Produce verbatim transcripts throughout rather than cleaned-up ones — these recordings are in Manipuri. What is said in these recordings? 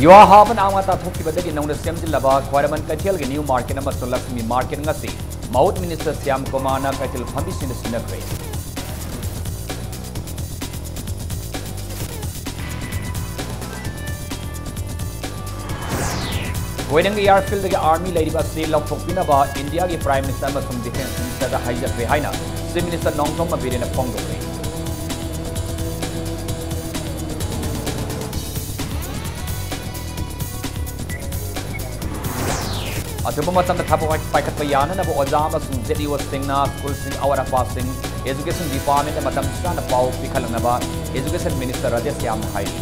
ꯌꯨꯍꯥ ꯍꯥꯕꯅ ꯑꯃꯥꯡ ꯑꯇꯥ ꯊꯣꯛꯈꯤꯕꯗꯒꯤ ꯅꯧꯅ ꯁꯦꯝꯖꯤꯜꯂꯕ ꯈ꯭ꯋꯥꯏꯔꯝꯕꯟ ꯀꯩꯊꯦꯜꯒꯤ ꯅ꯭ꯌꯨ ꯃꯥꯔꯀꯦꯠ ꯑꯃꯁꯨꯡ ꯂꯛꯁꯃꯤ ꯃꯥꯔꯀꯦꯠ ꯉꯁꯤ ꯃꯍꯨꯠ ꯃꯤꯅꯤꯁꯇꯔ ꯁ꯭ꯌꯥꯝ ꯀꯨꯃꯥꯔꯅ ꯀꯩꯊꯦꯜ ꯐꯝꯕꯤꯁꯤꯡꯗ ꯁꯤꯟꯅꯈ꯭ꯔꯦ꯫ ꯀꯣꯏꯔꯪꯒꯤ ꯑꯦꯌꯔꯐꯤꯜꯗꯒꯤ ꯑꯥꯔꯃꯤ ꯂꯩꯔꯤꯕ ꯑꯁꯤ ꯂꯧꯊꯣꯛꯄꯤꯅꯕ ꯏꯟꯗꯤꯌꯥꯒꯤ ꯄ꯭ꯔꯥꯏꯝ ꯃꯤꯅꯤꯁꯇꯔ ꯑꯃꯁꯨꯡ ꯗꯤꯐꯦꯟꯁ ꯃꯤꯅꯤꯁꯇꯔꯗ ꯍꯥꯏꯖꯈ꯭ꯔꯦ ꯍꯥꯏꯅ ꯆꯤꯐ ꯃꯤꯅꯤꯁꯇꯔ ꯅꯣꯡꯊꯣꯝꯕꯝ ꯕꯤꯔꯦꯟꯅ ꯐꯣꯡꯗꯣꯛꯈ꯭ꯔꯦ꯫ ꯑꯊꯨꯕ ꯃꯇꯝꯗ ꯊꯕꯛ ꯄꯥꯏꯈꯠꯄ ꯌꯥꯅꯅꯕ ꯑꯣꯖꯥ ꯑꯃꯁꯨꯡ ꯖꯦꯠ ꯏ ꯑꯣꯁꯤꯡꯅ ꯁ꯭ꯀꯨꯜꯁꯤꯡ, ꯑꯋꯥꯠ ꯑꯄꯥꯁꯤꯡ, ꯑꯦꯖꯨꯀꯦꯁꯟ ꯗꯤꯄꯥꯔꯠꯃꯦꯟꯗ ꯃꯇꯝ ꯆꯥꯅ ꯄꯥꯎ ꯄꯤꯈꯠꯂꯛꯅꯕ ꯑꯦꯖꯨꯀꯦꯁꯟ ꯃꯤꯅꯤꯁꯇꯔ ꯔꯥꯙꯦꯁ꯭ꯌꯥꯝꯅ ꯍꯥꯏꯔꯤ꯫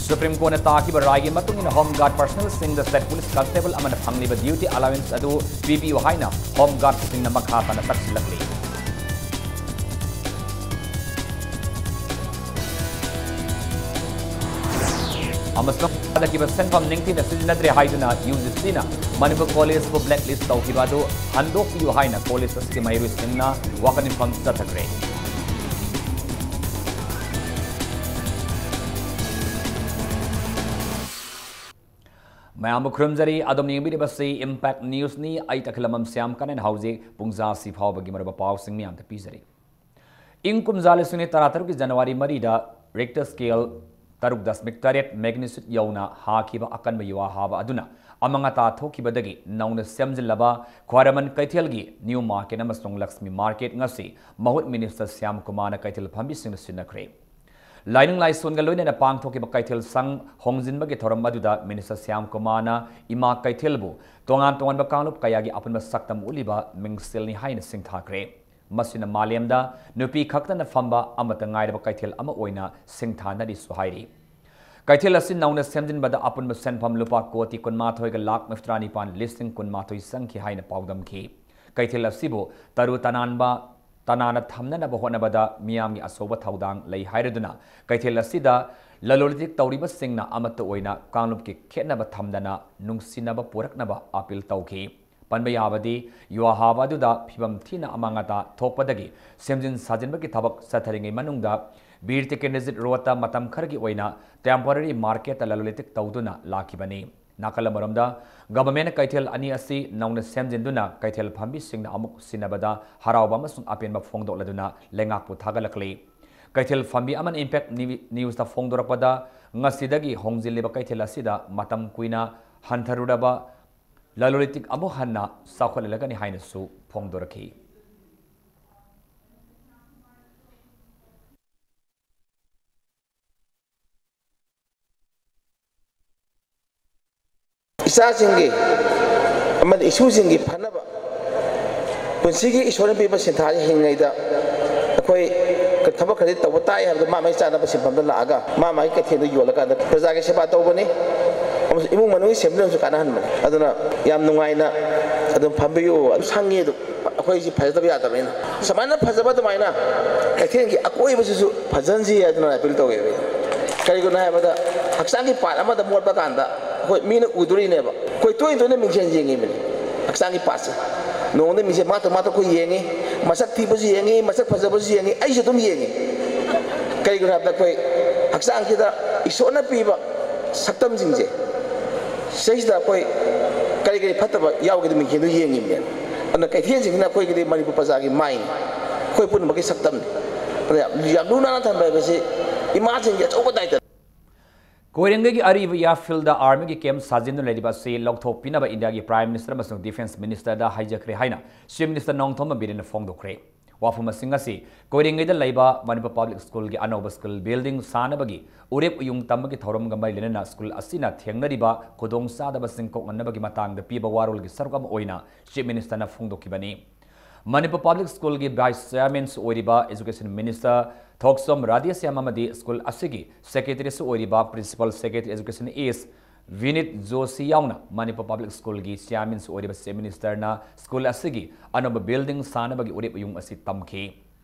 ꯁꯨꯄ꯭ꯔꯤꯝ ꯀꯣꯔꯠꯅ ꯇꯥꯈꯤꯕ ꯔꯥꯏꯒꯤ ꯃꯇꯨꯡ ꯏꯟꯅ ꯍꯣꯝ ꯒꯥꯔꯗ ꯄꯔꯁꯅꯦꯜꯁꯤꯡꯗ ꯁ꯭ꯇꯦꯠ ꯄꯨꯂꯤꯁ ꯀꯟꯁꯇꯦꯕꯜ ꯑꯃꯅ ꯐꯪꯂꯤꯕ ꯗ꯭ꯌꯨꯇꯤ ꯑꯂꯥꯋꯦꯟꯁ ꯑꯗꯨ ꯄꯤꯕꯤꯌꯨ ꯍꯥꯏꯅ ꯍꯣꯝ ꯒꯥꯔꯗꯁꯤꯡꯅ ꯃꯈꯥ ꯇꯥꯅ ꯇꯛꯁꯤꯜꯂꯛꯂꯤ꯫ ꯑꯃꯁꯨꯡ ꯊꯥꯗꯈꯤꯕ ꯁꯦꯟꯐꯝ ꯅꯤꯡꯊꯤꯅ ꯁꯤꯖꯤꯟꯅꯗ꯭ꯔꯦ ꯍꯥꯏꯗꯨꯅ ꯌꯨ ꯖꯤ ꯁꯤꯅ ꯃꯅꯤꯄꯨꯔ ꯀꯣꯂꯦꯖꯄꯨ ꯕ꯭ꯂꯦꯛ ꯂꯤꯁ ꯇꯧꯈꯤꯕ ꯑꯗꯨ ꯍꯟꯗꯣꯛꯄꯤꯌꯨ ꯍꯥꯏꯅ ꯀꯣꯂꯦꯖ ꯑꯁꯤꯒꯤ ꯃꯍꯩꯔꯣꯏꯁꯤꯡꯅ ꯋꯥꯀꯠ ꯃꯤꯐꯝ ꯆꯠꯊꯈ꯭ꯔꯦ꯫ ꯃꯌꯥꯝꯕꯨ ꯈꯨꯔꯨꯝꯖꯔꯤ꯫ ꯑꯗꯣꯝꯅ ꯌꯦꯡꯕꯤꯔꯤꯕꯁꯤ ꯏꯝꯄꯦꯛ ꯅ꯭ꯌꯨꯁꯅꯤ꯫ ꯑꯩ ꯇꯈꯤꯂꯝꯕꯝ ꯁ꯭ꯌꯥꯝ ꯀꯅꯟ꯫ ꯍꯧꯖꯤꯛ ꯄꯨꯡꯖꯥ ꯑꯁꯤ ꯐꯥꯎꯕꯒꯤ ꯃꯔꯨꯑꯣꯏꯕ ꯄꯥꯎꯁꯤꯡ ꯃꯌꯥꯝꯗ ꯄꯤꯖꯔꯤ꯫ ꯏꯪ ꯀꯨꯝꯖꯥ ꯂꯤꯁꯤꯡ ꯑꯅꯤ ꯇꯔꯥꯇꯔꯨꯛꯀꯤ ꯖꯅꯋꯥꯔꯤ ꯃꯔꯤꯗ ꯔꯤꯛꯇꯔ ꯁ꯭ꯀꯦꯜ ꯇꯔꯨꯛ ꯗꯁꯃꯤꯛ ꯇꯔꯦꯠ ꯃꯦꯒꯅꯤꯆꯨꯠ ꯌꯧꯅ ꯍꯥꯈꯤꯕ ꯑꯀꯟꯕ ꯌꯨꯍꯥ ꯍꯥꯕ ꯑꯗꯨꯅ ꯑꯃꯥꯡ ꯑꯇꯥ ꯊꯣꯛꯈꯤꯕꯗꯒꯤ ꯅꯧꯅ ꯁꯦꯝꯖꯤꯜꯂꯕ ꯈ꯭ꯋꯥꯏꯔꯝꯕꯟ ꯀꯩꯊꯦꯜꯒꯤ ꯅ꯭ꯌꯨ ꯃꯥꯔꯀꯦꯠ ꯑꯃꯁꯨꯡ ꯂꯛꯁꯃꯤ ꯃꯥꯔꯀꯦꯠ ꯉꯁꯤ ꯃꯍꯨꯠ ꯃꯤꯅꯤꯁꯇꯔ ꯁ꯭ꯌꯥꯝ ꯀꯨꯃꯥꯔꯅ ꯀꯩꯊꯦꯜ ꯐꯝꯕꯤꯁꯤꯡꯗ ꯁꯤꯟꯅꯈ꯭ꯔꯦ꯫ ꯂꯥꯏꯅꯤꯡ ꯂꯥꯏꯁꯣꯟꯒ ꯂꯣꯏꯅꯅ ꯄꯥꯡꯊꯣꯛꯈꯤꯕ ꯀꯩꯊꯦꯜ ꯁꯪ ꯍꯣꯡꯖꯤꯟꯕꯒꯤ ꯊꯧꯔꯝ ꯑꯗꯨꯗ ꯃꯤꯅꯤꯁꯇꯔ ꯁ꯭ꯌꯥꯝ ꯀꯨꯃꯥꯔꯅ ꯏꯃꯥ ꯀꯩꯊꯦꯜꯕꯨ ꯇꯣꯉꯥꯟ ꯇꯣꯉꯥꯟꯕ ꯀꯥꯡꯂꯨꯞ ꯀꯌꯥꯒꯤ ꯑꯄꯨꯟꯕ ꯁꯛꯇꯝ ꯎꯠꯂꯤꯕ ꯃꯤꯡꯁꯦꯜꯅꯤ ꯍꯥꯏꯅ ꯁꯤꯡꯊꯥꯈ꯭ꯔꯦ꯫ ꯃꯁꯤꯅ ꯃꯥꯂꯦꯝꯗ ꯅꯨꯄꯤ ꯈꯛꯇꯅ ꯐꯝꯕ ꯑꯃꯠꯇ ꯉꯥꯏꯔꯕ ꯀꯩꯊꯦꯜ ꯑꯃ ꯑꯣꯏꯅ ꯁꯤꯡꯊꯥꯅꯔꯤꯁꯨ ꯍꯥꯏꯔꯤ꯫ ꯀꯩꯊꯦꯜ ꯑꯁꯤ ꯅꯧꯅ ꯁꯦꯝꯖꯤꯟꯕꯗ ꯑꯄꯨꯟꯕ ꯁꯦꯟꯐꯝ ꯂꯨꯄꯥ ꯀꯣꯇꯤ ꯀꯨꯟꯃꯥꯊꯣꯏꯒ ꯂꯥꯈ ꯃꯔꯤꯐꯨꯇꯔꯥ ꯅꯤꯄꯥꯟ ꯂꯤꯁꯤꯡ ꯀꯨꯟꯃꯥꯊꯣꯏ ꯆꯪꯈꯤ ꯍꯥꯏꯅ ꯄꯥꯎꯗꯝꯈꯤ꯫ ꯀꯩꯊꯦꯜ ꯑꯁꯤꯕꯨ ꯇꯔꯨ ꯇꯅꯥꯟꯕ, ꯇꯅꯥꯟꯅ ꯊꯝꯅꯅꯕ ꯍꯣꯠꯅꯕꯗ ꯃꯤꯌꯥꯝꯒꯤ ꯑꯆꯧꯕ ꯊꯧꯗꯥꯡ ꯂꯩ ꯍꯥꯏꯔꯗꯨꯅ ꯀꯩꯊꯦꯜ ꯑꯁꯤꯗ ꯂꯂꯣꯟ ꯏꯇꯤꯛ ꯇꯧꯔꯤꯕꯁꯤꯡꯅ ꯑꯃꯠꯇ ꯑꯣꯏꯅ ꯀꯥꯡꯂꯨꯞꯀꯤ ꯈꯦꯠꯅꯕ ꯊꯝꯗꯅ ꯅꯨꯡꯁꯤꯅꯕ ꯄꯨꯔꯛꯅꯕ ꯑꯥꯄꯤꯜ ꯇꯧꯈꯤ꯫ ꯄꯟꯕ ꯌꯥꯕꯗꯤ, ꯌꯨꯍꯥꯕ ꯑꯗꯨꯗ ꯐꯤꯕꯝ ꯊꯤꯅ ꯑꯃꯥꯡ ꯑꯇꯥ ꯊꯣꯛꯄꯗꯒꯤ ꯁꯦꯝꯖꯤꯟ ꯁꯥꯖꯤꯟꯕꯒꯤ ꯊꯕꯛ ꯆꯠꯊꯔꯤꯉꯩ ꯃꯅꯨꯡꯗ ꯕꯤꯔ ꯇꯤꯀꯦꯟꯗ꯭ꯔꯖꯤꯠ ꯔꯣꯗꯇ ꯃꯇꯝ ꯈꯔꯒꯤ ꯑꯣꯏꯅ temporary marketꯇ ꯂꯂꯣꯟ ꯏꯇꯤꯛ ꯇꯧꯗꯨꯅ ꯂꯥꯛꯈꯤꯕꯅꯤ꯫ ꯅꯥꯀꯜ ꯑꯃꯔꯣꯝꯗ, governmentꯅ ꯀꯩꯊꯦꯜ ꯑꯅꯤ ꯑꯁꯤ ꯅꯧꯅ ꯁꯦꯝꯖꯤꯟꯗꯨꯅ ꯀꯩꯊꯦꯜ ꯐꯝꯕꯤꯁꯤꯡꯅ ꯑꯃꯨꯛ ꯁꯤꯟꯅꯕꯗ ꯍꯔꯥꯎꯕ ꯑꯃꯁꯨꯡ ꯑꯄꯦꯟꯕ ꯐꯣꯡꯗꯣꯛꯂꯗꯨꯅ ꯂꯩꯉꯥꯛꯄꯨ ꯊꯥꯒꯠꯂꯛꯂꯤ꯫ ꯀꯩꯊꯦꯜ ꯐꯝꯕꯤ ꯑꯃꯅ Impact News-, Newsꯇ ꯐꯣꯡꯗꯣꯔꯛꯄꯗ, ꯉꯁꯤꯗꯒꯤ ꯍꯣꯡꯖꯤꯜꯂꯤꯕ ꯀꯩꯊꯦꯜ ꯑꯁꯤꯗ ꯃꯇꯝ ꯀꯨꯏꯅ ꯍꯟꯊꯔꯨꯔꯕ ꯂꯂꯣꯟ ꯏꯇꯤꯛ ꯑꯃꯨꯛ ꯍꯟꯅ ꯆꯥꯎꯈꯠꯍꯜꯂꯒꯅꯤ ꯍꯥꯏꯅꯁꯨ ꯐꯣꯡꯗꯣꯔꯛꯈꯤ꯫ ꯏꯆꯥꯁꯤꯡꯒꯤ ꯑꯃꯗꯤ ꯏꯁꯨꯁꯤꯡꯒꯤ ꯐꯅꯕ ꯄꯨꯟꯁꯤꯒꯤ ꯏꯁꯣꯔꯅ ꯄꯤꯕ ꯁꯤꯟꯊꯥꯁꯤ ꯍꯤꯡꯉꯩꯗ ꯑꯩꯈꯣꯏ ꯊꯕꯛ ꯈꯔꯗꯤ ꯇꯧꯕ ꯇꯥꯏ ꯍꯥꯏꯕꯗꯣ ꯃꯥ ꯃꯥꯒꯤ ꯆꯥꯅꯕ ꯁꯤꯟꯐꯝꯗ ꯂꯥꯛꯑꯒ ꯃꯥ ꯃꯥꯒꯤ ꯀꯩꯊꯦꯜꯗ ꯌꯣꯜꯂꯀꯥꯟꯗ ꯄ꯭ꯔꯖꯥꯒꯤ ꯁꯦꯕꯥ ꯇꯧꯕꯅꯤ ꯑꯃꯁꯨꯡ ꯏꯃꯨꯡ ꯃꯅꯨꯡꯒꯤ ꯁꯦꯟꯃꯤꯠꯂꯣꯟꯁꯨ ꯀꯥꯟꯅꯍꯟꯕꯅꯤ꯫ ꯑꯗꯨꯅ ꯌꯥꯝ ꯅꯨꯡꯉꯥꯏꯅ ꯑꯗꯨꯝ ꯐꯝꯕꯤꯌꯨ꯫ ꯑꯗꯨꯝ ꯁꯪꯉꯤ ꯑꯗꯨꯝ꯫ ꯑꯩꯈꯣꯏꯁꯤ ꯐꯖꯗꯕ ꯌꯥꯗꯕꯅꯤꯅ ꯁꯨꯃꯥꯏꯅ ꯐꯖꯕ ꯑꯗꯨꯃꯥꯏꯅ ꯀꯩꯊꯦꯜꯒꯤ ꯑꯀꯣꯏꯕꯁꯤꯁꯨ ꯐꯖꯍꯟꯁꯤ ꯍꯥꯏꯗꯅ appeal ꯇꯧꯋꯦꯕ꯫ ꯀꯔꯤꯒꯤꯅꯣ ꯍꯥꯏꯕꯗ ꯍꯛꯆꯥꯡꯒꯤ part ꯑꯃꯗ ꯃꯣꯠꯄ ꯀꯥꯟꯗ ꯑꯩꯈꯣꯏ ꯃꯤꯅ ꯎꯗꯣꯔꯤꯅꯦꯕ꯫ ꯑꯩꯈꯣꯏ ꯇꯣꯏꯅ ꯇꯣꯏꯅ ꯃꯤꯡꯁꯦꯜ ꯌꯦꯡꯉꯤꯕꯅꯤ ꯍꯛꯆꯥꯡꯒꯤ partꯁꯦ꯫ ꯅꯣꯡꯃꯗ ꯃꯤꯡꯁꯦꯜ ꯃꯥꯇ ꯃꯥꯇ ꯑꯩꯈꯣꯏ ꯌꯦꯡꯉꯤ, ꯃꯁꯛ ꯊꯤꯕꯁꯨ ꯌꯦꯡꯉꯤ, ꯃꯁꯛ ꯐꯖꯕꯁꯨ ꯌꯦꯡꯉꯤ, ꯑꯩꯁꯨ ꯑꯗꯨꯝ ꯌꯦꯡꯉꯤ꯫ ꯀꯔꯤꯒꯤꯅꯣ ꯍꯥꯏꯕꯗ ꯑꯩꯈꯣꯏ ꯍꯛꯆꯥꯡꯁꯤꯗ ꯏꯁꯣꯔꯅ ꯄꯤꯕ ꯁꯛꯇꯝꯁꯤꯡꯁꯦ ꯁꯤꯗꯩꯁꯤꯗ ꯑꯩꯈꯣꯏ ꯀꯔꯤ ꯀꯔꯤ ꯐꯠꯇꯕ ꯌꯥꯎꯒꯦꯗꯣ ꯃꯤꯡꯁꯦꯜꯗꯣ ꯌꯦꯡꯉꯤꯕꯅꯦ꯫ ꯑꯗꯨꯅ ꯀꯩꯊꯦꯜꯁꯤꯡꯁꯤꯅ ꯑꯩꯈꯣꯏꯒꯤꯗꯤ ꯃꯅꯤꯄꯨꯔ ꯄ꯭ꯔꯖꯥꯒꯤ ꯃꯥꯏꯅꯤ, ꯑꯩꯈꯣꯏ ꯄꯨꯝꯅꯃꯛꯀꯤ ꯁꯛꯇꯝꯅꯤ꯫ ꯑꯗꯨꯅ ꯌꯥꯝ, ꯌꯥꯝ ꯂꯨ ꯅꯥꯟꯅ ꯊꯝꯕ ꯍꯥꯏꯕꯁꯤ ꯏꯃꯥꯁꯤꯡꯒꯤ ꯑꯆꯧꯕ ꯗꯥꯏꯇꯅꯤ꯫ ꯀꯣꯏꯔꯦꯡꯒꯩꯒꯤ ꯑꯔꯤꯕ airfieldꯗ armyꯒꯤ camp ꯁꯥꯖꯤꯟꯗꯨꯅ ꯂꯩꯔꯤꯕ ꯑꯁꯤ ꯂꯧꯊꯣꯛꯄꯤꯅꯕ ꯏꯟꯗꯤꯌꯥꯒꯤ Prime Minister ꯑꯃꯁꯨꯡ Defence Ministerꯗ ꯍꯥꯏꯖꯈ꯭ꯔꯦ ꯍꯥꯏꯅ Chief Minister ꯅꯣꯡꯊꯣꯝꯕꯝ ꯕꯤꯔꯦꯟꯅ ꯐꯣꯡꯗꯣꯛꯈ꯭ꯔꯦ꯫ ꯋꯥꯐꯝ ꯑꯁꯤꯡ ꯑꯁꯤ ꯀꯣꯏꯔꯦꯡꯒꯩꯗ ꯂꯩꯕ ꯃꯅꯤꯄꯨꯔ Public Schoolꯒꯤ ꯑꯅꯧꯕ school building ꯁꯥꯅꯕꯒꯤ ꯎꯔꯦꯞ ꯎꯌꯨꯡ ꯇꯝꯕꯒꯤ ꯊꯧꯔꯝꯒ ꯃꯔꯤ ꯂꯩꯅꯅ school ꯑꯁꯤꯅ ꯊꯦꯡꯅꯔꯤꯕ ꯈꯨꯗꯣꯡꯆꯥꯗꯕꯁꯤꯡ ꯀꯣꯛꯅꯅꯕꯒꯤ ꯃꯇꯥꯡꯗ ꯄꯤꯕ ꯋꯥꯔꯣꯜꯒꯤ ꯁꯔꯨꯛ ꯑꯃ ꯑꯣꯏꯅ Chief Ministerꯅ ꯐꯣꯡꯗꯣꯛꯈꯤꯕꯅꯤ꯫ ꯃꯅꯤꯄꯨꯔ Public Schoolꯒꯤ Vice Chairmanꯁꯨ ꯑꯣꯏꯔꯤꯕ Education Minister ꯊꯣꯛꯆꯣꯝ ꯔꯥꯙꯦꯁ꯭ꯌꯥꯝ ꯑꯃꯗꯤ school ꯑꯁꯤꯒꯤ Secretaryꯁꯨ ꯑꯣꯏꯔꯤꯕ Principal Secretary Education East ꯚꯤꯅꯤꯠ Joshi ꯌꯥꯎꯅ ꯃꯅꯤꯄꯨꯔ Public Schoolꯒꯤ Chairmanꯁꯨ ꯑꯣꯏꯔꯤꯕ Chief Ministerꯅ school ꯑꯁꯤꯒꯤ ꯑꯅꯧꯕ building ꯁꯥꯅꯕꯒꯤ ꯎꯔꯦꯞ ꯎꯌꯨꯡ ꯑꯁꯤ ꯇꯝꯈꯤ꯫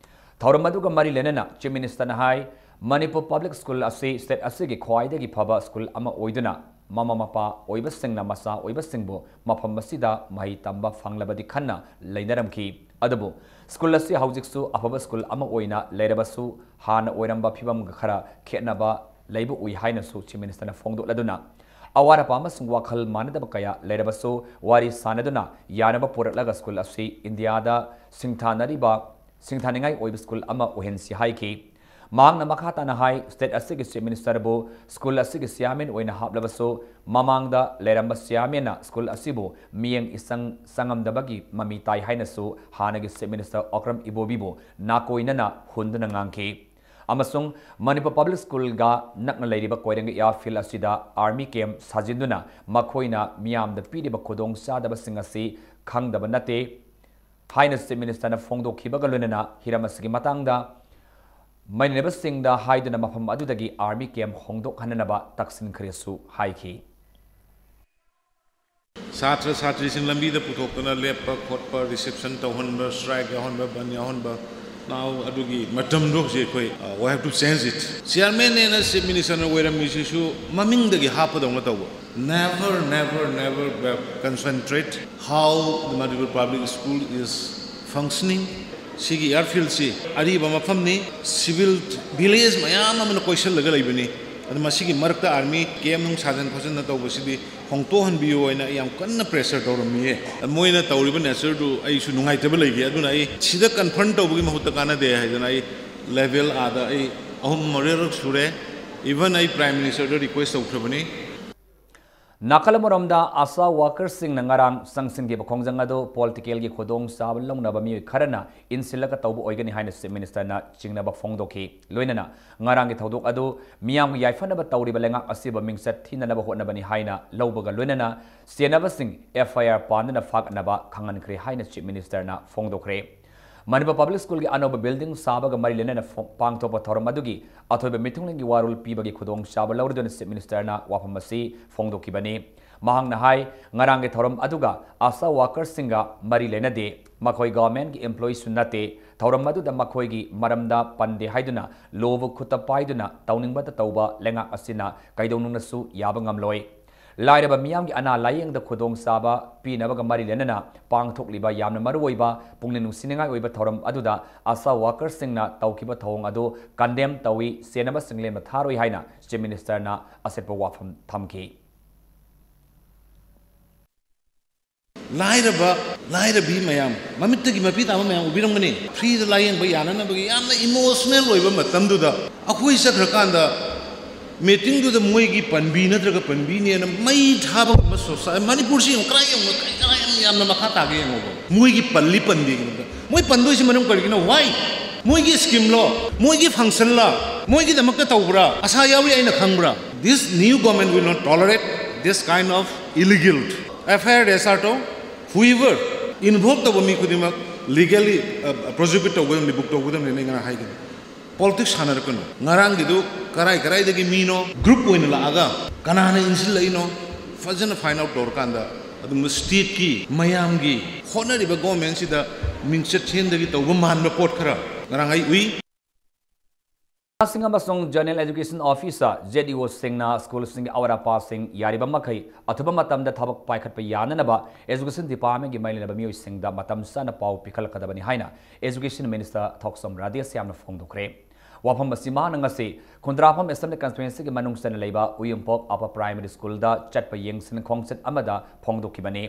ꯊꯧꯔꯝ ꯑꯗꯨꯒ ꯃꯔꯤ ꯂꯩꯅꯅ Chief Ministerꯅ ꯍꯥꯏ, ꯃꯅꯤꯄꯨꯔ Public School ꯑꯁꯤ state ꯑꯁꯤꯒꯤ ꯈ꯭ꯋꯥꯏꯗꯒꯤ ꯐꯕ school ꯑꯃ ꯑꯣꯏꯗꯨꯅ ꯃꯃꯥ ꯃꯄꯥ ꯑꯣꯏꯕꯁꯤꯡꯅ ꯃꯆꯥ ꯑꯣꯏꯕꯁꯤꯡꯕꯨ ꯃꯐꯝ ꯑꯁꯤꯗ ꯃꯍꯩ ꯇꯝꯕ ꯐꯪꯂꯕꯗꯤ ꯈꯟꯅ ꯂꯩꯅꯔꯝꯈꯤ꯫ ꯑꯗꯨꯕꯨ ꯁ꯭ꯀꯨꯜ ꯑꯁꯤ ꯍꯧꯖꯤꯛꯁꯨ ꯑꯐꯕ ꯁ꯭ꯀꯨꯜ ꯑꯃ ꯑꯣꯏꯅ ꯂꯩꯔꯕꯁꯨ, ꯍꯥꯟꯅ ꯑꯣꯏꯔꯝꯕ ꯐꯤꯕꯝꯒ ꯈꯔ ꯈꯦꯠꯅꯕ ꯂꯩꯕ ꯎꯏ ꯍꯥꯏꯅꯁꯨ Chief Minister ꯅ ꯐꯣꯡꯗꯣꯛꯂꯗꯨꯅ, ꯑꯋꯥꯠ ꯑꯄꯥ ꯑꯃꯁꯨꯡ ꯋꯥꯈꯜ ꯃꯥꯟꯅꯗꯕ ꯀꯌꯥ ꯂꯩꯔꯕꯁꯨ ꯋꯥꯔꯤ ꯁꯥꯟꯅꯗꯨꯅ ꯌꯥꯅꯕ ꯄꯨꯔꯛꯂꯒ ꯁ꯭ꯀꯨꯜ ꯑꯁꯤ ꯏꯟꯗꯤꯌꯥꯗ ꯁꯤꯡꯊꯥꯅꯔꯤꯕ, ꯁꯤꯡꯊꯥꯅꯤꯡꯉꯥꯏ ꯑꯣꯏꯕ ꯁ꯭ꯀꯨꯜ ꯑꯃ ꯑꯣꯏꯍꯟꯁꯤ ꯍꯥꯏꯈꯤ꯫ ꯃꯍꯥꯛꯅ ꯃꯈꯥ ꯇꯥꯅ ꯍꯥꯏ, state ꯑꯁꯤꯒꯤ Chief Minister ꯕꯨ ꯁ꯭ꯀꯨꯜ ꯑꯁꯤꯒꯤ chairman ꯑꯣꯏꯅ ꯍꯥꯞꯂꯕꯁꯨ, ꯃꯃꯥꯡꯗ ꯂꯩꯔꯝꯕ chairman ꯅ ꯁ꯭ꯀꯨꯜ ꯑꯁꯤꯕꯨ ꯃꯤꯠꯌꯦꯡ ꯏꯆꯪ ꯆꯪꯉꯝꯗꯕꯒꯤ ꯃꯃꯤ ꯇꯥꯏ ꯍꯥꯏꯅꯁꯨ ꯍꯥꯟꯅꯒꯤ Chief Minister ꯑꯣꯀ꯭ꯔꯝ ꯏꯕꯣꯕꯤꯕꯨ ꯅꯥꯀꯣꯏꯅꯅ ꯍꯨꯟꯗꯨꯅ ꯉꯥꯡꯈꯤ꯫ ꯑꯃꯁꯨꯡ ꯃꯅꯤꯄꯨꯔ Public School ꯒ ꯅꯛꯅ ꯂꯩꯔꯤꯕ ꯀꯣꯏꯔꯦꯡꯒꯩ airfield ꯑꯁꯤꯗ army camp ꯁꯥꯖꯤꯟꯗꯨꯅ ꯃꯈꯣꯏꯅ ꯃꯤꯌꯥꯝꯗ ꯄꯤꯔꯤꯕ ꯈꯨꯗꯣꯡꯆꯥꯗꯕꯁꯤꯡ ꯑꯁꯤ ꯈꯪꯗꯕ ꯅꯠꯇꯦ ꯍꯥꯏꯅ Chief Minister ꯅ ꯐꯣꯡꯗꯣꯛꯈꯤꯕꯒ ꯂꯣꯏꯅꯅ ꯍꯤꯔꯝ ꯑꯁꯤꯒꯤ ꯃꯇꯥꯡꯗ ꯃꯩꯅꯩꯅꯕꯁꯤꯡꯗ ꯍꯥꯏꯗꯨꯅ ꯃꯐꯝ ꯑꯗꯨꯗꯒꯤ army camp ꯍꯣꯡꯗꯣꯛꯍꯟꯅꯅꯕ ꯇꯛꯁꯤꯟꯈ꯭ꯔꯦꯁꯨ ꯍꯥꯏꯈꯤ꯫ ꯁꯥꯇ꯭ꯔ ꯁꯥꯇ꯭ꯔꯤꯁꯤꯡ ꯂꯝꯕꯤꯗ ꯄꯨꯊꯣꯛꯇꯅ ꯂꯦꯞꯄ ꯈꯣꯠꯄ, reception ꯇꯧꯍꯟꯕ, strike ꯌꯥꯎꯍꯟꯕ, ꯕꯟ ꯌꯥꯎꯍꯟꯕ, now ꯑꯗꯨꯒꯤ ꯃꯇꯝꯗꯣ ꯍꯧꯖꯤꯛ ꯑꯩꯈꯣꯏ, uh, we have to change it. Chairman ꯅꯦꯅ Chief Minister ꯅ ꯑꯣꯏꯔꯝꯃꯤꯁꯤꯁꯨ ꯃꯃꯤꯡꯗꯒꯤ ꯍꯥꯞꯄꯗꯧꯅ ꯇꯧꯕ꯫ Never, never, never concentrate how the Manipur Public School is functioning. ꯁꯤꯒꯤ airfield ꯁꯤ ꯑꯔꯤꯕ ꯃꯐꯝꯅꯤ, civil village ꯃꯌꯥꯝ ꯑꯃꯅ ꯀꯣꯏꯁꯜꯂꯒ ꯂꯩꯕꯅꯤ꯫ ꯑꯗꯨ ꯃꯁꯤꯒꯤ ꯃꯔꯛꯇ army camp ꯅꯨꯡ ꯁꯥꯖꯟ ꯈꯣꯠꯆꯟꯅ ꯇꯧꯕꯁꯤꯗꯤ ꯍꯣꯡꯇꯣꯛꯍꯟꯕꯤꯌꯨ ꯍꯥꯏꯅ ꯑꯩ ꯌꯥꯝ ꯀꯟꯅ pressure ꯇꯧꯔꯝꯃꯤꯌꯦ꯫ ꯃꯣꯏꯅ ꯇꯧꯔꯤꯕ nature ꯗꯨ ꯑꯩꯁꯨ ꯅꯨꯡꯉꯥꯏꯇꯕ ꯂꯩꯈꯤ꯫ ꯑꯗꯨꯅ ꯑꯩ ꯁꯤꯗ confront ꯇꯧꯕꯒꯤ ꯃꯍꯨꯠꯇ ꯀꯥꯟꯅꯗꯦ ꯍꯥꯏꯗꯅ ꯑꯩ level ꯑꯥꯗ ꯑꯩ ꯑꯍꯨꯝ ꯃꯔꯤꯔꯛ ꯁꯨꯔꯦ꯫ Even ꯑꯩ Prime Minister ꯗ request ꯇꯧꯈ꯭ꯔꯕꯅꯤ꯫ ꯅꯥꯀꯜ ꯑꯃꯔꯣꯝꯗ, ASHA worker ꯁꯤꯡꯅ ꯉꯔꯥꯡ ꯆꯪꯁꯤꯟꯈꯤꯕ ꯈꯣꯡꯖꯪ ꯑꯗꯨ political ꯒꯤ ꯈꯨꯗꯣꯡꯆꯥꯕ ꯂꯧꯅꯕ ꯃꯤꯑꯣꯏ ꯈꯔꯅ ꯏꯟꯁꯤꯜꯂꯒ ꯇꯧꯕ ꯑꯣꯏꯒꯅꯤ ꯍꯥꯏꯅ Chief Minister ꯅ ꯆꯤꯡꯅꯕ ꯐꯣꯡꯗꯣꯛꯈꯤ꯫ ꯂꯣꯏꯅꯅ ꯉꯔꯥꯡꯒꯤ ꯊꯧꯗꯣꯛ ꯑꯗꯨ ꯃꯤꯌꯥꯝꯒꯤ ꯌꯥꯏꯐꯅꯕ ꯇꯧꯔꯤꯕ ꯂꯩꯉꯥꯛ ꯑꯁꯤꯕꯨ ꯃꯤꯡꯆꯠ ꯊꯤꯅꯅꯕ ꯍꯣꯠꯅꯕꯅꯤ ꯍꯥꯏꯅ ꯂꯧꯕꯒ ꯂꯣꯏꯅꯅ ꯆꯦꯟꯅꯕꯁꯤꯡ FIR ꯄꯥꯟꯗꯨꯅ ꯐꯥꯒꯠꯅꯕ ꯈꯪꯍꯟꯈ꯭ꯔꯦ ꯍꯥꯏꯅ Chief Minister ꯅ ꯐꯣꯡꯗꯣꯛꯈ꯭ꯔꯦ꯫ ꯃꯅꯤꯄꯨꯔ Public School ꯒꯤ ꯑꯅꯧꯕ building ꯁꯥꯕꯒ ꯃꯔꯤ ꯂꯩꯅꯅ ꯐꯣ-, ꯄꯥꯡꯊꯣꯛꯄ ꯊꯧꯔꯝ ꯑꯗꯨꯒꯤ ꯑꯊꯣꯏꯕ ꯃꯤꯊꯨꯡꯂꯦꯟꯒꯤ ꯋꯥꯔꯣꯜ ꯄꯤꯕꯒꯤ ꯈꯨꯗꯣꯡꯆꯥꯕ ꯂꯧꯔꯗꯨꯅ Chief Minister ꯅ ꯋꯥꯐꯝ ꯑꯁꯤ ꯐꯣꯡꯗꯣꯛꯈꯤꯕꯅꯤ꯫ ꯃꯍꯥꯛꯅ ꯍꯥꯏ, ꯉꯔꯥꯡꯒꯤ ꯊꯧꯔꯝ ꯑꯗꯨꯒ ꯑꯁꯥ ꯋꯥꯀꯔꯁꯤꯡꯒ ꯃꯔꯤ ꯂꯩꯅꯗꯦ꯫ ꯃꯈꯣꯏ ꯒꯚꯔꯟꯃꯦꯟꯠꯀꯤ ꯏꯝꯄ꯭ꯂꯣꯌꯤꯁꯨ ꯅꯠꯇꯦ꯫ ꯊꯧꯔꯝ ꯑꯗꯨꯗ ꯃꯈꯣꯏꯒꯤ ꯃꯔꯝꯗ ꯄꯟꯗꯦ ꯍꯥꯏꯗꯨꯅ ꯂꯣꯕꯨ ꯈꯨꯠꯇ ꯄꯥꯏꯗꯨꯅ ꯇꯧꯅꯤꯡꯕꯇ ꯇꯧꯕ ꯂꯩꯉꯥꯛ ꯑꯁꯤꯅ ꯀꯩꯗꯧꯅꯨꯡꯗꯁꯨ ꯌꯥꯕ ꯉꯝꯂꯣꯏ꯫ ꯂꯥꯏꯔꯕ ꯃꯤꯌꯥꯝꯒꯤ ꯑꯅꯥ ꯂꯥꯌꯦꯡꯗ ꯈꯨꯗꯣꯡꯆꯥꯕ ꯄꯤꯅꯕꯒ ꯃꯔꯤ ꯂꯩꯅꯅ ꯄꯥꯡꯊꯣꯛꯂꯤꯕ ꯌꯥꯝꯅ ꯃꯔꯨꯑꯣꯏꯕ ꯄꯨꯛꯅꯤꯡ ꯅꯨꯡꯁꯤꯅꯤꯡꯉꯥꯏ ꯑꯣꯏꯕ ꯊꯧꯔꯝ ꯑꯗꯨꯗ ꯑꯁꯥ ꯋꯥꯀꯔꯁꯤꯡꯅ ꯇꯧꯈꯤꯕ ꯊꯧꯑꯣꯡ ꯑꯗꯨ ꯀꯟꯗꯦꯝ ꯇꯧꯏ, ꯁꯦꯟꯅꯕꯁꯤꯡ ꯂꯦꯝꯅ ꯊꯥꯔꯣꯏ ꯍꯥꯏꯅ ꯆꯤꯐ ꯃꯤꯅꯤꯁꯇꯔꯅ ꯑꯁꯦꯠꯄ ꯋꯥꯐꯝ ꯊꯝꯈꯤ꯫ ꯂꯥꯏꯔꯕ, ꯂꯥꯏꯔꯕꯤ ꯃꯌꯥꯝ, ꯃꯃꯤꯠꯇꯒꯤ ꯃꯄꯤ ꯇꯥꯕ ꯃꯌꯥꯝ ꯎꯕꯤꯔꯝꯒꯅꯤ꯫ ꯐ꯭ꯔꯤꯗ ꯂꯥꯌꯦꯡꯕ ꯌꯥꯅꯅꯕꯒꯤ ꯌꯥꯝꯅ ꯏꯃꯣꯁꯅꯦꯜ ꯑꯣꯏꯕ ꯃꯇꯝꯗꯨꯗ ꯑꯩꯈꯣꯏ ꯆꯠꯈ꯭ꯔꯀꯥꯟꯗ ꯃꯤꯇꯤꯡꯗꯨꯗ ꯃꯣꯏꯒꯤ ꯄꯟꯕꯤ ꯅꯠꯇ꯭ꯔꯒ ꯄꯟꯕꯤꯅꯦꯅ ꯃꯩ ꯊꯥꯕ ꯉꯝꯕ ꯁꯣꯁꯥꯏ-, ꯃꯅꯤꯄꯨꯔꯁꯤ ꯌꯦꯡꯉꯨ, ꯀꯗꯥꯏ ꯌꯦꯡꯉꯨ, ꯀꯗꯥꯏ ꯌꯥꯝ ꯌꯥꯝꯅ ꯃꯈꯥ ꯇꯥꯒꯦ ꯌꯦꯡꯉꯣꯕ꯫ ꯃꯣꯏꯒꯤ ꯄꯜꯂꯤ ꯄꯟꯗꯦ꯫ ꯃꯣꯏ ꯄꯟꯗꯣꯏꯁꯤ ꯃꯔꯝ ꯀꯔꯤꯒꯤꯅꯣ? Why? ꯃꯣꯏꯒꯤ ꯁ꯭ꯀꯤꯝꯂꯣ? ꯃꯣꯏꯒꯤ ꯐꯪꯁꯟꯂ? ꯃꯣꯏꯒꯤꯗꯃꯛꯇ ꯇꯧꯕ꯭ꯔꯥ? ꯑꯁꯥ ꯌꯥꯎꯔꯤ ꯑꯩꯅ ꯈꯪꯕ꯭ꯔꯥ? This new government will not tolerate this kind of illegal. F I R register ꯇꯧ, whoever involve ꯇꯧꯕ ꯃꯤ ꯈꯨꯗꯤꯡꯃꯛ legally, ꯑ, prosecute ꯇꯧꯒꯗꯕꯅꯤ, book ꯇꯧꯒꯗꯕꯅꯤ, ꯑꯩ ꯉꯔꯥꯡ ꯍꯥꯏꯒꯅꯤ꯫ ꯄꯣꯂꯤꯇꯤꯛꯁ ꯁꯥꯟꯅꯔꯛꯀꯅꯨ꯫ ꯉꯔꯥꯡꯒꯤꯗꯨ ꯀꯔꯥꯏ ꯀꯔꯥꯏꯗꯒꯤ ꯃꯤꯅꯣ, ꯒ꯭ꯔꯨꯞ ꯑꯣꯏꯅ ꯂꯥꯛꯑꯒ ꯀꯅꯥꯅ ꯏꯟꯁꯤꯜꯂꯛꯏꯅꯣ, ꯐꯖꯅ ꯐꯥꯏꯟ ꯑꯥꯎꯠ ꯇꯧꯔꯀꯥꯟꯗ ꯑꯗꯨꯝ ꯁ꯭ꯇꯦꯠꯀꯤ ꯃꯌꯥꯝꯒꯤ ꯍꯣꯠꯅꯔꯤꯕ ꯒꯣꯔꯃꯦꯟꯁꯤꯗ ꯃꯤꯡꯆꯠ ꯊꯤꯍꯟꯗꯒꯤ ꯇꯧꯕ ꯃꯥꯟꯕ ꯄꯣꯠ ꯈꯔ ꯉꯔꯥꯡ ꯑꯩ ꯎꯏ꯫ ꯁꯤꯡ ꯑꯃꯁꯨꯡ general education officer, Z E ꯑꯣꯁꯤꯡꯅ ꯁ꯭ꯀꯨꯜꯁꯤꯡꯒꯤ ꯑꯋꯥꯠ ꯑꯄꯥꯁꯤꯡ ꯌꯥꯔꯤꯕ ꯃꯈꯩ ꯑꯊꯨꯕ ꯃꯇꯝꯗ ꯊꯕꯛ ꯄꯥꯏꯈꯠꯄ ꯌꯥꯅꯅꯕ ꯑꯦꯖꯨꯀꯦꯁꯟ ꯗꯤꯄꯥꯔꯠꯃꯦꯟꯒꯤ ꯃꯔꯤ ꯂꯩꯅꯕ ꯃꯤꯑꯣꯏꯁꯤꯡꯗ ꯃꯇꯝ ꯆꯥꯅ ꯄꯥꯎ ꯄꯤꯈꯠꯂꯛꯀꯗꯕꯅꯤ ꯍꯥꯏꯅ ꯑꯦꯖꯨꯀꯦꯁꯟ ꯃꯤꯅꯤꯁꯇꯔ ꯊꯣꯛꯆꯣꯝ ꯔꯥꯙꯦꯁ꯭ꯌꯥꯝꯅ ꯐꯣꯡꯗꯣꯛꯈ꯭ꯔꯦ꯫ ꯋꯥꯐꯝ ꯑꯁꯤ ꯃꯍꯥꯛꯅ ꯉꯁꯤ ꯈꯨꯟꯗ꯭ꯔꯥꯛꯐꯝ ꯑꯦꯁꯦꯝꯕ꯭ꯂꯤ ꯀꯟꯁꯇꯤꯇ꯭ꯋꯦꯟꯁꯤꯒꯤ ꯃꯅꯨꯡ ꯆꯟꯅ ꯂꯩꯕ ꯎꯌꯨꯝꯄꯣꯛ ꯑꯞꯄꯔ ꯄ꯭ꯔꯥꯏꯃꯔꯤ ꯁ꯭ꯀꯨꯜꯗ ꯆꯠꯄ ꯌꯦꯡꯁꯤꯟ ꯈꯣꯡꯆꯠ ꯑꯃꯗ ꯐꯣꯡꯗꯣꯛꯈꯤꯕꯅꯤ꯫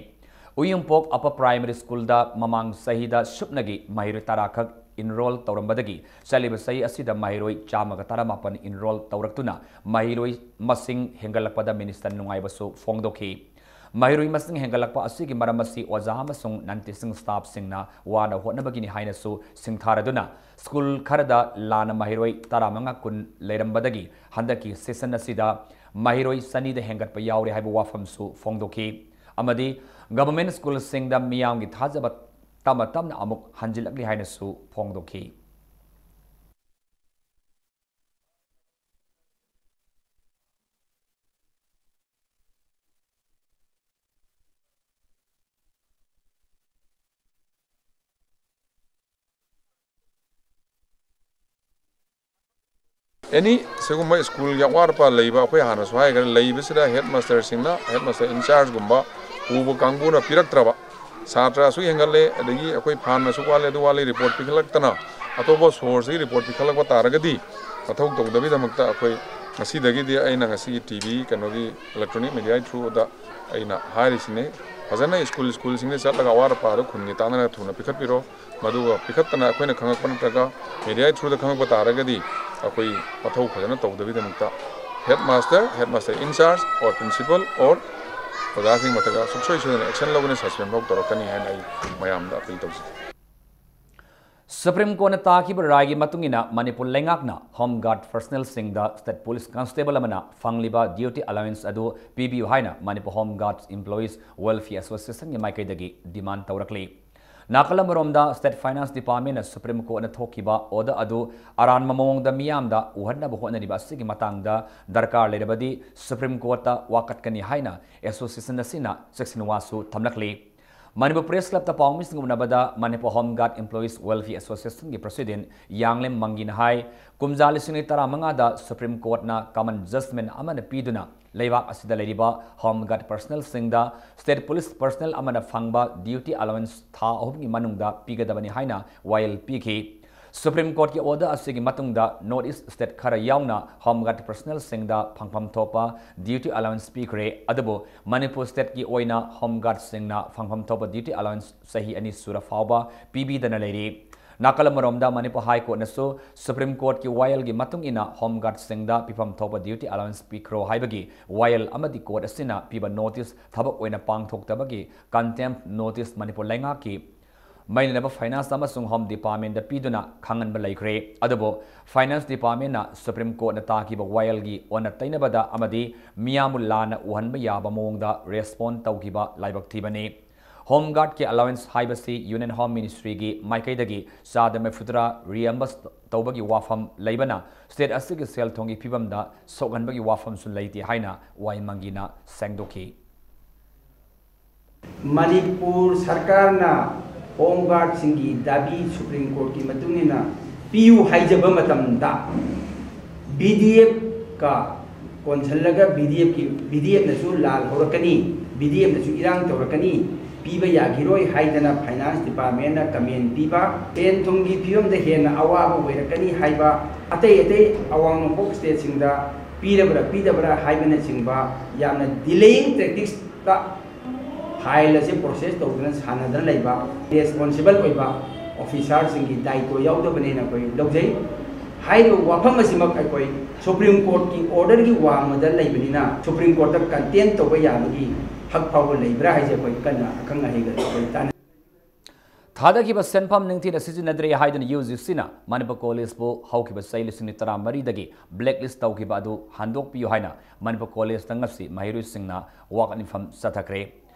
ꯎꯌꯨꯝꯄꯣꯛ ꯑꯞꯄꯔ ꯄ꯭ꯔꯥꯏꯃꯔꯤ ꯁ꯭ꯀꯨꯜꯗ ꯃꯃꯥꯡ ꯆꯍꯤꯗ ꯁꯨꯞꯅꯒꯤ ꯃꯍꯩꯔꯣꯏ ꯇꯔꯥ ꯈꯛ ꯏꯟꯔꯣꯜ ꯇꯧꯔꯝꯕꯗꯒꯤ ꯆꯠꯂꯤꯕ ꯆꯍꯤ ꯑꯁꯤꯗ ꯃꯍꯩꯔꯣꯏ ꯆꯥꯝꯃꯒ ꯇꯔꯥꯃꯥꯄꯟ ꯏꯟꯔꯣꯜ ꯇꯧꯔꯛꯇꯨꯅ ꯃꯍꯩꯔꯣꯏ ꯃꯁꯤꯡ ꯍꯦꯟꯒꯠꯂꯛꯄꯗ ꯃꯤꯅꯤꯁꯇꯔ ꯅꯨꯡꯉꯥꯏꯕꯁꯨ ꯐꯣꯡꯗꯣꯛꯈꯤ꯫ ꯃꯍꯩꯔꯣꯏ ꯃꯁꯤꯡ ꯍꯦꯟꯒꯠꯂꯛꯄ ꯑꯁꯤꯒꯤ ꯃꯔꯝ ꯑꯁꯤ ꯑꯣꯖꯥ ꯑꯃꯁꯨꯡ ꯅꯟ ꯇꯤꯆꯤꯡ ꯁ꯭ꯇꯥꯐꯁꯤꯡꯅ ꯋꯥꯅ ꯍꯣꯠꯅꯕꯒꯤꯅꯤ ꯍꯥꯏꯅꯁꯨ ꯁꯤꯡꯊꯥꯔꯗꯨꯅ, ꯁ꯭ꯀꯨꯜ ꯈꯔꯗ ꯂꯥꯟꯅ ꯃꯍꯩꯔꯣꯏ ꯇꯔꯥꯃꯉꯥ ꯀꯨꯟ ꯂꯩꯔꯝꯕꯗꯒꯤ ꯍꯟꯗꯛꯀꯤ ꯁꯦꯁꯟ ꯑꯁꯤꯗ ꯃꯍꯩꯔꯣꯏ ꯆꯅꯤꯗ ꯍꯦꯟꯒꯠꯄ ꯌꯥꯎꯔꯦ ꯍꯥꯏꯕ ꯋꯥꯐꯝꯁꯨ ꯐꯣꯡꯗꯣꯛꯈꯤ꯫ ꯑꯃꯗꯤ ꯒꯚꯔꯟꯃꯦꯟꯠ ꯁ꯭ꯀꯨꯜꯁꯤꯡꯗ ꯃꯤꯌꯥꯝꯒꯤ ꯊꯥꯖꯕ ꯇꯞꯅ ꯇꯞꯅ ꯑꯃꯨꯛ ꯍꯟꯖꯤꯜꯂꯛꯂꯤ ꯍꯥꯏꯅꯁꯨ ꯐꯣꯡꯗꯣꯛꯈꯤ꯫ ꯑꯦꯅꯤ ꯁꯤꯒꯨꯝꯕ ꯁ꯭ꯀꯨꯜꯒꯤ ꯑꯋꯥꯠ ꯑꯄꯥ ꯂꯩꯕ, ꯑꯩꯈꯣꯏ ꯍꯥꯟꯅꯁꯨ ꯍꯥꯏꯈ꯭ꯔꯦ, ꯂꯩꯕꯁꯤꯗ ꯍꯦꯗ ꯃꯥꯁꯇꯔꯁꯤꯡꯅ, ꯍꯦꯗ ꯃꯥꯁꯇꯔ ꯏꯟꯆꯥꯔꯖꯒꯨꯝꯕ ꯄꯨꯕ ꯀꯥꯡꯕꯨꯅ ꯄꯤꯔꯛꯇ꯭ꯔꯕ, ꯁꯥꯇ꯭ꯔ ꯑꯁꯨꯛ ꯍꯦꯟꯒꯠꯂꯦ, ꯑꯗꯒꯤ ꯑꯩꯈꯣꯏ ꯐꯥꯟ ꯑꯁꯨꯛ ꯋꯥꯠꯂꯦ, ꯑꯗꯨ ꯋꯥꯠꯂꯦ ꯔꯤꯄꯣꯔꯠ ꯄꯤꯈꯠꯂꯛꯇꯅ, ꯑꯇꯣꯞꯄ ꯁꯣꯔꯁꯇꯒꯤ ꯔꯤꯄꯣꯔꯠ ꯄꯤꯈꯠꯂꯛꯄ ꯇꯥꯔꯒꯗꯤ, ꯃꯊꯧ ꯇꯧꯗꯕꯒꯤꯗꯃꯛꯇ ꯑꯩꯈꯣꯏ ꯉꯁꯤꯗꯒꯤꯗꯤ ꯑꯩꯅ ꯉꯁꯤꯒꯤ ꯇꯤ ꯚꯤ, ꯀꯩꯅꯣꯒꯤ, ꯏꯂꯦꯛꯇ꯭ꯔꯣꯅꯤꯛ ꯃꯦꯗꯤꯌꯥꯒꯤ ꯊ꯭ꯔꯨꯗ ꯑꯩꯅ ꯍꯥꯏꯔꯤꯁꯤꯅꯤ꯫ ꯐꯖꯅ ꯁ꯭ꯀꯨꯜ ꯁ꯭ꯀꯨꯜꯁꯤꯡꯗ ꯆꯠꯂꯒ ꯑꯋꯥꯠ ꯑꯄꯥꯗꯣ ꯈꯨꯟꯒꯤ ꯇꯥꯟꯅꯔꯒ ꯊꯨꯅ ꯄꯤꯈꯠꯄꯤꯔꯣ꯫ ꯃꯗꯨꯒ ꯄꯤꯈꯠꯇꯅ ꯑꯩꯈꯣꯏꯅ ꯈꯪꯉꯛꯄ ꯅꯠꯇ꯭ꯔꯒ ꯃꯦꯗꯤꯌꯥꯒꯤ ꯊ꯭ꯔꯨꯗ ꯈꯪꯉꯛꯄ ꯇꯥꯔꯒꯗꯤ, ꯑꯩꯈꯣꯏ ꯃꯊꯧ ꯐꯖꯅ ꯇꯧꯗꯕꯒꯤꯗꯃꯛꯇ head master, head master incharge, or principal, or ꯑꯣꯖꯥꯁꯤꯡ ꯃꯊꯛꯇ ꯁꯨꯡꯁꯣꯏ ꯁꯣꯏꯗꯅ ꯑꯦꯛꯁꯟ ꯂꯧꯒꯅꯤ, ꯁꯁꯄꯦꯟ ꯐꯥꯎ ꯇꯧꯔꯛꯀꯅꯤ ꯍꯥꯏꯅ ꯑꯩ ꯃꯌꯥꯝꯗ ꯑꯄꯤꯜ ꯇꯧꯖꯒꯦ꯫ ꯁꯨꯄ꯭ꯔꯤꯝ ꯀꯣꯔꯠꯅ ꯇꯥꯈꯤꯕ ꯔꯥꯏꯒꯤ ꯃꯇꯨꯡ ꯏꯟꯅ ꯃꯅꯤꯄꯨꯔ ꯂꯩꯉꯥꯛꯅ ꯍꯣꯝ ꯒꯥꯔꯗ ꯄꯔꯁꯅꯦꯜꯁꯤꯡꯗ ꯁ꯭ꯇꯦꯠ ꯄꯨꯂꯤꯁ ꯀꯟꯁꯇꯦꯕꯜ ꯑꯃꯅ ꯐꯪꯂꯤꯕ ꯗ꯭ꯌꯨꯇꯤ ꯑꯦꯂꯥꯋꯦꯟꯁ ꯑꯗꯨ ꯄꯤꯕꯤꯌꯨ ꯍꯥꯏꯅ Manipur home guard employees welfare ꯑꯦꯁꯣꯁꯤꯌꯦꯁꯟꯒꯤ ꯃꯥꯏꯀꯩꯗꯒꯤ ꯗꯤꯃꯥꯟ ꯇꯧꯔꯛꯂꯤ꯫ ꯅꯥꯀꯜ ꯑꯃꯔꯣꯝꯗ, ꯁ꯭ꯇꯦꯠ ꯐꯥꯏꯅꯥꯟꯁ ꯗꯤꯄꯥꯔꯠꯃꯦꯟꯅ ꯁꯨꯄ꯭ꯔꯤꯝ ꯀꯣꯔꯠꯅ ꯊꯣꯛꯈꯤꯕ ꯑꯣꯔꯗꯔ ꯑꯗꯨ ꯑꯔꯥꯟꯕ ꯃꯑꯣꯡꯗ ꯃꯤꯌꯥꯝꯗ ꯎꯍꯟꯅꯕ ꯍꯣꯠꯅꯔꯤꯕ ꯑꯁꯤꯒꯤ ꯃꯇꯥꯡꯗ ꯗꯔꯀꯥꯔ ꯂꯩꯔꯕꯗꯤ ꯁꯨꯄ꯭ꯔꯤꯝ ꯀꯣꯔꯠꯇ ꯋꯥꯀꯠꯀꯅꯤ ꯍꯥꯏꯅ ꯑꯦꯁꯣꯁꯤꯌꯦꯁꯟ ꯑꯁꯤꯅ ꯆꯦꯛꯁꯤꯟ ꯋꯥꯁꯨ ꯊꯝꯂꯛꯂꯤ꯫ ꯃꯅꯤꯄꯨꯔ ꯄ꯭ꯔꯦꯁ ꯀ꯭ꯂꯕꯇ ꯄꯥꯎꯃꯤꯁꯤꯡꯒ ꯎꯅꯕꯗ Manipur home guard employees welfare ꯑꯦꯁꯣꯁꯤꯌꯦꯁꯟꯒꯤ ꯄ꯭ꯔꯁꯤꯗꯦꯟ ꯌꯥꯡꯂꯦꯝ ꯃꯪꯒꯤꯅ ꯍꯥꯏ, ꯀꯨꯝꯖꯥ ꯂꯤꯁꯤꯡ ꯑꯅꯤ ꯇꯔꯥꯃꯉꯥꯗ ꯁꯨꯄ꯭ꯔꯤꯝ ꯀꯣꯔꯠꯅ ꯀꯃꯟ ꯖꯖꯃꯦꯟ ꯑꯃꯅ ꯄꯤꯗꯨꯅ ꯂꯩꯕꯥꯛ ꯑꯁꯤꯗ ꯂꯩꯔꯤꯕ ꯍꯣꯝ ꯒꯥꯔꯗ ꯄꯔꯁꯅꯦꯜꯁꯤꯡꯗ ꯁ꯭ꯇꯦꯠ ꯄꯨꯂꯤꯁ ꯄꯔꯁꯅꯦꯜ ꯑꯃꯅ ꯐꯪꯕ ꯗ꯭ꯌꯨꯇꯤ ꯑꯦꯂꯥꯋꯦꯟꯁ ꯊꯥ ꯑꯍꯨꯝꯒꯤ ꯃꯅꯨꯡꯗ ꯄꯤꯒꯗꯕꯅꯤ ꯍꯥꯏꯅ ꯋꯥꯌꯦꯜ ꯄꯤꯈꯤ꯫ ꯁꯨꯄ꯭ꯔꯤꯝ ꯀꯣꯔꯠꯀꯤ ꯑꯣꯔꯗꯔ ꯑꯁꯤꯒꯤ ꯃꯇꯨꯡꯗ ꯅꯣꯔꯠ ꯏꯁ ꯁ꯭ꯇꯦꯠ ꯈꯔ ꯌꯥꯎꯅ ꯍꯣꯝ ꯒꯥꯔꯗ ꯄꯔꯁꯅꯦꯜꯁꯤꯡꯗ ꯐꯪꯐꯝ ꯊꯣꯛꯄ ꯗ꯭ꯌꯨꯇꯤ ꯑꯦꯂꯥꯋꯦꯟꯁ ꯄꯤꯈ꯭ꯔꯦ꯫ ꯑꯗꯨꯕꯨ ꯃꯅꯤꯄꯨꯔ ꯁ꯭ꯇꯦꯠꯀꯤ ꯑꯣꯏꯅ ꯍꯣꯝ ꯒꯥꯔꯗꯁꯤꯡꯅ ꯐꯪꯐꯝ ꯊꯣꯛꯄ ꯗ꯭ꯌꯨꯇꯤ ꯑꯦꯂꯥꯋꯦꯟꯁ ꯆꯍꯤ ꯑꯅꯤ ꯁꯨꯔ ꯐꯥꯎꯕ ꯄꯤꯕꯤꯗꯅ ꯂꯩꯔꯤ꯫ ꯅꯥꯀꯜ ꯑꯃꯔꯣꯝꯗ, ꯃꯅꯤꯄꯨꯔ ꯍꯥꯏ ꯀꯣꯔꯠꯅꯁꯨ ꯁꯨꯄ꯭ꯔꯤꯝ ꯀꯣꯔꯠꯀꯤ ꯋꯥꯌꯦꯜꯒꯤ ꯃꯇꯨꯡ ꯏꯟꯅ ꯍꯣꯝ ꯒꯥꯔꯗꯁꯤꯡꯗ ꯄꯤꯐꯝ ꯊꯣꯛꯄ ꯗ꯭ꯌꯨꯇꯤ ꯑꯦꯂꯥꯋꯦꯟꯁ ꯄꯤꯈ꯭ꯔꯣ ꯍꯥꯏꯕꯒꯤ ꯋꯥꯌꯦꯜ ꯑꯃꯗꯤ ꯀꯣꯔꯠ ꯑꯁꯤꯅ ꯄꯤꯕ ꯅꯣꯇꯤꯁ ꯊꯕꯛ ꯑꯣꯏꯅ ꯄꯥꯡꯊꯣꯛꯇꯕꯒꯤ ꯀꯟꯇꯦꯝꯞ ꯅꯣꯇꯤꯁ ꯃꯅꯤꯄꯨꯔ ꯂꯩꯉꯥꯛꯀꯤ ꯃꯩ ꯂꯩꯅꯕ ꯐꯥꯏꯅꯥꯟꯁ ꯑꯃꯁꯨꯡ ꯍꯣꯝ ꯗꯤꯄꯥꯔꯠꯃꯦꯟꯗ ꯄꯤꯗꯨꯅ ꯈꯪꯍꯟꯕ ꯂꯩꯈ꯭ꯔꯦ꯫ ꯑꯗꯨꯕꯨ ꯐꯥꯏꯅꯥꯟꯁ ꯗꯤꯄꯥꯔꯠꯃꯦꯟꯅ ꯁꯨꯄ꯭ꯔꯤꯝ ꯀꯣꯔꯠꯅ ꯇꯥꯈꯤꯕ ꯋꯥꯌꯦꯜꯒꯤ ꯑꯣꯟꯅ ꯇꯩꯅꯕꯗ ꯑꯃꯗꯤ ꯃꯤꯌꯥꯝꯕꯨ ꯂꯥꯟꯅ ꯎꯍꯟꯕ ꯌꯥꯕ ꯃꯑꯣꯡꯗ ꯔꯦꯁꯄꯣꯟ ꯇꯧꯈꯤꯕ ꯂꯥꯏꯕꯛ ꯊꯤꯕꯅꯤ꯫ ꯍꯣꯝ ꯒꯥꯔꯗꯀꯤ ꯑꯦꯂꯥꯋꯦꯟꯁ ꯍꯥꯏꯕꯁꯤ ꯌꯨꯅꯤꯌꯟ ꯍꯣꯝ ꯃꯤꯅꯤꯁꯇ꯭ꯔꯤꯒꯤ ꯃꯥꯏꯀꯩꯗꯒꯤ ꯆꯥꯗ ꯃꯔꯤꯐꯨꯇꯔꯥ ꯔꯤꯑꯦꯝꯕꯁ ꯇꯧꯕꯒꯤ ꯋꯥꯐꯝ ꯂꯩꯕꯅ ꯁ꯭ꯇꯦꯠ ꯑꯁꯤꯒꯤ ꯁꯦꯜ ꯊꯨꯝꯒꯤ ꯐꯤꯕꯝꯗ ꯁꯣꯛꯍꯟꯕꯒꯤ ꯋꯥꯐꯝꯁꯨ ꯂꯩꯇꯦ ꯍꯥꯏꯅ ꯋꯥꯏ ꯃꯪꯒꯤꯅ ꯁꯦꯡꯗꯣꯛꯈꯤ꯫ ꯃꯅꯤꯄꯨꯔ ꯁꯔꯀꯥꯔꯅ ꯍꯣꯝ ꯒꯥꯔꯗꯁꯤꯡꯒꯤ ꯗꯥꯕꯤ ꯁꯨꯄ꯭ꯔꯤꯝ ꯀꯣꯔꯠꯀꯤ ꯃꯇꯨꯡ ꯏꯟꯅ ꯄꯤꯌꯨ ꯍꯥꯏꯖꯕ ꯃꯇꯝꯗ ꯕꯤ ꯗꯤ ꯑꯦꯐꯀ ꯀꯣꯟꯁꯤꯜꯂꯒ ꯕꯤ ꯗꯤ ꯑꯦꯐꯀꯤ, ꯕꯤ ꯗꯤ ꯑꯦꯐꯅꯁꯨ ꯂꯥꯜ ꯍꯧꯔꯛꯀꯅꯤ, ꯕꯤ ꯗꯤ ꯑꯦꯐꯅꯁꯨ ꯏꯔꯥꯡ ꯇꯧꯔꯛꯀꯅꯤ, ꯄꯤꯕ ꯌꯥꯈꯤꯔꯣꯏ ꯍꯥꯏꯗꯅ ꯐꯥꯏꯅꯥꯟꯁ ꯗꯤꯄꯥꯔꯠꯃꯦꯟꯅ ꯀꯃꯦꯟ ꯄꯤꯕ, ꯁꯦꯟ ꯊꯨꯝꯒꯤ ꯐꯤꯕꯝꯗ ꯍꯦꯟꯅ ꯑꯋꯥꯕ ꯑꯣꯏꯔꯛꯀꯅꯤ ꯍꯥꯏꯕ, ꯑꯇꯩ ꯑꯇꯩ ꯑꯋꯥꯡ ꯅꯣꯡꯄꯣꯛ ꯁ꯭ꯇꯦꯠꯁꯤꯡꯗ ꯄꯤꯔꯕ꯭ꯔꯥ ꯄꯤꯗꯕ꯭ꯔꯥ ꯍꯥꯏꯕꯅꯆꯤꯡꯕ ꯌꯥꯝꯅ ꯗꯤꯂꯦꯌꯤꯡ ꯇꯦꯛꯇꯤꯛꯁꯇ ꯐꯥꯏꯜ ꯑꯁꯤ ꯄ꯭ꯔꯣꯁꯦꯁ ꯇꯧꯗꯨꯅ ꯁꯥꯟꯅꯗꯨꯅ ꯂꯩꯕ ꯔꯦꯁꯄꯣꯟꯁꯤꯕꯜ ꯑꯣꯏꯕ ꯑꯣꯐꯤꯁꯥꯔꯁꯤꯡꯒꯤ ꯗꯥꯏꯇ꯭ꯋ ꯌꯥꯎꯗꯕꯅꯦꯅ ꯑꯩꯈꯣꯏ ꯂꯧꯖꯩ꯫ ꯍꯥꯏꯔꯤꯕ ꯋꯥꯐꯝ ꯑꯁꯤꯃꯛ ꯑꯩꯈꯣꯏ ꯁꯨꯄ꯭ꯔꯤꯝ ꯀꯣꯔꯠꯀꯤ ꯑꯣꯔꯗꯔꯒꯤ ꯋꯥꯡꯃꯗ ꯂꯩꯕꯅꯤꯅ ꯁꯨꯄ꯭ꯔꯤꯝ ꯀꯣꯔꯠꯇ ꯀꯟꯇꯦꯝ ꯇꯧꯕ ꯌꯥꯕꯒꯤ ꯍꯛ ꯐꯥꯎꯕ ꯂꯩꯕ꯭ꯔꯥ ꯍꯥꯏꯁꯦ ꯑꯩꯈꯣꯏ ꯀꯟꯅ ꯑꯈꯪ ꯑꯍꯩꯒ ꯑꯩꯈꯣꯏ ꯇꯥꯟꯅ ꯊꯥꯗꯈꯤꯕ ꯁꯦꯟꯐꯝ ꯅꯤꯡꯊꯤꯅ ꯁꯤꯖꯤꯟꯅꯗ꯭ꯔꯦ ꯍꯥꯏꯗꯨꯅ ꯌꯨ ꯖꯤ ꯁꯤꯅ ꯃꯅꯤꯄꯨꯔ ꯀꯣꯂꯦꯖꯄꯨ ꯍꯧꯈꯤꯕ ꯆꯍꯤ ꯂꯤꯁꯤꯡ ꯑꯅꯤ ꯇꯔꯥꯃꯔꯤꯗꯒꯤ ꯕ꯭ꯂꯦꯛ ꯂꯤꯁ ꯇꯧꯈꯤꯕ ꯑꯗꯨ ꯍꯟꯗꯣꯛꯄꯤꯌꯨ ꯍꯥꯏꯅ ꯃꯅꯤꯄꯨꯔ ꯀꯣꯂꯦꯖꯇ ꯉꯁꯤ ꯃꯍꯩꯔꯣꯏꯁꯤꯡꯅ ꯋꯥꯀꯠ ꯃꯤꯐꯝ ꯆꯠꯊꯈ꯭ꯔꯦ꯫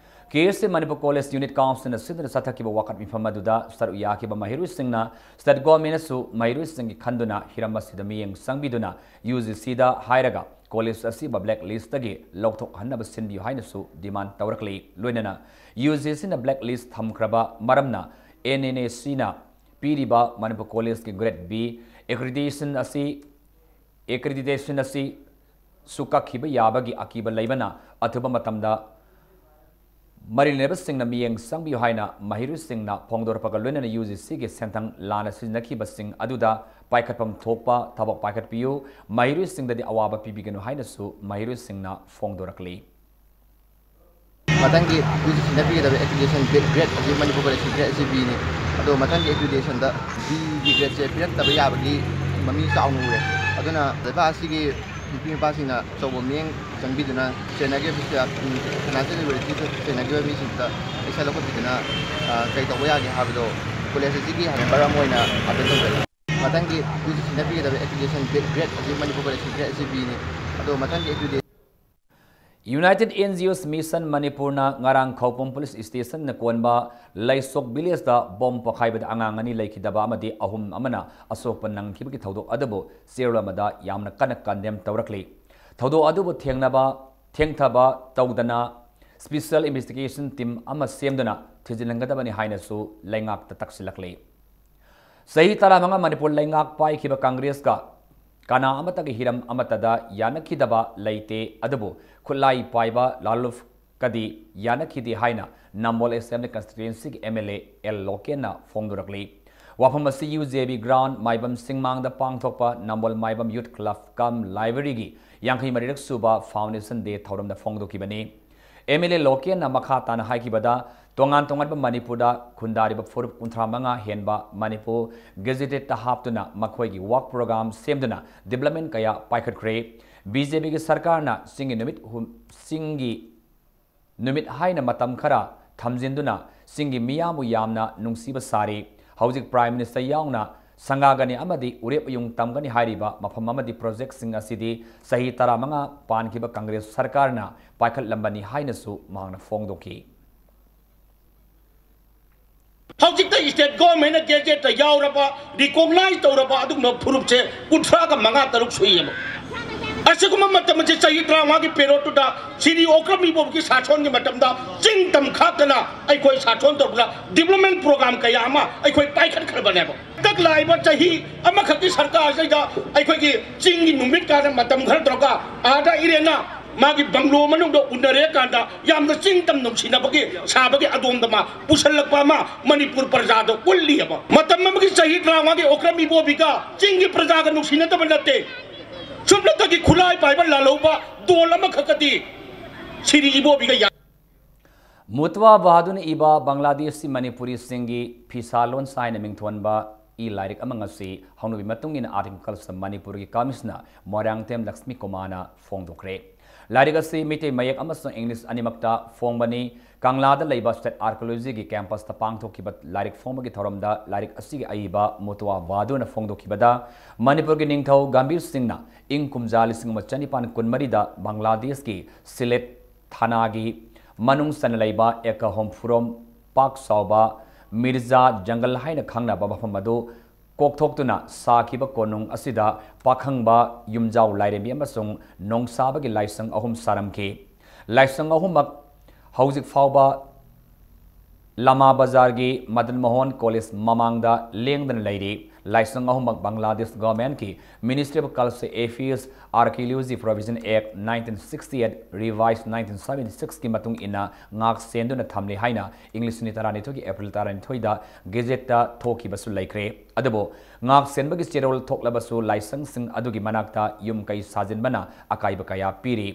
ꯀꯦ ꯑꯦꯁ ꯑꯦ ꯃꯅꯤꯄꯨꯔ ꯀꯣꯂꯦꯖ ꯌꯨꯅꯤꯠ ꯀꯥꯎꯟꯁꯤꯜꯅ ꯁꯤꯟꯗꯨꯅ ꯆꯠꯊꯈꯤꯕ ꯋꯥꯀꯠ ꯃꯤꯐꯝ ꯑꯗꯨꯗ ꯁꯔꯨꯛ ꯌꯥꯈꯤꯕ ꯃꯍꯩꯔꯣꯏꯁꯤꯡꯅ ꯁ꯭ꯇꯦꯠ ꯒꯣꯔꯃꯦꯟꯅꯁꯨ ꯃꯍꯩꯔꯣꯏꯁꯤꯡꯒꯤ ꯈꯟꯗꯨꯅ ꯍꯤꯔꯝ ꯑꯁꯤꯗ ꯃꯤꯠꯌꯦꯡ ꯆꯪꯕꯤꯗꯨꯅ ꯌꯨ ꯖꯤ ꯁꯤꯗ ꯍꯥꯏꯔꯒ ꯀꯣꯂꯦꯖ ꯑꯁꯤꯕꯨ ꯕ꯭ꯂꯦꯛ ꯂꯤꯁꯇꯒꯤ ꯂꯧꯊꯣꯛꯍꯟꯅꯕ ꯁꯤꯟꯕꯤꯌꯨ ꯍꯥꯏꯅꯁꯨ ꯗꯤꯃꯥꯟ ꯇꯧꯔꯛꯂꯤ꯫ ꯂꯣꯏꯅꯅ ꯌꯨ ꯖꯤ ꯁꯤꯅ ꯕ꯭ꯂꯦꯛ ꯂꯤꯁ ꯊꯝꯈ꯭ꯔꯕ ꯃꯔꯝꯅ ꯑꯦꯟ ꯑꯦꯟ ꯑꯦ ꯁꯤꯅ ꯄꯤꯔꯤꯕ ꯃꯅꯤꯄꯨꯔ ꯀꯣꯂꯦꯖꯀꯤ ꯒ꯭ꯔꯦꯗ ꯕꯤ ꯑꯦꯀ꯭ꯔꯤꯗꯤꯇꯦꯁꯟ ꯑꯁꯤ ꯑꯦꯀ꯭ꯔꯤꯗꯤꯇꯦꯁꯟ ꯑꯁꯤ ꯁꯨ ꯀꯛꯈꯤꯕ ꯌꯥꯕꯒꯤ ꯑꯀꯤꯕ ꯂꯩꯕꯅ ꯑꯊꯨꯕ ꯃꯇꯝꯗ ꯃꯔꯤ ꯂꯩꯅꯕꯁꯤꯡꯅ ꯃꯤꯠꯌꯦꯡ ꯆꯪꯕꯤꯌꯨ ꯍꯥꯏꯅ ꯃꯍꯩꯔꯣꯏꯁꯤꯡꯅ ꯐꯣꯡꯗꯣꯔꯛꯄꯒ ꯂꯣꯏꯅꯅ ꯌꯨ ꯖꯤ ꯁꯤꯒꯤ ꯁꯦꯟꯊꯪ ꯂꯥꯟꯅ ꯁꯤꯖꯤꯟꯅꯈꯤꯕꯁꯤꯡ ꯑꯗꯨꯗ ꯄꯥꯏꯈꯠꯐꯝ ꯊꯣꯛꯄ ꯊꯕꯛ ꯄꯥꯏꯈꯠꯄꯤꯌꯨ, ꯃꯍꯩꯔꯣꯏꯁꯤꯡꯗꯗꯤ ꯑꯋꯥꯕ ꯄꯤꯕꯤꯒꯅꯨ ꯍꯥꯏꯅꯁꯨ ꯃꯍꯩꯔꯣꯏꯁꯤꯡꯅ ꯐꯣꯡꯗꯣꯔꯛꯂꯤ꯫ ꯃꯊꯪꯒꯤ ꯌꯨ ꯖꯤ ꯁꯤꯅ ꯄꯤꯒꯗꯕ ꯑꯦꯄ꯭ꯂꯤꯀꯦꯁꯟ ꯒ꯭ꯔꯦꯗ ꯑꯁꯤ ꯃꯅꯤꯄꯨꯔ ꯀꯣꯂꯦꯖꯀꯤ ꯒ꯭ꯔꯦꯗ ꯑꯁꯤ ꯕꯤꯅꯤ꯫ ꯑꯗꯣ ꯃꯊꯪꯒꯤ ꯑꯦꯄ꯭ꯂꯤꯀꯦꯁꯟꯗ ꯕꯤꯒꯤ ꯒ꯭ꯔꯦꯗꯁꯦ ꯄꯤꯔꯛꯇꯕ ꯌꯥꯕꯒꯤ ꯃꯃꯤ ꯆꯥꯎꯅ ꯎꯔꯦ꯫ ꯑꯗꯨꯅ ꯂꯩꯕꯥꯛ ꯑꯁꯤꯒꯤ ꯅꯨꯄꯤ ꯅꯨꯄꯥꯁꯤꯡꯅ ꯑꯆꯧꯕ ꯃꯤꯠꯌꯦꯡ ꯆꯪꯕꯤꯗꯨꯅ ꯆꯩꯅꯥꯒꯤ ꯑꯣꯐꯤꯁꯇ, ꯐꯥꯏꯅꯥꯟꯁꯤꯌꯦꯜ ꯏꯔꯦꯒꯨꯂꯔꯤꯇꯤꯁ ꯆꯩꯅꯥꯒꯤ ꯑꯣꯏꯕ ꯃꯤꯁꯤꯡꯗꯨꯗ ꯑꯦꯛꯁꯟ ꯂꯧꯈꯠꯄꯤꯗꯨꯅ ꯀꯩ ꯇꯧꯕ ꯌꯥꯒꯦ ꯍꯥꯏꯕꯗꯣ ꯀꯣꯂꯦꯖ ꯑꯁꯤꯒꯤ ꯃꯦꯝꯕꯔ ꯑꯃ ꯑꯣꯏꯅ ꯑꯥꯄꯤꯜ ꯇꯧꯖꯔꯤ꯫ ꯃꯊꯪꯒꯤ ꯌꯨ ꯖꯤ ꯁꯤꯅ ꯄꯤꯒꯗꯕ ꯑꯦꯄ꯭ꯂꯤꯀꯦꯁꯟ ꯒ꯭ꯔꯦꯗ ꯑꯁꯤ ꯃꯅꯤꯄꯨꯔ ꯀꯣꯂꯦꯖꯀꯤ ꯒ꯭ꯔꯦꯗ ꯑꯁꯤ ꯕꯤꯅꯤ꯫ ꯑꯗꯣ ꯃꯊꯪꯒꯤ application United N G Os Mission ꯃꯅꯤꯄꯨꯔꯅ ꯉꯔꯥꯡ ꯈꯧꯄꯨꯝ ꯄꯨꯂꯤꯁ ꯁ꯭ꯇꯦꯁꯟꯅ ꯀꯣꯟꯕ ꯂꯩꯁꯣꯛ ꯚꯤꯂꯦꯖꯇ ꯕꯣꯝ ꯄꯣꯈꯥꯏꯕꯗ ꯑꯉꯥꯡ ꯑꯅꯤ ꯂꯩꯈꯤꯗꯕ ꯑꯃꯗꯤ ꯑꯍꯨꯝ ꯑꯃꯅ ꯑꯁꯣꯛꯄ ꯅꯪꯈꯤꯕꯒꯤ ꯊꯧꯗꯣꯛ ꯑꯗꯨꯕꯨ ꯆꯦꯔꯣꯜ ꯑꯃꯗ ꯌꯥꯝꯅ ꯀꯟꯅ ꯀꯟꯗꯦꯝ ꯇꯧꯔꯛꯂꯤ꯫ ꯊꯧꯗꯣꯛ ꯑꯗꯨꯕꯨ ꯊꯦꯡꯅꯕ, ꯊꯦꯡꯊꯕ ꯇꯧꯗꯅ ꯁ꯭ꯄꯤꯁꯦꯜ ꯏꯟꯚꯦꯁꯇꯤꯒꯦꯁꯟ ꯇꯤꯝ ꯑꯃ ꯁꯦꯝꯗꯨꯅ ꯊꯤꯖꯤꯜꯍꯟꯒꯗꯕꯅꯤ ꯍꯥꯏꯅꯁꯨ ꯂꯩꯉꯥꯛꯇ ꯇꯛꯁꯤꯜꯂꯛꯂꯤ꯫ ꯆꯍꯤ ꯇꯔꯥꯃꯉꯥ ꯃꯅꯤꯄꯨꯔ ꯂꯩꯉꯥꯛ ꯄꯥꯏꯈꯤꯕ ꯀꯪꯒ꯭ꯔꯦꯁꯀ ꯀꯅꯥ ꯑꯃꯠꯇꯒ ꯍꯤꯔꯝ ꯑꯃꯠꯇꯗ ꯌꯥꯅꯈꯤꯗꯕ ꯂꯩꯇꯦ, ꯑꯗꯨꯕꯨ ꯈꯨꯠꯂꯥꯏ ꯄꯥꯏꯕ ꯂꯥꯂꯨꯐꯀꯗꯤ ꯌꯥꯅꯈꯤꯗꯦ ꯍꯥꯏꯅ ꯅꯝꯕꯣꯜ ꯑꯦꯁꯦꯝꯕ꯭ꯂꯤ ꯀꯟꯁꯇꯤꯇ꯭ꯋꯦꯟꯁꯤꯒꯤ ꯑꯦꯝ ꯑꯦꯜ ꯑꯦ ꯑꯦꯜ ꯂꯣꯀꯦꯟꯅ ꯐꯣꯡꯗꯣꯔꯛꯂꯤ꯫ ꯋꯥꯐꯝ ꯑꯁꯤ ꯌꯨ ꯖꯦ ꯕꯤ ꯒ꯭ꯔꯥꯎꯟ ꯃꯥꯏꯕꯝ ꯆꯤꯡꯃꯥꯡꯗ ꯄꯥꯡꯊꯣꯛꯄ ꯅꯝꯕꯣꯜ ꯃꯥꯏꯕꯝ ꯌꯨꯠ ꯀ꯭ꯂꯕ ꯀꯝ ꯂꯥꯏꯕ꯭ꯔꯦꯔꯤꯒꯤ ꯌꯥꯡꯈꯩ ꯃꯔꯤꯔꯛ ꯁꯨꯕ ꯐꯥꯎꯟꯗꯦꯁꯟ ꯗꯦ ꯊꯧꯔꯝꯗ ꯐꯣꯡꯗꯣꯛꯈꯤꯕꯅꯤ꯫ ꯑꯦꯝ ꯑꯦꯜ ꯑꯦ ꯂꯣꯀꯦꯟꯅ ꯃꯈꯥ ꯇꯥꯅ ꯍꯥꯏꯈꯤꯕꯗ, ꯇꯣꯉꯥꯟ ꯇꯣꯉꯥꯟꯕ ꯃꯅꯤꯄꯨꯔꯗ ꯈꯨꯟꯗꯥꯔꯤꯕ ꯐꯨꯔꯨꯞ ꯀꯨꯟꯊ꯭ꯔꯥ ꯃꯉꯥ ꯍꯦꯟꯕ ꯃꯅꯤꯄꯨꯔ ꯒꯦꯖꯦꯇꯦꯠꯇ ꯍꯥꯞꯇꯨꯅ ꯃꯈꯣꯏꯒꯤ ꯋꯥꯔꯛ ꯄ꯭ꯔꯣꯒ꯭ꯔꯥꯝ ꯁꯦꯝꯗꯨꯅ ꯗꯤꯕ꯭ꯂꯞꯃꯦꯟ ꯀꯌꯥ ꯄꯥꯏꯈꯠꯈ꯭ꯔꯦ꯫ ꯕꯤ ꯖꯦ ꯄꯤꯒꯤ ꯁꯔꯀꯥꯔꯅ ꯆꯤꯡꯒꯤ ꯅꯨꯃꯤꯠ ꯍꯨꯝ-, ꯆꯤꯡꯒꯤ ꯅꯨꯃꯤꯠ ꯍꯥꯏꯅ ꯃꯇꯝ ꯈꯔ ꯊꯝꯖꯤꯟꯗꯨꯅ ꯆꯤꯡꯒꯤ ꯃꯤꯌꯥꯝꯕꯨ ꯌꯥꯝꯅ ꯅꯨꯡꯁꯤꯕ ꯁꯥꯔꯤ꯫ ꯍꯧꯖꯤꯛ ꯄ꯭ꯔꯥꯏꯝ ꯃꯤꯅꯤꯁꯇꯔ ꯌꯥꯎꯅ ꯁꯪꯒꯥꯒꯅꯤ ꯑꯃꯗꯤ ꯎꯔꯦꯞ ꯎꯌꯨꯡ ꯇꯝꯒꯅꯤ ꯍꯥꯏꯔꯤꯕ ꯃꯐꯝ ꯑꯃꯗꯤ ꯄ꯭ꯔꯣꯖꯦꯛꯁꯤꯡ ꯑꯁꯤꯗꯤ ꯆꯍꯤ ꯇꯔꯥꯃꯉꯥ ꯄꯥꯟꯈꯤꯕ ꯀꯪꯒ꯭ꯔꯦꯁ ꯁꯔꯀꯥꯔꯅ ꯄꯥꯏꯈꯠꯂꯝꯕꯅꯤ ꯍꯥꯏꯅꯁꯨ ꯃꯍꯥꯛꯅ ꯐꯣꯡꯗꯣꯛꯈꯤ꯫ ꯍꯧꯖꯤꯛꯇ ꯁ꯭ꯇꯦꯠ ꯒꯣꯔꯃꯦꯟꯅ ꯒꯦꯖꯦꯠꯇ ꯌꯥꯎꯔꯕ, ꯔꯤꯀꯣꯒꯅꯥꯏꯖ ꯇꯧꯔꯕ ꯑꯗꯨꯒꯨꯝꯕ ꯐꯨꯔꯨꯞꯁꯦ ꯀꯨꯟꯊ꯭ꯔꯥꯒ ꯃꯉꯥ ꯇꯔꯨꯛ ꯁꯨꯏꯌꯦꯕ꯫ ꯑꯁꯤꯒꯨꯝꯕ ꯃꯇꯝ ꯑꯁꯤ ꯆꯍꯤ ꯇꯔꯥꯃꯉꯥꯒꯤ ꯄꯦꯔꯣꯠꯇꯨꯗ ꯁꯤꯔꯤ ꯑꯣꯀ꯭ꯔꯝ ꯏꯕꯣꯕꯤꯒꯤ ꯁꯥꯁꯣꯟꯒꯤ ꯃꯇꯝꯗ ꯆꯤꯡ ꯇꯝ ꯈꯥꯛꯇꯅ ꯑꯩꯈꯣꯏ ꯁꯥꯁꯣꯟ ꯇꯧꯗꯅ ꯗꯤꯕ꯭ꯂꯞꯃꯦꯟ ꯄ꯭ꯔꯣꯒ꯭ꯔꯥꯝ ꯀꯌꯥ ꯑꯃ ꯑꯩꯈꯣꯏ ꯄꯥꯏꯈꯠꯈ꯭ꯔꯕꯅꯦꯕ꯫ ꯍꯟꯗꯛ ꯂꯥꯛꯏꯕ ꯆꯍꯤ ꯑꯃꯈꯛꯀꯤ ꯁꯔꯀꯥꯔꯁꯤꯗ ꯑꯩꯈꯣꯏꯒꯤ ꯆꯤꯡꯒꯤ ꯅꯨꯃꯤꯠ ꯀꯥꯏꯅ ꯃꯇꯝ ꯈꯔ ꯇꯧꯔꯒ ꯑꯥꯗ ꯏꯔꯦꯟꯅ ꯃꯥꯒꯤ ꯕꯪꯒ꯭ꯂꯣ ꯃꯅꯨꯡꯗ ꯎꯅꯔꯦ ꯀꯥꯟꯗ ꯌꯥꯝꯅ ꯆꯤꯡ ꯇꯝ ꯅꯨꯡꯁꯤꯅꯕꯒꯤ ꯁꯥꯕꯒꯤ ꯑꯗꯣꯝꯗ ꯃꯥ ꯄꯨꯁꯜꯂꯛꯄ ꯑꯃ ꯃꯅꯤꯄꯨꯔ ꯄ꯭ꯔꯖꯥꯗ ꯎꯠꯂꯤꯑꯕ꯫ ꯃꯇꯝ ꯑꯃꯒꯤ ꯆꯍꯤ ꯇꯔꯥꯃꯉꯥꯒꯤ ꯑꯣꯀ꯭ꯔꯝ ꯏꯕꯣꯕꯤꯒ ꯆꯤꯡꯒꯤ ꯄ꯭ꯔꯖꯥꯒ ꯅꯨꯡꯁꯤꯅꯗꯕ ꯅꯠꯇꯦ꯫ ꯁꯨꯞꯅꯇꯒꯤ ꯈꯨꯠꯂꯥꯏ ꯄꯥꯏꯕ ꯂꯥꯜꯍꯧꯕ ꯗꯣꯜ ꯑꯃꯈꯛꯀꯗꯤ ꯁꯤꯔꯤ ꯏꯕꯣꯕꯤꯒ ꯌꯥ- ꯃꯨꯇ꯭ꯋꯥ ꯕꯍꯥꯗꯨꯔꯅ ꯏꯕ ꯕꯪꯒ꯭ꯂꯥꯗꯦꯁꯤ ꯃꯅꯤꯄꯨꯔꯤꯁꯤꯡꯒꯤ ꯐꯤꯁꯥ ꯂꯣꯟꯁꯥ ꯍꯥꯏꯅ ꯃꯤꯡꯊꯣꯟꯕ ꯏ ꯂꯥꯏꯔꯤꯛ ꯑꯃ ꯉꯁꯤ ꯍꯧꯅꯕꯤ ꯃꯇꯨꯡ ꯏꯟꯅ ꯑꯥꯔꯠ ꯑꯦꯟ ꯀꯜꯆꯔ ꯃꯅꯤꯄꯨꯔꯒꯤ ꯀꯃꯤꯁꯅꯔ ꯃꯣꯏꯔꯥꯡꯊꯦꯝ ꯂꯛꯁꯃꯤ ꯀꯨꯃꯥꯔꯅ ꯐꯣꯡꯗꯣꯛꯈ꯭ꯔꯦ꯫ ꯂꯥꯏꯔꯤꯛ ꯑꯁꯤ ꯃꯤꯇꯩ ꯃꯌꯦꯛ ꯑꯃꯁꯨꯡ ꯏꯪꯂꯤꯁ ꯑꯅꯤꯃꯛꯇ ꯐꯣꯡꯕꯅꯤ꯫ ꯀꯪꯂꯥꯗ ꯂꯩꯕ ꯁ꯭ꯇꯦꯠ ꯑꯥꯔꯀꯤꯑꯣꯂꯣꯖꯤꯒꯤ ꯀꯦꯝꯄꯁꯇ ꯄꯥꯡꯊꯣꯛꯈꯤꯕ ꯂꯥꯏꯔꯤꯛ ꯐꯣꯡꯕꯒꯤ ꯊꯧꯔꯝꯗ ꯂꯥꯏꯔꯤꯛ ꯑꯁꯤꯒꯤ ꯑꯏꯕ ꯃꯨꯇ꯭ꯋꯥ ꯕꯍꯥꯗꯨꯔꯅ ꯐꯣꯡꯗꯣꯛꯈꯤꯕꯗ, ꯃꯅꯤꯄꯨꯔꯒꯤ ꯅꯤꯡꯊꯧ ꯒꯝꯚꯤꯔ ꯁꯤꯡꯅ ꯏꯪ ꯀꯨꯝꯖꯥ ꯂꯤꯁꯤꯡ ꯑꯃ ꯆꯅꯤꯄꯥꯟ ꯀꯨꯟꯃꯔꯤꯗ ꯕꯪꯒ꯭ꯂꯥꯗꯦꯁꯀꯤ ꯁꯤꯂꯦꯠ ꯊꯥꯅꯥꯒꯤ ꯃꯅꯨꯡ ꯆꯟꯅ ꯂꯩꯕ ꯑꯦꯀꯥ ꯍꯣꯝꯐꯨꯔꯣꯝ ꯄꯥꯛ ꯆꯥꯎꯕ ꯃꯤꯔꯖꯥ ꯖꯪꯒꯜ ꯍꯥꯏꯅ ꯈꯪꯅꯕ ꯃꯐꯝ ꯑꯗꯨ ꯀꯣꯛꯊꯣꯛꯇꯨꯅ ꯁꯥꯈꯤꯕ ꯀꯣꯅꯨꯡ ꯑꯁꯤꯗ ꯄꯥꯈꯪꯕ, ꯌꯨꯝꯖꯥꯎ ꯂꯥꯏꯔꯦꯝꯕꯤ ꯑꯃꯁꯨꯡ ꯅꯣꯡꯁꯥꯕꯒꯤ ꯂꯥꯏꯁꯪ ꯑꯍꯨꯝ ꯁꯥꯔꯝꯈꯤ꯫ ꯂꯥꯏꯁꯪ ꯑꯍꯨꯝꯃꯛ ꯍꯧꯖꯤꯛ ꯐꯥꯎꯕ ꯂꯥꯃꯥ ꯕꯖꯥꯔꯒꯤ ꯃꯗꯟ ꯃꯣꯍꯟ ꯀꯣꯂꯦꯖ ꯃꯃꯥꯡꯗ ꯂꯦꯡꯗꯅ ꯂꯩꯔꯤ꯫ ꯂꯥꯏꯁꯪ ꯑꯍꯨꯝꯃꯛ Bangladesh ꯒꯚꯔꯟꯃꯦꯟꯠꯀꯤ Ministry of Culture, Affairs, Archaeology Provision Act nineteen sixty-eight, Revised nineteen seventy-six ꯀꯤ ꯃꯇꯨꯡ ꯏꯟꯅ ꯉꯥꯛ ꯁꯦꯟꯗꯨꯅ ꯊꯝꯂꯤ ꯍꯥꯏꯅ ꯏꯪ ꯂꯤꯁꯤꯡ ꯑꯅꯤ ꯇꯔꯥꯅꯤꯊꯣꯏꯒꯤ ꯑꯦꯄ꯭ꯔꯤꯜ ꯇꯔꯥꯅꯤꯊꯣꯏꯗ ꯒꯦꯖꯦꯠꯇ ꯊꯣꯛꯈꯤꯕꯁꯨ ꯂꯩꯈ꯭ꯔꯦ꯫ ꯑꯗꯨꯕꯨ ꯉꯥꯛ ꯁꯦꯟꯕꯒꯤ ꯆꯦꯔꯣꯜ ꯊꯣꯛꯂꯕꯁꯨ ꯂꯥꯏꯁꯪꯁꯤꯡ ꯑꯗꯨꯒꯤ ꯃꯅꯥꯛꯇ ꯌꯨꯝ ꯀꯩ ꯁꯥꯖꯤꯟꯕꯅ ꯑꯀꯥꯏꯕ ꯀꯌꯥ ꯄꯤꯔꯤ꯫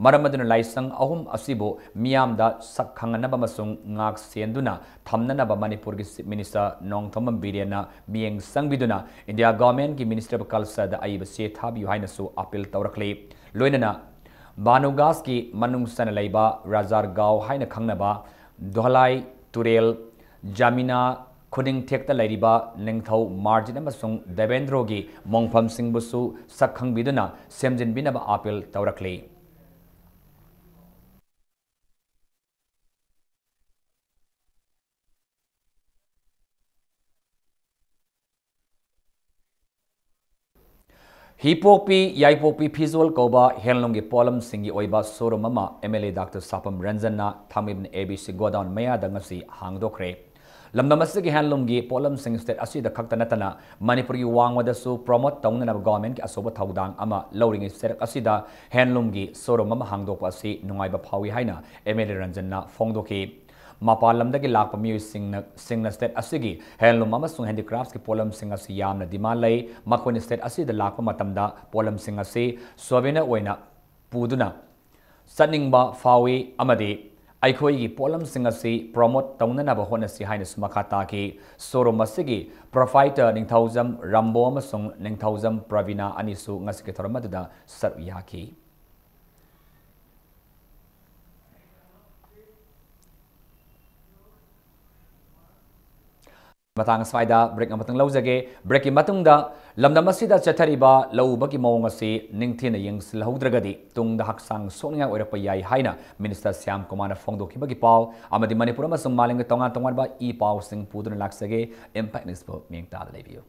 ꯃꯔꯝ ꯑꯗꯨꯅ ꯂꯥꯏꯁꯪ ꯑꯍꯨꯝ ꯑꯁꯤꯕꯨ ꯃꯤꯌꯥꯝꯗ ꯁꯛ ꯈꯪꯍꯟꯅꯕ ꯑꯃꯁꯨꯡ ꯉꯥꯛ ꯁꯦꯟꯗꯨꯅ ꯊꯝꯅꯅꯕ ꯃꯅꯤꯄꯨꯔꯒꯤ Chief Minister ꯅꯣꯡꯊꯣꯝꯕꯝ ꯕꯤꯔꯦꯟꯅ ꯃꯤꯠꯌꯦꯡ ꯆꯪꯕꯤꯗꯨꯅ ꯏꯟꯗꯤꯌꯥ ꯒꯚꯔꯟꯃꯦꯟꯠꯀꯤ Ministry of Culture ꯗ ꯑꯏꯕ ꯆꯦ ꯊꯥꯕꯤꯌꯨ ꯍꯥꯏꯅꯁꯨ ꯑꯥꯄꯤꯜ ꯇꯧꯔꯛꯂꯤ꯫ ꯂꯣꯏꯅꯅ ꯚꯥꯅꯨꯒꯥꯁꯀꯤ ꯃꯅꯨꯡ ꯆꯟꯅ ꯂꯩꯕ ꯔꯥꯖꯥꯔꯒꯥꯎ ꯍꯥꯏꯅ ꯈꯪꯅꯕ ꯙꯣꯂꯥꯏ ꯇꯨꯔꯦꯜ, ꯖꯥꯃꯤꯅꯥ ꯈꯨꯅꯤꯡꯊꯦꯛꯇ ꯂꯩꯔꯤꯕ ꯅꯤꯡꯊꯧ ꯃꯥꯔꯖꯤꯠ ꯑꯃꯁꯨꯡ ꯗꯦꯕꯦꯟꯗ꯭ꯔꯣꯒꯤ ꯃꯣꯡꯐꯝꯁꯤꯡꯕꯨꯁꯨ ꯁꯛ ꯈꯪꯕꯤꯗꯨꯅ ꯁꯦꯝꯖꯤꯟꯕꯤꯅꯕ ꯑꯥꯄꯤꯜ ꯇꯧꯔꯛꯂꯤ꯫ ꯍꯤꯄꯣꯛꯄꯤ ꯌꯥꯏꯄꯣꯛꯄꯤ ꯐꯤꯖꯣꯜ ꯀꯧꯕ ꯍꯦꯟꯂꯨꯝꯒꯤ ꯄꯣꯠꯂꯝꯁꯤꯡꯒꯤ ꯑꯣꯏꯕ showroom ꯑꯃ MLA Doctor ꯁꯥꯄꯝ ꯔꯟꯖꯟꯅ ꯊꯥꯡꯃꯩꯕꯟ ABC godown ꯃꯌꯥꯗ ꯉꯁꯤ ꯍꯥꯡꯗꯣꯛꯈ꯭ꯔꯦ꯫ ꯂꯝꯗꯝ ꯑꯁꯤꯒꯤ ꯍꯦꯟꯂꯨꯝꯒꯤ ꯄꯣꯠꯂꯝꯁꯤꯡ state ꯑꯁꯤꯗ ꯈꯛꯇ ꯅꯠꯇꯅ ꯃꯅꯤꯄꯨꯔꯒꯤ ꯋꯥꯡꯃꯗꯁꯨ promote ꯇꯧꯅꯅꯕ ꯒꯣꯚꯔꯟꯃꯦꯟꯠꯀꯤ ꯑꯆꯧꯕ ꯊꯧꯗꯥꯡ ꯑꯃ ꯂꯧꯔꯤꯉꯩ state ꯑꯁꯤꯗ ꯍꯦꯟꯂꯨꯝꯒꯤ showroom ꯑꯃ ꯍꯥꯡꯗꯣꯛꯄ ꯑꯁꯤ ꯅꯨꯡꯉꯥꯏꯕ ꯐꯥꯎꯏ ꯍꯥꯏꯅ MLA ꯔꯟꯖꯟꯅ ꯐꯣꯡꯗꯣꯛꯈꯤ꯫ ꯃꯄꯥꯟ ꯂꯝꯗꯒꯤ ꯂꯥꯛꯄ ꯃꯤꯑꯣꯏꯁꯤꯡꯅ, ꯁꯤꯡꯅ state ꯑꯁꯤꯒꯤ ꯍꯦꯟꯂꯨꯝ ꯑꯃꯁꯨꯡ handicrafts ꯀꯤ ꯄꯣꯠꯂꯝꯁꯤꯡ ꯑꯁꯤ ꯌꯥꯝꯅ demand ꯂꯩ꯫ ꯃꯈꯣꯏꯅ state ꯑꯁꯤꯗ ꯂꯥꯛꯄ ꯃꯇꯝꯗ ꯄꯣꯠꯂꯝꯁꯤꯡ ꯑꯁꯤ souvenir ꯑꯣꯏꯅ ꯄꯨꯗꯨꯅ ꯆꯠꯅꯤꯡꯕ ꯐꯥꯎꯏ ꯑꯃꯗꯤ ꯑꯩꯈꯣꯏꯒꯤ ꯄꯣꯠꯂꯝꯁꯤꯡ ꯑꯁꯤ promote ꯇꯧꯅꯅꯕ ꯍꯣꯠꯅꯁꯤ ꯍꯥꯏꯅꯁꯨ ꯃꯈꯥ ꯇꯥꯈꯤ꯫ Showroom ꯑꯁꯤꯒꯤ proprietor ꯅꯤꯡꯊꯧꯖꯝ ꯔꯥꯝꯕꯣ ꯑꯃꯁꯨꯡ ꯅꯤꯡꯊꯧꯖꯝ ꯄ꯭ꯔꯕꯤꯅꯥ ꯑꯅꯤꯁꯨ ꯉꯁꯤꯒꯤ ꯊꯧꯔꯝ ꯑꯗꯨꯗ ꯁꯔꯨꯛ ꯌꯥꯈꯤ꯫ ꯃꯇꯥꯡ ꯑꯁ꯭ꯋꯥꯏꯗ break ꯑꯃꯇꯪ ꯂꯧꯖꯒꯦ꯫ Break ꯀꯤ ꯃꯇꯨꯡꯗ ꯂꯝꯗꯝ ꯑꯁꯤꯗ ꯆꯠꯊꯔꯤꯕ ꯂꯧ ꯎꯕꯒꯤ ꯃꯑꯣꯡ ꯑꯁꯤ ꯅꯤꯡꯊꯤꯅ ꯌꯦꯡꯁꯤꯜꯍꯧꯗ꯭ꯔꯒꯗꯤ ꯇꯨꯡꯗ ꯍꯛꯆꯥꯡ ꯁꯣꯛꯅꯤꯡꯉꯥꯏ ꯑꯣꯏꯔꯛꯄ ꯌꯥꯏ ꯍꯥꯏꯅ Minister ꯁ꯭ꯌꯥꯝ ꯀꯨꯃꯥꯔꯅ ꯐꯣꯡꯗꯣꯛꯈꯤꯕꯒꯤ ꯄꯥꯎ ꯑꯃꯗꯤ ꯃꯅꯤꯄꯨꯔ ꯑꯃꯁꯨꯡ ꯃꯥꯂꯦꯝꯒꯤ ꯇꯣꯉꯥꯟ ꯇꯣꯉꯥꯟꯕ ꯏ ꯄꯥꯎꯁꯤꯡ ꯄꯨꯗꯨꯅ ꯂꯥꯛꯆꯒꯦ꯫ Impact News ꯕꯨ ꯃꯤꯠꯌꯦꯡ ꯇꯥꯗꯨꯅ ꯂꯩꯕꯤꯌꯨ꯫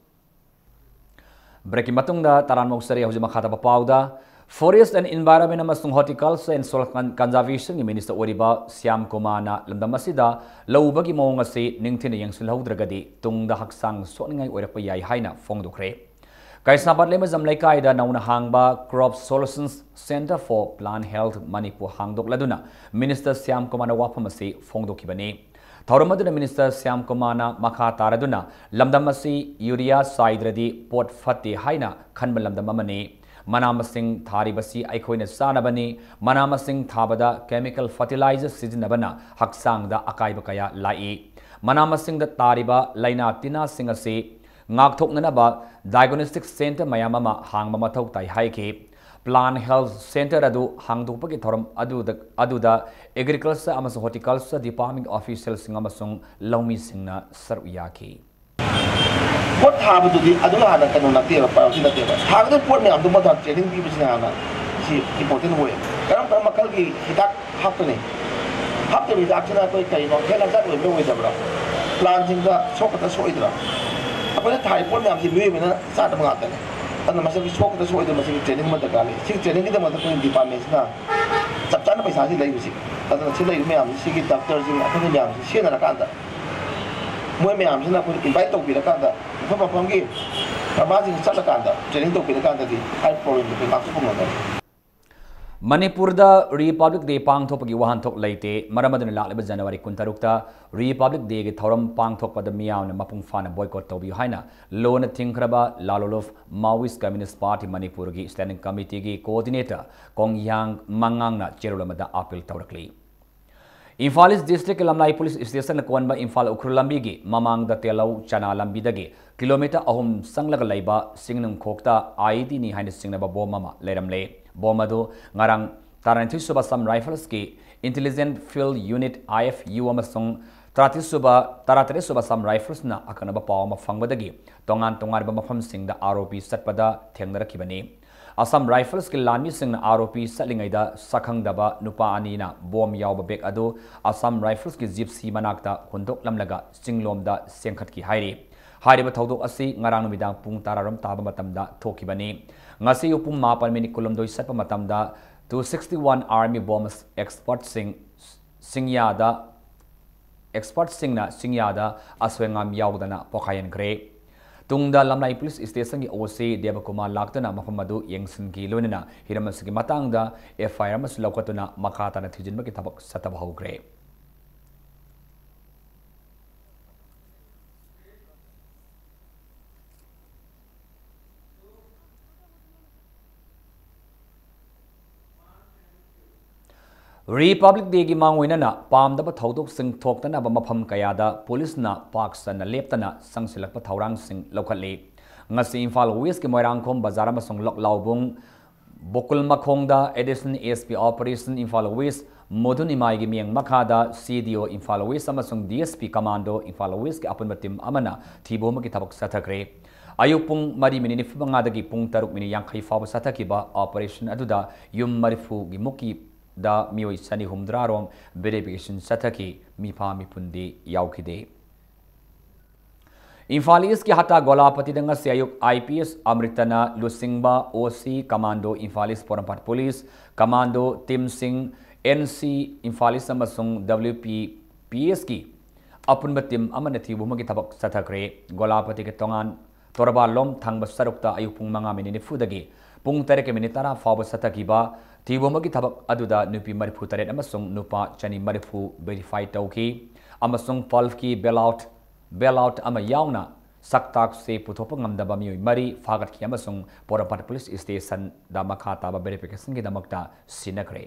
Break ꯀꯤ ꯃꯇꯨꯡꯗ ꯇꯔꯥꯝꯅ ꯑꯣꯛꯆꯔꯤ꯫ ꯍꯧꯖꯤꯛ ꯃꯈꯥ ꯇꯥꯕ ꯄꯥꯎꯗ Forest and Environment ꯑꯃꯁꯨꯡ Horticulture and Soil Con- Conservationꯒꯤ Minister ꯑꯣꯏꯔꯤꯕ ꯁ꯭ꯌꯥꯝ ꯀꯨꯃꯥꯔꯅ ꯂꯝꯗꯝ ꯑꯁꯤꯗ ꯂꯧ ꯎꯕꯒꯤ ꯃꯑꯣꯡ ꯑꯁꯤ ꯅꯤꯡꯊꯤꯅ ꯌꯦꯡꯁꯤꯜꯍꯧꯗ꯭ꯔꯒꯗꯤ ꯇꯨꯡꯗ ꯍꯛꯆꯥꯡ ꯁꯣꯛꯅꯤꯡꯉꯥꯏ ꯑꯣꯏꯔꯛꯄ ꯌꯥꯏ ꯍꯥꯏꯅ ꯐꯣꯡꯗꯣꯛꯈ꯭ꯔꯦ꯫ ꯀꯩꯁꯥꯝꯄꯥꯠ ꯂꯩꯃꯖꯝ ꯂꯩꯀꯥꯏꯗ ꯅꯧꯅ ꯍꯥꯡꯕ Crop Solutions Center for Plant Health Manipur ꯍꯥꯡꯗꯣꯛꯂꯗꯨꯅ Minister Shyam ꯀꯨꯃꯥꯔꯅ ꯋꯥꯐꯝ ꯑꯁꯤ ꯐꯣꯡꯗꯣꯛꯈꯤꯕꯅꯤ꯫ ꯊꯧꯔꯝ ꯑꯗꯨꯗ Minister ꯁ꯭ꯌꯥꯝ ꯀꯨꯃꯥꯔꯅ ꯃꯈꯥ ꯇꯥꯔꯗꯨꯅ ꯂꯝꯗꯝ ꯑꯁꯤ ꯌꯨꯔꯤꯌꯥ ꯆꯥꯏꯗ꯭ꯔꯗꯤ ꯄꯣꯠ ꯐꯠꯇꯦ ꯍꯥꯏꯅ ꯈꯟꯕ ꯂꯝꯗꯝ ꯑꯃꯅꯤ꯫ ꯃꯅꯥ ꯃꯁꯤꯡ ꯊꯥꯔꯤꯕꯁꯤ ꯑꯩꯈꯣꯏꯅ ꯆꯥꯅꯕꯅꯤ꯫ ꯃꯅꯥ ꯃꯁꯤꯡ ꯊꯥꯕꯗ chemical fertilizer ꯁꯤꯖꯤꯟꯅꯕꯅ ꯍꯛꯆꯥꯡꯗ ꯑꯀꯥꯏꯕ ꯀꯌꯥ ꯂꯥꯛꯏ꯫ ꯃꯅꯥ ꯃꯁꯤꯡꯗ ꯇꯥꯔꯤꯕ ꯂꯥꯏꯅꯥ ꯇꯤꯟꯅꯥꯁꯤꯡ ꯑꯁꯤ ꯉꯥꯛꯊꯣꯛꯅꯅꯕ diagnostic center ꯃꯌꯥꯝ ꯑꯃ ꯍꯥꯡꯕ ꯃꯊꯧ ꯇꯥꯏ ꯍꯥꯏꯈꯤ꯫ Plant Health Center ꯑꯗꯨ ꯍꯥꯡꯗꯣꯛꯄꯒꯤ ꯊꯧꯔꯝ ꯑꯗꯨꯗ, ꯑꯗꯨꯗ Agriculture ꯑꯃꯁꯨꯡ Horticulture Department officialꯁꯤꯡ ꯑꯃꯁꯨꯡ ꯂꯧꯃꯤꯁꯤꯡꯅ ꯁꯔꯨꯛ ꯌꯥꯈꯤ꯫ ꯄꯣꯠ ꯊꯥꯕꯗꯨꯗꯤ ꯑꯗꯨ ꯍꯥꯟꯅ ꯀꯩꯅꯣ ꯅꯠꯇꯦꯕ, priority ꯅꯠꯇꯦꯕ꯫ ꯊꯥꯒꯗꯕ ꯄꯣꯠ ꯃꯌꯥꯝꯗꯨ ꯃꯊꯪ training ꯄꯤꯕꯁꯤꯅ ꯍꯥꯟꯅ ꯁꯤ important ꯑꯣꯏ꯫ ꯀꯔꯝ ꯀꯔꯝꯕ ꯃꯈꯜꯒꯤ ꯍꯤꯗꯥꯛ ꯍꯥꯞꯀꯅꯤ? ꯍꯥꯞꯇꯕ ꯍꯤꯗꯥꯛꯁꯤꯅ ꯑꯩꯈꯣꯏ ꯀꯩꯅꯣ, health hazard ꯑꯣꯏꯕ꯭ꯔꯥ ꯑꯣꯏꯗꯕ꯭ꯔꯥ? Plantꯁꯤꯡꯗ ꯁꯣꯛꯀꯗ꯭ꯔꯥ ꯁꯣꯛꯑꯣꯏꯗ꯭ꯔꯥ? ꯑꯩꯈꯣꯏꯅ ꯊꯥꯔꯤꯕ ꯄꯣꯠ ꯃꯌꯥꯝꯁꯤ ꯃꯤꯑꯣꯏꯕꯅ ꯆꯥꯗꯕ ꯉꯥꯛꯇꯅꯤ꯫ ꯑꯗꯨꯅ ꯃꯁꯤꯒꯤ ꯁꯣꯛꯀꯗ꯭ꯔꯥ ꯁꯣꯛꯑꯣꯏꯗ꯭ꯔꯥ ꯃꯁꯤꯒꯤ training ꯑꯃ ꯗꯔꯀꯥꯔ ꯂꯩ꯫ ꯁꯤꯒꯤ trainingꯒꯤꯗꯃꯛꯇ ꯑꯩꯈꯣꯏꯒꯤ departmentꯁꯤꯅ ꯆꯞ ꯆꯥꯅ ꯄꯩꯁꯥꯁꯤ ꯂꯩꯕꯁꯤ꯫ ꯑꯗꯨꯅ ꯁꯤ ꯂꯩꯔꯤꯕ ꯃꯌꯥꯝꯁꯤ, ꯁꯤꯒꯤ doctorꯁꯤꯡ ꯑꯈꯪꯕ ꯃꯌꯥꯝꯁꯤ ꯁꯤꯖꯤꯟꯅꯔꯀꯥꯟꯗ ꯃꯣꯏ ꯃꯌꯥꯝꯁꯤꯅ ꯑꯩꯈꯣꯏ invite ꯇꯧꯕꯤꯔꯀꯥꯟꯗ ꯃꯐꯝ ꯃꯐꯝꯒꯤ ꯀꯔꯕꯥꯔꯁꯤꯡ ꯆꯠꯂꯀꯥꯟꯗ training ꯇꯧꯕꯤꯔꯀꯥꯟꯗꯗꯤ ꯍꯥꯏꯔꯤꯕ problemꯗꯣ ꯑꯩꯈꯣꯏ ꯉꯥꯛꯊꯣꯛꯄ ꯉꯝꯒꯅꯤ꯫ ꯃꯅꯤꯄꯨꯔꯗ Republic Day ꯄꯥꯡꯊꯣꯛꯄꯒꯤ ꯋꯥꯍꯟꯊꯣꯛ ꯂꯩꯇꯦ꯫ ꯃꯔꯝ ꯑꯗꯨꯅ ꯂꯥꯛꯂꯤꯕ January ꯀꯨꯟꯇꯔꯨꯛꯇ Republic Dayꯒꯤ ꯊꯧꯔꯝ ꯄꯥꯡꯊꯣꯛꯄꯗ ꯃꯤꯌꯥꯝꯅ ꯃꯄꯨꯡ ꯐꯥꯅ boycott ꯇꯧꯕꯤꯌꯨ ꯍꯥꯏꯅ ꯂꯣꯟꯅ ꯊꯤꯡꯈ꯭ꯔꯕ ꯂꯥꯂꯣꯂꯨꯞ Maoist Communist Party ꯃꯅꯤꯄꯨꯔꯒꯤ Standing Committeeꯒꯤ coordinator ꯀꯣꯡꯌꯥꯡ ꯃꯉꯥꯡꯅ ꯆꯦꯔꯣꯜ ꯑꯃꯗ appeal ꯇꯧꯔꯛꯂꯤ꯫ ꯏꯝꯐꯥꯜ East Districtꯀꯤ ꯂꯝꯂꯥꯏ police stationꯅ ꯀꯣꯟꯕ ꯏꯝꯐꯥꯜ ꯎꯈ꯭ꯔꯨꯜ ꯂꯝꯕꯤꯒꯤ ꯃꯃꯥꯡꯗ ꯇꯦꯜꯍꯧ ꯆꯅꯥ ꯂꯝꯕꯤꯗꯒꯤ kilometre ꯑꯍꯨꯝ ꯆꯪꯂꯒ ꯂꯩꯕ ꯁꯤꯡꯅꯨꯡꯈꯣꯛꯇ IEDꯅꯤ ꯍꯥꯏꯅ ꯆꯤꯡꯅꯕ bomb ꯑꯃ ꯂꯩꯔꯝꯂꯦ꯫ Bomb ꯑꯗꯨ ꯉꯔꯥꯡ ꯇꯔꯥꯅꯤꯊꯣꯏ ꯁꯨꯕ Assam Riflesꯀꯤ Intelligence Field Unit, IFU, ꯑꯃꯁꯨꯡ ꯇꯔꯥꯇꯔꯦꯠ ꯁꯨꯕ, ꯇꯔꯥꯇꯔꯦꯠ ꯁꯨꯕ Assam Riflesꯅ ꯑꯀꯛꯅꯕ ꯄꯥꯎ ꯑꯃ ꯐꯪꯕꯗꯒꯤ ꯇꯣꯉꯥꯟ ꯇꯣꯉꯥꯟꯕ ꯃꯐꯝꯁꯤꯡꯗ ꯑꯥꯔ ꯑꯣ ꯄꯤ ꯆꯠꯄꯗ ꯊꯦꯡꯅꯔꯛꯈꯤꯕꯅꯤ꯫ Assam Riflesꯀꯤ ꯂꯥꯟꯃꯤꯁꯤꯡꯅ ꯑꯥꯔ ꯑꯣ ꯄꯤ ꯆꯠꯂꯤꯉꯩꯗ ꯁꯛꯈꯪꯗꯕ ꯅꯨꯄꯥ ꯑꯅꯤꯅ bomb ꯌꯥꯎꯕ bag ꯑꯗꯨ Assam Riflesꯀꯤ Gypsy ꯃꯅꯥꯛꯇ ꯍꯨꯟꯗꯣꯛꯂꯝꯂꯒ ꯆꯤꯡꯂꯣꯝꯗ ꯆꯦꯟꯈꯠꯈꯤ ꯍꯥꯏꯔꯤ꯫ ꯍꯥꯏꯔꯤꯕ ꯊꯧꯗꯣꯛ ꯑꯁꯤ ꯉꯔꯥꯡ ꯅꯨꯃꯤꯗꯥꯡ ꯄꯨꯡ ꯇꯔꯥꯔꯣꯝ ꯇꯥꯕ ꯃꯇꯝꯗ ꯊꯣꯛꯈꯤꯕꯅꯤ꯫ ꯉꯁꯤ ꯑꯌꯨꯛ ꯄꯨꯡ ꯃꯥꯄꯟ ꯃꯤꯅꯤꯠ ꯀꯨꯟꯍꯨꯝꯗꯣꯏ ꯆꯠꯄ ꯃꯇꯝꯗ two sixty one army bomb expertꯁꯤꯡ ꯁꯤꯡꯌꯥꯗ, expertꯁꯤꯡꯅ ꯁꯤꯡꯌꯥꯗ ꯑꯁꯣꯏ ꯑꯉꯥꯝ ꯌꯥꯎꯗꯅ ꯄꯣꯈꯥꯏꯍꯟꯈ꯭ꯔꯦ꯫ ꯇꯨꯡꯗ ꯂꯝꯂꯥꯏ ꯄꯨꯂꯤꯁ ꯁ꯭ꯇꯦꯁꯟꯒꯤ OC ꯗꯦꯕꯀꯨꯃꯥꯔ ꯂꯥꯛꯇꯨꯅ ꯃꯐꯝ ꯑꯗꯨ ꯌꯦꯡꯁꯤꯟꯈꯤ꯫ ꯂꯣꯏꯅꯅ ꯍꯤꯔꯝ ꯑꯁꯤꯒꯤ ꯃꯇꯥꯡꯗ FIR ꯑꯃꯁꯨ ꯂꯧꯈꯠꯇꯨꯅ ꯃꯈꯥ ꯇꯥꯅ ꯊꯤꯖꯤꯟꯕꯒꯤ ꯊꯕꯛ ꯆꯠꯊꯕ ꯍꯧꯈ꯭ꯔꯦ꯫ Republic Dayꯒꯤ ꯃꯥꯡꯑꯣꯏꯅꯅ ꯄꯥꯝꯗꯕ ꯊꯧꯗꯣꯛꯁꯤꯡ ꯊꯣꯛꯇꯅꯕ ꯃꯐꯝ ꯀꯌꯥꯗ ꯄꯨꯂꯤꯁꯅ ꯄꯥꯛ ꯁꯟꯅ ꯂꯦꯞꯇꯅ ꯆꯪꯁꯤꯜꯂꯛꯄ ꯊꯧꯔꯥꯡꯁꯤꯡ ꯂꯧꯈꯠꯂꯤ꯫ ꯉꯁꯤ ꯏꯝꯐꯥꯜ Westꯀꯤ ꯃꯣꯏꯔꯥꯡꯈꯣꯝ ꯕꯖꯥꯔ ꯑꯃꯁꯨꯡ ꯂꯛꯂꯥꯎꯕꯨꯡ ꯕꯣꯀꯨꯜ ꯃꯈꯣꯡꯗ Additional SP Operation Imphal West ꯃꯣꯗꯨꯟ ꯏꯃꯥꯏꯒꯤ ꯃꯤꯠꯌꯦꯡ ꯃꯈꯥꯗ CDO ꯏꯝꯐꯥꯜ West ꯑꯃꯁꯨꯡ DSP Commando ꯏꯝꯐꯥꯜ Westꯀꯤ ꯑꯄꯨꯟꯕ team ꯑꯃꯅ ꯊꯤꯕ ꯍꯨꯝꯕꯒꯤ ꯊꯕꯛ ꯆꯠꯊꯈ꯭ꯔꯦ꯫ ꯑꯌꯨꯛ ꯄꯨꯡ ꯃꯔꯤ ꯃꯤꯅꯤꯠ ꯅꯤꯐꯨ ꯃꯉꯥꯗꯒꯤ ꯄꯨꯡ ꯇꯔꯨꯛ ꯃꯤꯅꯤꯠ ꯌꯥꯡꯈꯩ ꯐꯥꯎꯕ ꯆꯠꯊꯈꯤꯕ operation ꯑꯗꯨꯗ ꯌꯨꯝ ꯃꯔꯤꯐꯨꯒꯤ ꯃꯨꯛꯀꯤꯗ ꯃꯤꯑꯣꯏ ꯆꯅꯤ ꯍꯨꯝꯗ꯭ꯔꯥ ꯔꯣꯝ verification ꯆꯠꯊꯈꯤ꯫ ꯃꯤꯐꯥ ꯃꯤꯄꯨꯟꯗꯤ ꯌꯥꯎꯈꯤꯗꯦ꯫ ꯏꯝꯐꯥꯜ Eastꯀꯤ ꯍꯇꯥ ꯒꯣꯂꯥꯄꯇꯤꯗ ꯉꯁꯤ ꯑꯌꯨꯛ IPS ꯑꯃ꯭ꯔꯤꯇꯅ ꯂꯨꯆꯤꯡꯕ OC, Commando Imphal East Porompat police, Commando teamꯁꯤꯡ, NC ꯏꯝꯐꯥꯜ East ꯑꯃꯁꯨꯡ WPPSꯀꯤ ꯑꯄꯨꯟꯕ team ꯑꯃꯅ ꯊꯤꯕ ꯍꯨꯝꯕꯒꯤ ꯊꯕꯛ ꯆꯠꯊꯈ꯭ꯔꯦ꯫ ꯒꯣꯂꯥꯄꯇꯤꯒꯤ ꯇꯣꯉꯥꯟ ꯇꯣꯔꯕꯥꯟꯂꯣꯝ ꯊꯪꯕ ꯁꯔꯨꯛꯇ ꯑꯌꯨꯛ ꯄꯨꯡ ꯃꯉꯥ ꯃꯤꯅꯤꯠ ꯅꯤꯐꯨꯗꯒꯤ ꯄꯨꯡ ꯇꯔꯦꯠꯀꯤ ꯃꯤꯅꯤꯠ ꯇꯔꯥ ꯐꯥꯎꯕ ꯆꯠꯊꯈꯤꯕ ꯊꯤꯕ ꯍꯨꯝꯕꯒꯤ ꯊꯕꯛ ꯑꯗꯨꯗ ꯅꯨꯄꯤ ꯃꯔꯤꯐꯨ ꯇꯔꯦꯠ ꯑꯃꯁꯨꯡ ꯅꯨꯄꯥ ꯆꯅꯤ ꯃꯔꯤꯐꯨ verify ꯇꯧꯈꯤ ꯑꯃꯁꯨꯡ Pulseꯀꯤ bailout, bailout ꯑꯃ ꯌꯥꯎꯅ ꯁꯛꯇꯥꯛꯁꯦ ꯄꯨꯊꯣꯛꯄ ꯉꯝꯗꯕ ꯃꯤꯑꯣꯏ ꯃꯔꯤ ꯐꯥꯒꯠꯈꯤ ꯑꯃꯁꯨꯡ ꯄꯣꯔꯣꯝꯄꯥꯠ ꯄꯨꯂꯤꯁ ꯁ꯭ꯇꯦꯁꯟꯗ ꯃꯈꯥ ꯇꯥꯕ verificationꯒꯤꯗꯃꯛꯇ ꯁꯤꯟꯅꯈ꯭ꯔꯦ꯫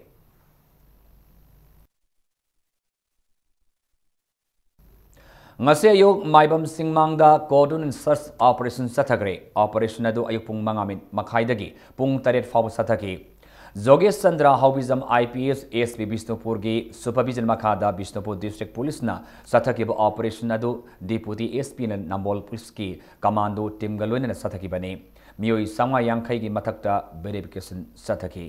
ꯉꯁꯤ ꯑꯌꯨꯛ ꯃꯥꯏꯕꯝ ꯆꯤꯡꯃꯥꯡꯗ cordon search operation ꯆꯠꯊꯈ꯭ꯔꯦ꯫ Operation ꯑꯗꯨ ꯑꯌꯨꯛ ꯄꯨꯡ ꯃꯉꯥ ꯃꯤꯅꯤꯠ ꯃꯈꯥꯏꯗꯒꯤ ꯄꯨꯡ ꯇꯔꯦꯠ ꯐꯥꯎꯕ ꯆꯠꯊꯈꯤ꯫ ꯖꯣꯒꯦꯁ ꯆꯟꯗ꯭ꯔ ꯍꯥꯎꯕꯤꯖꯝ IPS, SP ꯕꯤꯁꯅꯨꯄꯨꯔꯒꯤ supervision ꯃꯈꯥꯗ ꯕꯤꯁꯅꯨꯄꯨꯔ district ꯄꯨꯂꯤꯁꯅ ꯆꯠꯊꯈꯤꯕ operation ꯑꯗꯨ Deputy SPꯅ ꯅꯝꯕꯣꯜ ꯄꯨꯂꯤꯁꯀꯤ Commando teamꯒ ꯂꯣꯏꯅꯅ ꯆꯠꯊꯈꯤꯕꯅꯤ꯫ ꯃꯤꯑꯣꯏ ꯆꯥꯝꯃꯉꯥ ꯌꯥꯡꯈꯩꯒꯤ ꯃꯊꯛꯇ verification ꯆꯠꯊꯈꯤ꯫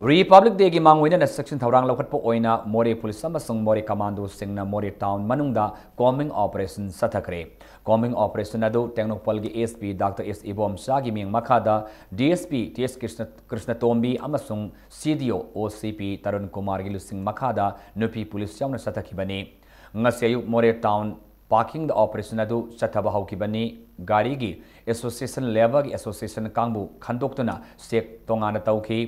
Republic Day ꯒꯤ ꯃꯥꯡꯑꯣꯏꯅꯅ ꯆꯦꯛꯁꯤꯟ ꯊꯧꯔꯥꯡ ꯂꯧꯈꯠꯄ ꯑꯣꯏꯅ ꯃꯣꯔꯦ ꯄꯨꯂꯤꯁ ꯑꯃꯁꯨꯡ ꯃꯣꯔꯦ ꯀꯃꯥꯟꯗꯣꯁꯤꯡꯅ ꯃꯣꯔꯦ ꯇꯥꯎꯟ ꯃꯅꯨꯡꯗ ꯀꯣꯝꯕꯤꯡ ꯑꯣꯄꯔꯦꯁꯟ ꯆꯠꯊꯈ꯭ꯔꯦ꯫ ꯀꯣꯝꯕꯤꯡ ꯑꯣꯄꯔꯦꯁꯟ ꯑꯗꯨ ꯇꯦꯡꯅꯧꯄꯜꯒꯤ ꯑꯦꯁ ꯄꯤ ꯗꯥꯛꯇꯔ ꯑꯦꯁ ꯏꯕꯣꯝꯆꯥꯒꯤ ꯃꯤꯠꯌꯦꯡ ꯃꯈꯥꯗ ꯗꯤ ꯑꯦꯁ ꯄꯤ ꯇꯤ ꯑꯦꯁ ꯀ꯭ꯔꯤꯁꯅ, ꯀ꯭ꯔꯤꯁꯅꯇꯣꯝꯕꯤ ꯑꯃꯁꯨꯡ ꯁꯤ ꯗꯤ ꯑꯣ ꯑꯣ ꯁꯤ ꯄꯤ ꯇꯔꯨꯟ ꯀꯨꯃꯥꯔꯒꯤ ꯂꯨꯆꯤꯡ ꯃꯈꯥꯗ ꯅꯨꯄꯤ ꯄꯨꯂꯤꯁ ꯌꯥꯎꯅ ꯆꯠꯊꯈꯤꯕꯅꯤ꯫ ꯉꯁꯤ ꯑꯌꯨꯛ ꯃꯣꯔꯦ ꯇꯥꯎꯟ ꯄꯥꯔꯀꯤꯡꯗ ꯑꯣꯄꯔꯦꯁꯟ ꯑꯗꯨ ꯆꯠꯊꯕ ꯍꯧꯈꯤꯕꯅꯤ꯫ ꯒꯥꯔꯤꯒꯤ ꯑꯦꯁꯣꯁꯤꯌꯦꯁꯟ ꯂꯦꯚꯦꯜꯒꯤ ꯑꯦꯁꯣꯁꯤꯌꯦꯁꯟ ꯀꯥꯡꯕꯨ ꯈꯟꯗꯣꯛꯇꯨꯅ ꯆꯦꯛ ꯇꯣꯉꯥꯟꯅ ꯇꯧꯈꯤ꯫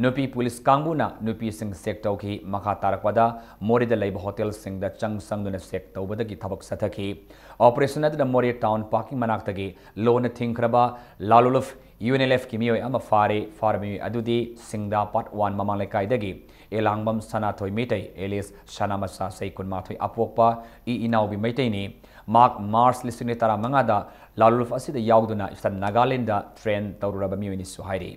ꯅꯨꯄꯤ ꯄꯨꯂꯤꯁ ꯀꯥꯡꯕꯨꯅ ꯅꯨꯄꯤꯁꯤꯡ ꯆꯦꯛ ꯇꯧꯈꯤ꯫ ꯃꯈꯥ ꯇꯥꯔꯛꯄꯗ ꯃꯣꯔꯦꯗ ꯂꯩꯕ ꯍꯣꯇꯦꯜꯁꯤꯡꯗ ꯆꯪ ꯆꯪꯗꯨꯅ ꯆꯦꯛ ꯇꯧꯕꯗꯒꯤ ꯊꯕꯛ ꯆꯠꯊꯈꯤ꯫ ꯑꯣꯄꯔꯦꯁꯟ ꯑꯗꯨꯗ ꯃꯣꯔꯦ ꯇꯥꯎꯟ ꯄꯥꯔꯀꯤꯡ ꯃꯅꯥꯛꯇꯒꯤ ꯂꯣꯟꯅ ꯊꯤꯡꯈ꯭ꯔꯕ ꯂꯥꯂꯨꯂꯨꯞ ꯌꯨ ꯑꯦꯟ ꯑꯦꯜ ꯑꯦꯐꯀꯤ ꯃꯤꯑꯣꯏ ꯑꯃ ꯐꯥꯔꯦ꯫ ꯐꯥꯔꯕ ꯃꯤꯑꯣꯏ ꯑꯗꯨꯗꯤ ꯁꯤꯡꯗꯥ ꯄꯥꯔꯠ ꯋꯥꯟ ꯃꯃꯥꯡ ꯂꯩꯀꯥꯏꯗꯒꯤ ꯑꯦꯂꯥꯡꯕꯝ ꯁꯅꯥꯊꯣꯏ ꯃꯩꯇꯩ ꯑꯦꯂꯤꯌꯥꯁ ꯁꯅꯥꯃꯆꯥ ꯆꯍꯤ ꯀꯨꯟꯃꯥꯊꯣꯏ ꯑꯄꯣꯛꯄ ꯏ ꯏꯅꯥꯎꯕꯤ ꯃꯩꯇꯩꯅꯤ꯫ ꯃꯍꯥꯛ ꯃꯥꯔꯆ ꯂꯤꯁꯤꯡ ꯑꯅꯤ ꯇꯔꯥꯃꯉꯥꯗ ꯂꯥꯂꯨꯂꯨꯞ ꯑꯁꯤꯗ ꯌꯥꯎꯗꯨꯅ ꯏꯁꯇꯔꯟ ꯅꯥꯒꯥꯂꯦꯟꯗ ꯇ꯭ꯔꯦꯟ ꯇꯧꯔꯨꯔꯕ ꯃꯤꯑꯣꯏꯅꯤꯁꯨ ꯍꯥꯏꯔꯤ꯫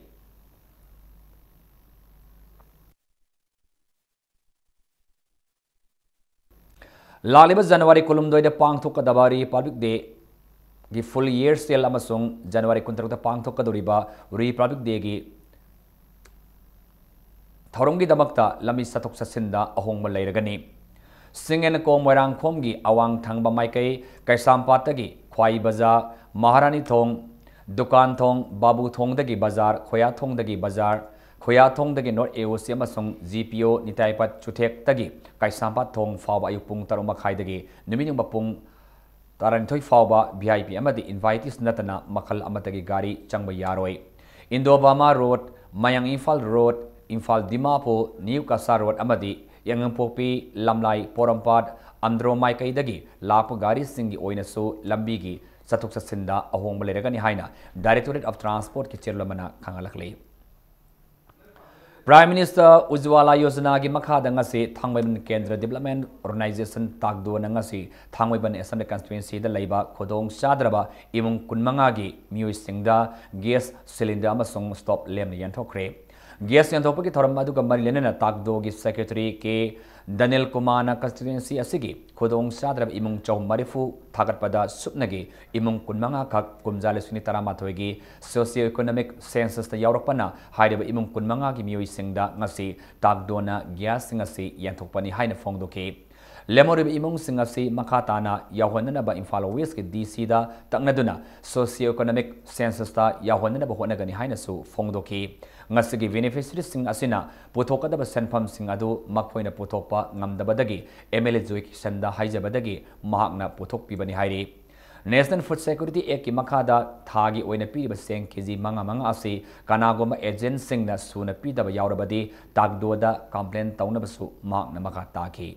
ꯂꯥꯛꯂꯤꯕ ꯖꯅꯋꯥꯔꯤ ꯀꯨꯟꯍꯨꯝꯗꯣꯏꯗ ꯄꯥꯡꯊꯣꯛꯀꯗꯕ ꯔꯤꯄꯕ꯭ꯂꯤꯛ ꯗꯦꯒꯤ ꯐꯨꯜ ꯌꯔ ꯁꯦꯜ ꯑꯃꯁꯨꯡ ꯖꯅꯋꯥꯔꯤ ꯀꯨꯟꯇꯔꯨꯛꯇ ꯄꯥꯡꯊꯣꯛꯀꯗꯧꯔꯤꯕ ꯔꯤꯄꯕ꯭ꯂꯤꯛ ꯗꯦꯒꯤ ꯊꯧꯔꯝꯒꯤꯗꯃꯛꯇ ꯂꯝꯕꯤ ꯆꯠꯊꯣꯛ ꯆꯠꯁꯤꯟꯗ ꯑꯍꯣꯡꯕ ꯂꯩꯔꯒꯅꯤ꯫ ꯆꯤꯡꯉꯦꯟꯀꯣ ꯃꯣꯏꯔꯥꯡꯈꯣꯝꯒꯤ ꯑꯋꯥꯡ ꯊꯪꯕ ꯃꯥꯏꯀꯩ ꯀꯩꯁꯥꯝꯄꯥꯠꯇꯒꯤ ꯈ꯭ꯋꯥꯏ ꯕꯖꯥꯔ, ꯃꯍꯥꯔꯥꯅꯤ ꯊꯣꯡ, ꯗꯨꯀꯥꯟ ꯊꯣꯡ, ꯕꯥꯕꯨ ꯊꯣꯡꯗꯒꯤ ꯕꯖꯥꯔ, ꯈꯣꯌꯥ ꯊꯣꯡꯗꯒꯤ ꯕꯖꯥꯔ, ꯈꯣꯌꯥ ꯊꯣꯡꯗꯒꯤ ꯅꯣꯔꯠ ꯑꯦ ꯑꯣ ꯁꯤ ꯑꯃꯁꯨꯡ ꯖꯤ ꯄꯤ ꯑꯣ ꯅꯤꯇꯥꯏꯄꯠ ꯆꯨꯊꯦꯛꯇꯒꯤ ꯀꯩꯁꯥꯝꯄꯥꯠ ꯊꯣꯡ ꯐꯥꯎꯕ ꯑꯌꯨꯛ ꯄꯨꯡ ꯇꯔꯨꯛ ꯃꯈꯥꯏꯗꯒꯤ ꯅꯨꯃꯤꯠ ꯌꯨꯡꯕ ꯄꯨꯡ ꯇꯔꯥꯅꯤꯊꯣꯏ ꯐꯥꯎꯕ ꯚꯤ ꯑꯥꯏ ꯄꯤ ꯑꯃꯗꯤ ꯏꯟꯚꯥꯏꯇꯤꯁ ꯅꯠꯇꯅ ꯃꯈꯜ ꯑꯃꯠꯇꯒꯤ ꯒꯥꯔꯤ ꯆꯪꯕ ꯌꯥꯔꯣꯏ꯫ ꯏꯟꯗꯣ ꯕꯔꯃꯥ ꯔꯣꯗ, ꯃꯌꯥꯡ Imphal road, Imphal Dimapur, new Cachar road ꯑꯃꯗꯤ ꯌꯥꯏꯉꯪꯄꯣꯛꯄꯤ, ꯂꯝꯂꯥꯏ, ꯄꯣꯔꯣꯝꯄꯥꯠ, ꯑꯟꯗ꯭ꯔꯣ ꯃꯥꯏꯀꯩꯗꯒꯤ ꯂꯥꯛꯄ ꯒꯥꯔꯤꯁꯤꯡꯒꯤ ꯑꯣꯏꯅꯁꯨ ꯂꯝꯕꯤꯒꯤ ꯆꯠꯊꯣꯛ ꯆꯠꯁꯤꯟꯗ ꯑꯍꯣꯡꯕ ꯂꯩꯔꯒꯅꯤ ꯍꯥꯏꯅ ꯗꯥꯏꯔꯦꯛꯇꯣꯔꯦꯠ ꯑꯣꯐ ꯇ꯭ꯔꯥꯟꯁꯄꯣꯔꯠꯀꯤ ꯆꯦꯔꯣꯜ ꯑꯃꯅ ꯈꯪꯍꯜꯂꯛꯂꯤ꯫ ꯄ꯭ꯔꯥꯏꯝ ꯃꯤꯅꯤꯁꯇꯔ ꯎꯖ꯭ꯋꯥꯂꯥ ꯌꯣꯖꯅꯥꯒꯤ ꯃꯈꯥꯗ ꯉꯁꯤ ꯊꯥꯡꯃꯩꯕꯟ ꯀꯦꯟꯗ꯭ꯔ ꯗꯤꯕꯂꯞꯃꯦꯟ ꯑꯣꯔꯒꯅꯥꯏꯖꯦꯁꯟ, ꯇꯥꯛꯗꯣꯅ ꯉꯁꯤ ꯊꯥꯡꯃꯩꯕꯟ ꯑꯦꯁꯦꯝꯕ꯭ꯂꯤ ꯀꯟꯁꯇꯤꯇ꯭ꯋꯦꯟꯁꯤꯗ ꯂꯩꯕ ꯈꯨꯗꯣꯡ ꯆꯥꯗ꯭ꯔꯕ ꯏꯃꯨꯡ ꯀꯨꯟꯃꯉꯥꯒꯤ ꯃꯤꯑꯣꯏꯁꯤꯡꯗ ꯒ꯭ꯌꯥꯁ ꯁꯤꯂꯤꯟꯗꯔ ꯑꯃꯁꯨꯡ ꯁ꯭ꯇꯣꯞ ꯂꯦꯝꯅ ꯌꯦꯟꯊꯣꯛꯈ꯭ꯔꯦ꯫ Gas ꯌꯦꯟꯊꯣꯛꯄꯒꯤ ꯊꯧꯔꯝ ꯑꯗꯨꯒ ꯃꯔꯤ ꯂꯩꯅꯅ ꯇꯥꯛꯗꯣꯒꯤ secretary ꯀꯦ ꯗꯅꯤꯜ ꯀꯨꯃꯥꯔꯅ constituency ꯑꯁꯤꯒꯤ ꯈꯨꯗꯣꯡ ꯆꯥꯗ꯭ꯔꯕ ꯏꯃꯨꯡ ꯆꯍꯨꯝ ꯃꯔꯤꯐꯨ ꯊꯥꯒꯠꯄꯗ ꯁꯨꯞꯅꯒꯤ ꯏꯃꯨꯡ ꯀꯨꯟꯃꯉꯥ ꯈꯛ ꯀꯨꯝꯖꯥ ꯂꯤꯁꯤꯡ ꯑꯅꯤ ꯇꯔꯥꯃꯥꯊꯣꯏꯒꯤ socio economic censusꯇ ꯌꯥꯎꯔꯛꯄꯅ ꯍꯥꯏꯔꯤꯕ ꯏꯃꯨꯡ ꯀꯨꯟꯃꯉꯥꯒꯤ ꯃꯤꯑꯣꯏꯁꯤꯡꯗ ꯉꯁꯤ ꯇꯥꯛꯗꯣꯅ gasꯁꯤꯡ ꯑꯁꯤ ꯌꯦꯟꯊꯣꯛꯄꯅꯤ ꯍꯥꯏꯅ ꯐꯣꯡꯗꯣꯛꯈꯤ꯫ ꯂꯦꯝꯍꯧꯔꯤꯕ ꯏꯃꯨꯡꯁꯤꯡ ꯑꯁꯤ ꯃꯈꯥ ꯇꯥꯅ ꯌꯥꯎꯍꯟꯅꯅꯕ ꯏꯝꯐꯥꯜ Westꯀꯤ DCꯗ ꯇꯛꯅꯗꯨꯅ socio economic censusꯇ ꯌꯥꯎꯍꯟꯅꯅꯕ ꯍꯣꯠꯅꯒꯅꯤ ꯍꯥꯏꯅꯁꯨ ꯐꯣꯡꯗꯣꯛꯈꯤ꯫ ꯉꯁꯤꯒꯤ beneficiaryꯁꯤꯡ ꯑꯁꯤꯅ ꯄꯨꯊꯣꯛꯀꯗꯕ ꯁꯦꯟꯐꯝꯁꯤꯡ ꯑꯗꯨ ꯃꯈꯣꯏꯅ ꯄꯨꯊꯣꯛꯄ ꯉꯝꯗꯕꯗꯒꯤ MLA ꯖꯣꯏ ꯀꯤꯁꯟꯗ ꯍꯥꯏꯖꯕꯗꯒꯤ ꯃꯍꯥꯛꯅ ꯄꯨꯊꯣꯛꯄꯤꯕꯅꯤ ꯍꯥꯏꯔꯤ꯫ National Food Security Actꯀꯤ ꯃꯈꯥꯗ ꯊꯥꯒꯤ ꯑꯣꯏꯅ ꯄꯤꯔꯤꯕ ꯆꯦꯡ KG ꯃꯉꯥ ꯃꯉꯥ ꯑꯁꯤ ꯀꯅꯥꯒꯨꯝꯕ agentꯁꯤꯡꯅ ꯁꯨꯅ ꯄꯤꯗꯕ ꯌꯥꯎꯔꯕꯗꯤ ꯇꯥꯛꯗꯣꯗ complaint ꯇꯧꯅꯕꯁꯨ ꯃꯍꯥꯛꯅ ꯃꯈꯥ ꯇꯥꯈꯤ꯫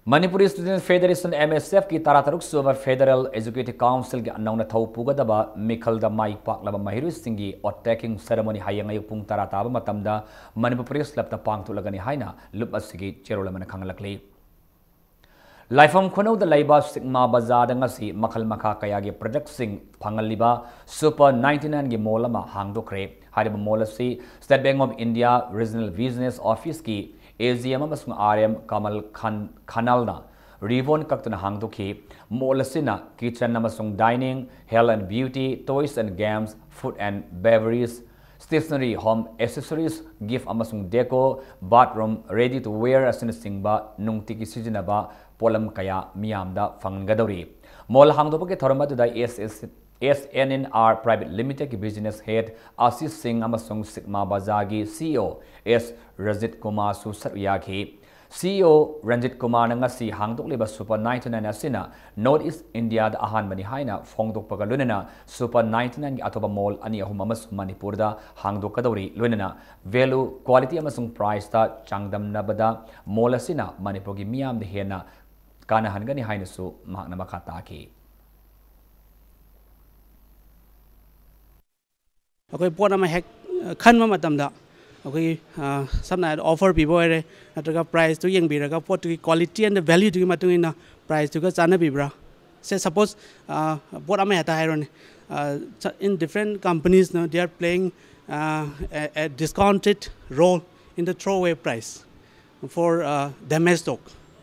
Manipuri Student Federation, MSFꯀꯤ ꯇꯔꯥꯇꯔꯨꯛ ꯁꯨꯕ Federal Executive Councilꯒꯤ ꯅꯧꯅ ꯊꯧ ꯄꯨꯒꯗꯕ ꯃꯤꯈꯜꯗ ꯃꯥꯏ ꯄꯥꯛꯂꯕ ꯃꯍꯩꯔꯣꯏꯁꯤꯡꯒꯤ oath taking ceremony ꯍꯌꯦꯡ ꯑꯌꯨꯛ ꯄꯨꯡ ꯇꯔꯥ ꯇꯥꯕ ꯃꯇꯝꯗ ꯃꯅꯤꯄꯨꯔ Press Clubꯇ ꯄꯥꯡꯊꯣꯛꯂꯒꯅꯤ ꯍꯥꯏꯅ ꯂꯨꯞ ꯑꯁꯤꯒꯤ ꯆꯦꯔꯣꯜ ꯑꯃꯅ ꯈꯪꯍꯜꯂꯛꯂꯤ꯫ ꯂꯥꯏꯐꯝ ꯈꯨꯅꯧꯗ ꯂꯩꯕ ꯁꯤꯛꯃꯥ ꯕꯖꯥꯔꯗ ꯉꯁꯤ ꯃꯈꯜ ꯃꯈꯥ ꯀꯌꯥꯒꯤ productꯁꯤꯡ ꯐꯪꯍꯜꯂꯤꯕ Super ninety nineꯒꯤ mall ꯑꯃ ꯍꯥꯡꯗꯣꯛꯈ꯭ꯔꯦ꯫ ꯍꯥꯏꯔꯤꯕ mall ꯑꯁꯤ State Bank of India Regional Business Officeꯀꯤ AGM ꯑꯃꯁꯨꯡ RM ꯀꯃꯜ ꯈꯥꯟ, ꯈꯥꯅꯥꯜꯅ ribbon ꯀꯛꯇꯨꯅ ꯍꯥꯡꯗꯣꯛꯈꯤ꯫ Mall ꯑꯁꯤꯅ kitchen ꯑꯃꯁꯨꯡ dining, health and beauty, toys and games, food and beverage, stationery, home accessories, gift ꯑꯃꯁꯨꯡ deco, bathroom, ready to wear ꯑꯁꯤꯅꯆꯤꯡꯕ ꯅꯨꯡꯇꯤꯒꯤ ꯁꯤꯖꯤꯟꯅꯕ ꯄꯣꯠꯂꯝ ꯀꯌꯥ ꯃꯤꯌꯥꯝꯗ ꯐꯪꯍꯟꯒꯗꯧꯔꯤ꯫ Mall ꯍꯥꯡꯗꯣꯛꯄꯒꯤ ꯊꯧꯔꯝ ꯑꯗꯨꯗ SNNR Private Limitedꯀꯤ business head ꯑꯁꯤꯁ ꯁꯤꯡ ꯑꯃꯁꯨꯡ ꯁꯤꯛꯃꯥ ꯕꯖꯥꯔꯒꯤ CEO S ꯔꯖꯤꯠ ꯀꯨꯃꯥꯔꯁꯨ ꯁꯔꯨꯛ ꯌꯥꯈꯤ꯫ CEO ꯔꯟꯖꯤꯠ ꯀꯨꯃꯥꯔꯅ ꯉꯁꯤ ꯍꯥꯡꯗꯣꯛꯂꯤꯕ Super ninety nine ꯑꯁꯤꯅ North East Indiaꯗ ꯑꯍꯥꯟꯕꯅꯤ ꯍꯥꯏꯅ ꯐꯣꯡꯗꯣꯛꯄꯒ ꯂꯣꯏꯅꯅ Super ninety nineꯒꯤ ꯑꯇꯣꯞꯄ mall ꯑꯅꯤ ꯑꯍꯨꯝ ꯑꯃꯁꯨ ꯃꯅꯤꯄꯨꯔꯗ ꯍꯥꯡꯗꯣꯛꯀꯗꯧꯔꯤ꯫ ꯂꯣꯏꯅꯅ value, quality ꯑꯃꯁꯨꯡ priceꯇ ꯆꯥꯡꯗꯝꯅꯕꯗ mall ꯑꯁꯤꯅ ꯃꯅꯤꯄꯨꯔꯒꯤ ꯃꯤꯌꯥꯝꯗ ꯍꯦꯟꯅ ꯀꯥꯟꯅꯍꯟꯒꯅꯤ ꯍꯥꯏꯅꯁꯨ ꯃꯍꯥꯛꯅ ꯃꯈꯥ ꯇꯥꯈꯤ꯫ ꯑꯩꯈꯣꯏ ꯄꯣꯠ ꯑꯃ ꯍꯦꯛ, ꯑ, ꯈꯟꯕ ꯃꯇꯝꯗ ꯑꯩꯈꯣꯏꯒꯤ, ꯑ, ꯁꯝꯅ ꯍꯥꯏꯔꯕꯗ offer ꯄꯤꯕ ꯑꯣꯏꯔꯦ, ꯅꯠꯇ꯭ꯔꯒ priceꯇꯨ ꯌꯦꯡꯕꯤꯔꯒ ꯄꯣꯠꯇꯨꯒꯤ quality and valueꯗꯨꯒꯤ ꯃꯇꯨꯡ ꯏꯟꯅ priceꯇꯨꯒ ꯆꯥꯟꯅꯕꯤꯕ꯭ꯔꯥ? ꯁꯦ, suppose, ꯑ, ꯄꯣꯠ ꯑꯃ ꯍꯦꯛꯇ ꯍꯥꯏꯔꯣꯅꯦ, ꯑ, in different companies, no, they are playing, uh, a, a discounted role in the throwaway price for, uh, damaged stock,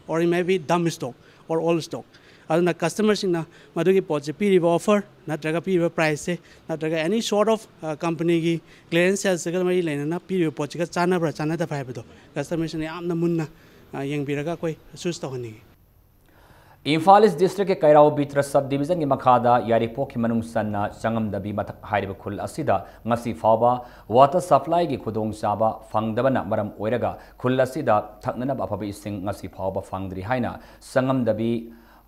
or it may be dump stock or old stock. ꯑꯗꯨꯅ customerꯁꯤꯡꯅ ꯃꯗꯨꯒꯤ ꯄꯣꯠꯁꯦ, ꯄꯤꯔꯤꯕ offer ꯅꯠꯇ꯭ꯔꯒ ꯄꯤꯔꯤꯕ priceꯁꯦ, ꯅꯠꯇ꯭ꯔꯒ any sort of, ꯑ, companyꯒꯤ clearance saleꯁꯤꯒ ꯃꯔꯤ ꯂꯩꯅꯅ ꯄꯤꯔꯤꯕ ꯄꯣꯠꯁꯤꯒ ꯆꯥꯟꯅꯕ꯭ꯔꯥ ꯆꯥꯟꯅꯗꯕ꯭ꯔꯥ ꯍꯥꯏꯕꯗꯣ customerꯁꯤꯡꯅ ꯌꯥꯝꯅ ꯃꯨꯟꯅ, ꯑ, ꯌꯦꯡꯕꯤꯔꯒ ꯑꯩꯈꯣꯏ choose ꯇꯧꯍꯟꯅꯤꯡꯉꯤ꯫ ꯏꯝꯐꯥꯜ ꯏꯁ ꯗꯤꯁꯇ꯭ꯔꯤꯛꯀꯤ ꯀꯩꯔꯥꯎ ꯕꯤꯇ꯭ꯔ sub divisionꯒꯤ ꯃꯈꯥꯗ ꯌꯥꯏꯔꯤꯄꯣꯛꯀꯤ ꯃꯅꯨꯡ ꯆꯟꯅ ꯆꯪꯉꯝꯗꯕꯤ ꯃꯊꯛ ꯍꯥꯏꯔꯤꯕ ꯈꯨꯜ ꯑꯁꯤꯗ ꯉꯁꯤ ꯐꯥꯎꯕ water supplyꯒꯤ ꯈꯨꯗꯣꯡꯆꯥꯕ ꯐꯪꯗꯕꯅ ꯃꯔꯝ ꯑꯣꯏꯔꯒ ꯈꯨꯜ ꯑꯁꯤꯗ ꯊꯛꯅꯅꯕ ꯑꯐꯕ ꯏꯁꯤꯡ ꯉꯁꯤ ꯐꯥꯎꯕ ꯐꯪꯗ꯭ꯔꯤ ꯍꯥꯏꯅ ꯆꯪꯉꯝꯗꯕꯤ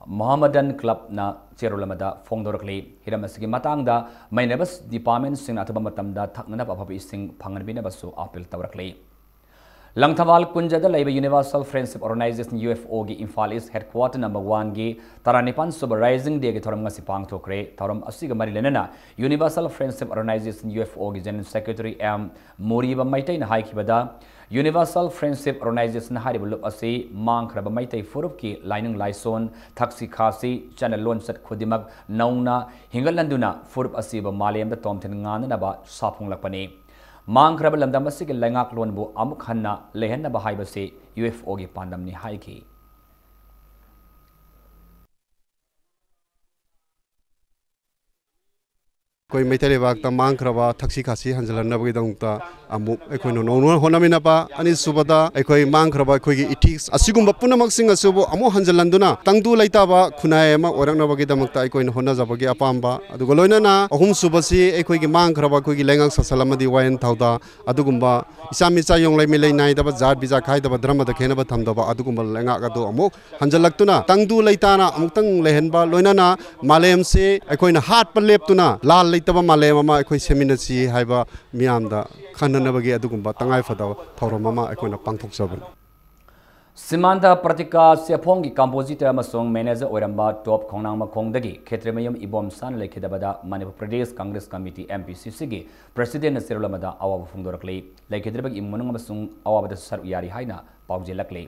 ꯃꯣꯍꯝꯃꯗꯟ ꯀ꯭ꯂꯕꯅ ꯆꯦꯔꯣꯜ ꯑꯃꯗ ꯐꯣꯡꯗꯣꯔꯛꯂꯤ꯫ ꯍꯤꯔꯝ ꯑꯁꯤꯒꯤ ꯃꯇꯥꯡꯗ ꯃꯩꯅꯕ departmentꯁꯤꯡꯅ ꯑꯊꯨꯕ ꯃꯇꯝꯗ ꯊꯛꯅꯅꯕ ꯑꯐꯕ ꯏꯁꯤꯡ ꯐꯪꯍꯟꯕꯤꯅꯕꯁꯨ appeal ꯇꯧꯔꯛꯂꯤ꯫ ꯂꯪꯊꯕꯥꯜ ꯀꯨꯟꯖꯗ ꯂꯩꯕ Universal Friendship Organisation, UFOꯒꯤ ꯏꯝꯐꯥꯜ ꯏꯁ headquarter number oneꯒꯤ ꯇꯔꯥꯅꯤꯄꯥꯟ ꯁꯨꯕ Rising Dayꯒꯤ ꯊꯧꯔꯝ ꯉꯁꯤ ꯄꯥꯡꯊꯣꯛꯈ꯭ꯔꯦ꯫ ꯊꯧꯔꯝ ꯑꯁꯤꯒ ꯃꯔꯤ ꯂꯩꯅꯅ Universal Friendship Organisation, UFOꯒꯤ General Secretary ꯑꯦꯝ ꯃꯨꯔꯤꯕ ꯃꯩꯇꯩꯅ ꯍꯥꯏꯈꯤꯕꯗ, Universal Friendship Organisation ꯍꯥꯏꯔꯤꯕ ꯂꯨꯞ ꯑꯁꯤ ꯃꯥꯡꯈ꯭ꯔꯕ ꯃꯩꯇꯩ ꯐꯨꯔꯨꯞꯀꯤ ꯂꯥꯏꯅꯤꯡ ꯂꯥꯏꯁꯣꯟ, ꯊꯛꯁꯤ ꯈꯥꯁꯤ, ꯆꯠꯅ ꯂꯣꯟꯆꯠ ꯈꯨꯗꯤꯡꯃꯛ ꯅꯧꯅ ꯍꯤꯡꯒꯠꯍꯟꯗꯨꯅ ꯐꯨꯔꯨꯞ ꯑꯁꯤꯕꯨ ꯃꯥꯂꯦꯝꯗ ꯇꯣꯝꯊꯤꯟ ꯉꯥꯟꯅꯅꯕ ꯁꯥꯐꯣꯡꯂꯛꯄꯅꯤ꯫ ꯃꯥꯡꯈ꯭ꯔꯕ ꯂꯝꯗꯝ ꯑꯁꯤꯒꯤ ꯂꯩꯉꯥꯛꯂꯣꯟꯕꯨ ꯑꯃꯨꯛ ꯍꯟꯅ ꯂꯩꯍꯟꯅꯕ ꯍꯥꯏꯕꯁꯤ UFOꯒꯤ ꯄꯥꯟꯗꯝꯅꯤ ꯍꯥꯏꯈꯤ꯫ ꯑꯩꯈꯣꯏ ꯃꯩꯇꯩ ꯂꯩꯕꯥꯛꯇ ꯃꯥꯡꯈ꯭ꯔꯕ ꯊꯛꯁꯤ ꯈꯥꯁꯤ ꯍꯟꯖꯤꯜꯍꯟꯅꯕꯒꯤꯗꯃꯛꯇ ꯑꯃꯨꯛ ꯑꯩꯈꯣꯏꯅ ꯅꯧꯅ ꯍꯣꯠꯅꯃꯤꯟꯅꯕ, ꯑꯅꯤꯁꯨꯕꯗ ꯑꯩꯈꯣꯏ ꯃꯥꯡꯈ꯭ꯔꯕ ꯑꯩꯈꯣꯏꯒꯤ ethics ꯑꯁꯤꯒꯨꯝꯕ ꯄꯨꯝꯅꯃꯛꯁꯤꯡ ꯑꯁꯤꯕꯨ ꯑꯃꯨꯛ ꯍꯟꯖꯤꯜꯍꯟꯗꯨꯅ ꯇꯪꯗꯨ ꯂꯩꯇꯥꯕ ꯈꯨꯟꯅꯥꯏ ꯑꯃ ꯑꯣꯏꯔꯛꯅꯕꯒꯤꯗꯃꯛꯇ ꯑꯩꯈꯣꯏꯅ ꯍꯣꯠꯅꯖꯕꯒꯤ ꯑꯄꯥꯝꯕ, ꯑꯗꯨꯒ ꯂꯣꯏꯅꯅ ꯑꯍꯨꯝꯁꯨꯕꯁꯤ ꯑꯩꯈꯣꯏꯒꯤ ꯃꯥꯡꯈ꯭ꯔꯕ ꯑꯩꯈꯣꯏꯒꯤ ꯂꯩꯉꯥꯛ ꯁꯥꯁꯜ ꯑꯃꯗꯤ ꯋꯥꯌꯦꯜ ꯊꯧꯗꯥ ꯑꯗꯨꯒꯨꯝꯕ ꯏꯆꯥ ꯃꯤꯆꯥ ꯌꯣꯡꯂꯩ ꯃꯤꯂꯩ ꯅꯥꯏꯗꯕ, ꯖꯥꯠ ꯕꯤꯖꯥꯠ ꯈꯥꯏꯗꯕ, ꯙꯔꯃꯗ ꯈꯦꯟꯅꯕ ꯊꯝꯗꯕ ꯑꯗꯨꯒꯨꯝꯕ ꯂꯩꯉꯥꯛ ꯑꯗꯨ ꯑꯃꯨꯛ ꯍꯟꯖꯤꯜꯂꯛꯇꯨꯅ ꯇꯪꯗꯨ ꯂꯩꯇꯥꯅ ꯑꯃꯨꯛꯇꯪ ꯂꯩꯍꯟꯕ, ꯂꯣꯏꯅꯅ ꯃꯥꯂꯦꯝꯁꯤ ꯑꯩꯈꯣꯏꯅ ꯍꯥꯠꯄ ꯂꯦꯞꯇꯨꯅ ꯂꯥꯟ ꯂꯩꯇꯕ ꯃꯥꯂꯦꯝ ꯑꯃ ꯑꯩꯈꯣꯏ ꯁꯦꯝꯃꯤꯟꯅꯁꯤ ꯍꯥꯏꯕ ꯃꯤꯌꯥꯝꯗ ꯈꯟꯅꯅꯕꯒꯤ ꯑꯗꯨꯒꯨꯝꯕ ꯇꯉꯥꯏꯐꯗꯕ ꯊꯧꯔꯝ ꯑꯃ ꯑꯩꯈꯣꯏꯅ ꯄꯥꯡꯊꯣꯛꯆꯕꯅꯤ꯫ ꯁꯤꯃꯥꯟꯊ ꯄ꯭ꯔꯇꯤꯀꯥ ꯁꯦꯐꯣꯡꯒꯤ compositor ꯑꯃꯁꯨꯡ manager ꯑꯣꯏꯔꯝꯕ ꯇꯣꯞ ꯈꯣꯡꯅꯥꯡ ꯃꯈꯣꯡꯗꯒꯤ ꯈꯦꯇ꯭ꯔꯤꯃꯌꯨꯝ ꯏꯕꯣꯝꯁꯥꯅ ꯂꯩꯈꯤꯗꯕꯗ Manipur Pradesh Congress committee, M P C C ꯒꯤ president ꯅ ꯆꯦꯔꯣꯜ ꯑꯃꯗ ꯑꯋꯥꯕ ꯐꯣꯡꯗꯣꯔꯛꯂꯤ꯫ ꯂꯩꯈꯤꯗ꯭ꯔꯕꯒꯤ ꯏꯃꯨꯡ ꯃꯅꯨꯡ ꯑꯃꯁꯨꯡ ꯑꯋꯥꯕꯗꯁꯨ ꯁꯔꯨꯛ ꯌꯥꯔꯤ ꯍꯥꯏꯅ ꯄꯥꯎꯖꯦꯜꯂꯛꯂꯤ꯫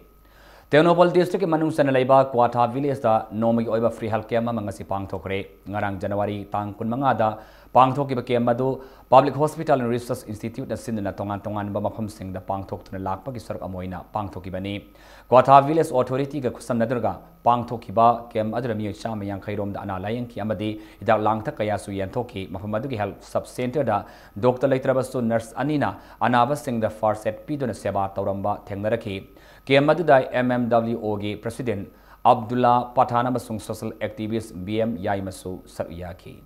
ꯇꯦꯡꯅꯧꯄꯜ district ꯀꯤ ꯃꯅꯨꯡ ꯆꯟꯅ ꯂꯩꯕ ꯀ꯭ꯋꯥꯊꯥ village ꯇ ꯅꯣꯡꯃꯒꯤ ꯑꯣꯏꯕ free health camp ꯑꯃ ꯉꯁꯤ ꯄꯥꯡꯊꯣꯛꯈ꯭ꯔꯦ꯫ ꯉꯔꯥꯡ January ꯇꯥꯡ ꯀꯨꯟꯃꯉꯥꯗ ꯄꯥꯡꯊꯣꯛꯈꯤꯕ camp ꯑꯗꯨ Public Hospital and Research Institute ꯅ ꯁꯤꯟꯗꯨꯅ ꯇꯣꯉꯥꯟ ꯇꯣꯉꯥꯟꯕ ꯃꯐꯝꯁꯤꯡꯗ ꯄꯥꯡꯊꯣꯛꯇꯨꯅ ꯂꯥꯛꯄꯒꯤ ꯁꯔꯨꯛ ꯑꯃ ꯑꯣꯏꯅ ꯄꯥꯡꯊꯣꯛꯈꯤꯕꯅꯤ꯫ ꯀ꯭ꯋꯥꯊꯥ village authority ꯒ ꯈꯨꯠꯁꯝꯅꯗꯨꯅ ꯄꯥꯡꯊꯣꯛꯈꯤꯕ camp ꯑꯗꯨꯗ ꯃꯤꯑꯣꯏ ꯆꯥꯝꯃ ꯌꯥꯡꯈꯩ ꯔꯣꯝꯗ ꯑꯅꯥ ꯂꯥꯌꯦꯡꯈꯤ ꯑꯃꯗꯤ ꯍꯤꯗꯥꯛ ꯂꯥꯡꯊꯛ ꯀꯌꯥꯁꯨ ꯌꯦꯟꯊꯣꯛꯈꯤ꯫ ꯃꯐꯝ ꯑꯗꯨꯒꯤ health sub centre ꯗ doctor ꯂꯩꯇ꯭ꯔꯕꯁꯨ nurse ꯑꯅꯤꯅ ꯑꯅꯥꯕꯁꯤꯡꯗ first aid ꯄꯤꯗꯨꯅ ꯁꯦꯕꯥ ꯇꯧꯔꯝꯕ ꯊꯦꯡꯅꯔꯛꯈꯤ꯫ Camp ꯑꯗꯨꯗ M M W O ꯒꯤ president ꯑꯕꯗꯨꯜꯂꯥ ꯄꯊꯥꯟ ꯑꯃꯁꯨꯡ social activist B M ꯌꯥꯏꯃꯁꯨ ꯁꯔꯨꯛ ꯌꯥꯈꯤ꯫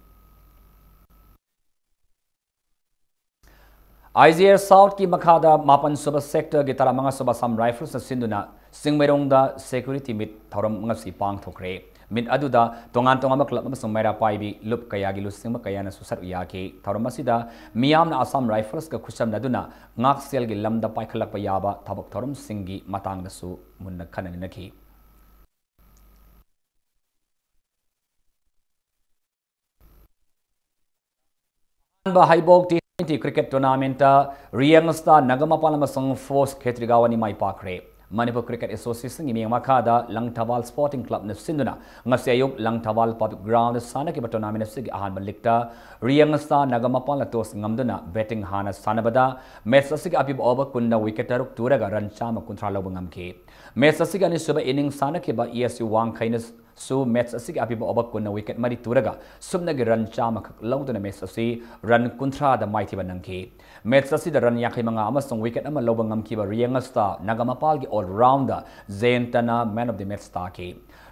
I G S South ꯀꯤ ꯃꯈꯥꯗ ꯃꯥꯄꯟ ꯁꯨꯕ sector ꯒꯤ ꯇꯔꯥꯃꯉꯥ ꯁꯨꯕ Assam Rifles ꯅ ꯁꯤꯟꯗꯨꯅ ꯆꯤꯡꯃꯩꯔꯣꯡꯗ security meet ꯊꯧꯔꯝ ꯉꯁꯤ ꯄꯥꯡꯊꯣꯛꯈ꯭ꯔꯦ꯫ Meet ꯑꯗꯨꯗ ꯇꯣꯉꯥꯟ ꯇꯣꯉꯥꯟꯕ club ꯑꯃꯁꯨꯡ ꯃꯩꯔꯥ ꯄꯥꯏꯕꯤ ꯂꯨꯞ ꯀꯌꯥꯒꯤ ꯂꯨꯆꯤꯡꯕ ꯀꯌꯥꯅꯁꯨ ꯁꯔꯨꯛ ꯌꯥꯈꯤ꯫ ꯊꯧꯔꯝ ꯑꯁꯤꯗ ꯃꯤꯌꯥꯝꯅ Assam Rifles ꯀ ꯈꯨꯠꯁꯝꯅꯗꯨꯅ ꯉꯥꯛꯁꯦꯜꯒꯤ ꯂꯝꯗ ꯄꯥꯏꯈꯠꯂꯛꯄ ꯌꯥꯕ ꯊꯕꯛ ꯊꯧꯔꯝꯁꯤꯡꯒꯤ ꯃꯇꯥꯡꯗꯁꯨ ꯃꯨꯟꯅ ꯈꯟꯅ ꯅꯩꯅꯈꯤ꯫ ꯑꯍꯥꯟꯕ ꯍꯩꯕꯣꯛ T twenty cricket tournament ꯇ ꯔꯤꯌꯪ ꯁ꯭ꯇꯥꯔ ꯅꯥꯒꯥꯃꯄꯥꯜ ꯑꯃꯁꯨꯡ ꯐꯣꯔꯁ ꯈꯦꯇ꯭ꯔꯤꯒꯥꯎ ꯑꯅꯤ ꯃꯥꯏ ꯄꯥꯛꯈ꯭ꯔꯦ꯫ ꯃꯅꯤꯄꯨꯔ Cricket Association ꯒꯤ ꯃꯤꯠꯌꯦꯡ ꯃꯈꯥꯗ ꯂꯪꯊꯕꯥꯜ Sporting Club ꯅ ꯁꯤꯟꯗꯨꯅ ꯉꯁꯤ ꯑꯌꯨꯛ ꯂꯪꯊꯕꯥꯜ Public Ground ꯗ ꯁꯥꯟꯅꯈꯤꯕ tournament ꯑꯁꯤꯒꯤ ꯑꯍꯥꯟꯕ leg ꯇ ꯔꯤꯌꯪ ꯁ꯭ꯇꯥꯔ ꯅꯥꯒꯥꯃꯄꯥꯜꯅ toss ꯉꯝꯗꯨꯅ batting ꯍꯥꯟꯅ ꯁꯥꯟꯅꯕꯗ, match ꯑꯁꯤꯒꯤ ꯑꯄꯤꯕ over ꯀꯨꯟꯗ wicket ꯇꯔꯨꯛ ꯇꯨꯔꯒ run ꯆꯥꯝꯃ ꯀꯨꯟꯊ꯭ꯔꯥ ꯂꯧꯕ ꯉꯝꯈꯤ꯫ Match ꯑꯁꯤꯒꯤ ꯑꯅꯤꯁꯨꯕ innings ꯁꯥꯟꯅꯈꯤꯕ A S U ꯋꯥꯡꯈꯩꯅ ꯁꯨ match ꯑꯁꯤꯒꯤ ꯑꯄꯤꯕ over ꯀꯨꯟꯅ wicket ꯃꯔꯤ ꯇꯨꯔꯒ ꯁꯨꯞꯅꯒꯤ run ꯆꯥꯝꯃꯈꯛ ꯂꯧꯗꯨꯅ match ꯑꯁꯤ run ꯀꯨꯟꯊ꯭ꯔꯥꯗ ꯃꯥꯏꯊꯤꯕ ꯅꯪꯈꯤ꯫ Match ꯑꯁꯤꯗ run ꯌꯥꯡꯈꯩ ꯃꯉꯥ ꯑꯃꯁꯨꯡ wicket ꯑꯃ ꯂꯧꯕ ꯉꯝꯈꯤꯕ ꯔꯤꯌꯪ ꯁ꯭ꯇꯥꯔ ꯅꯥꯒꯥꯃꯄꯥꯜꯒꯤ all rounder ꯖꯌꯟꯇꯅ man of the match ꯇꯥꯈꯤ꯫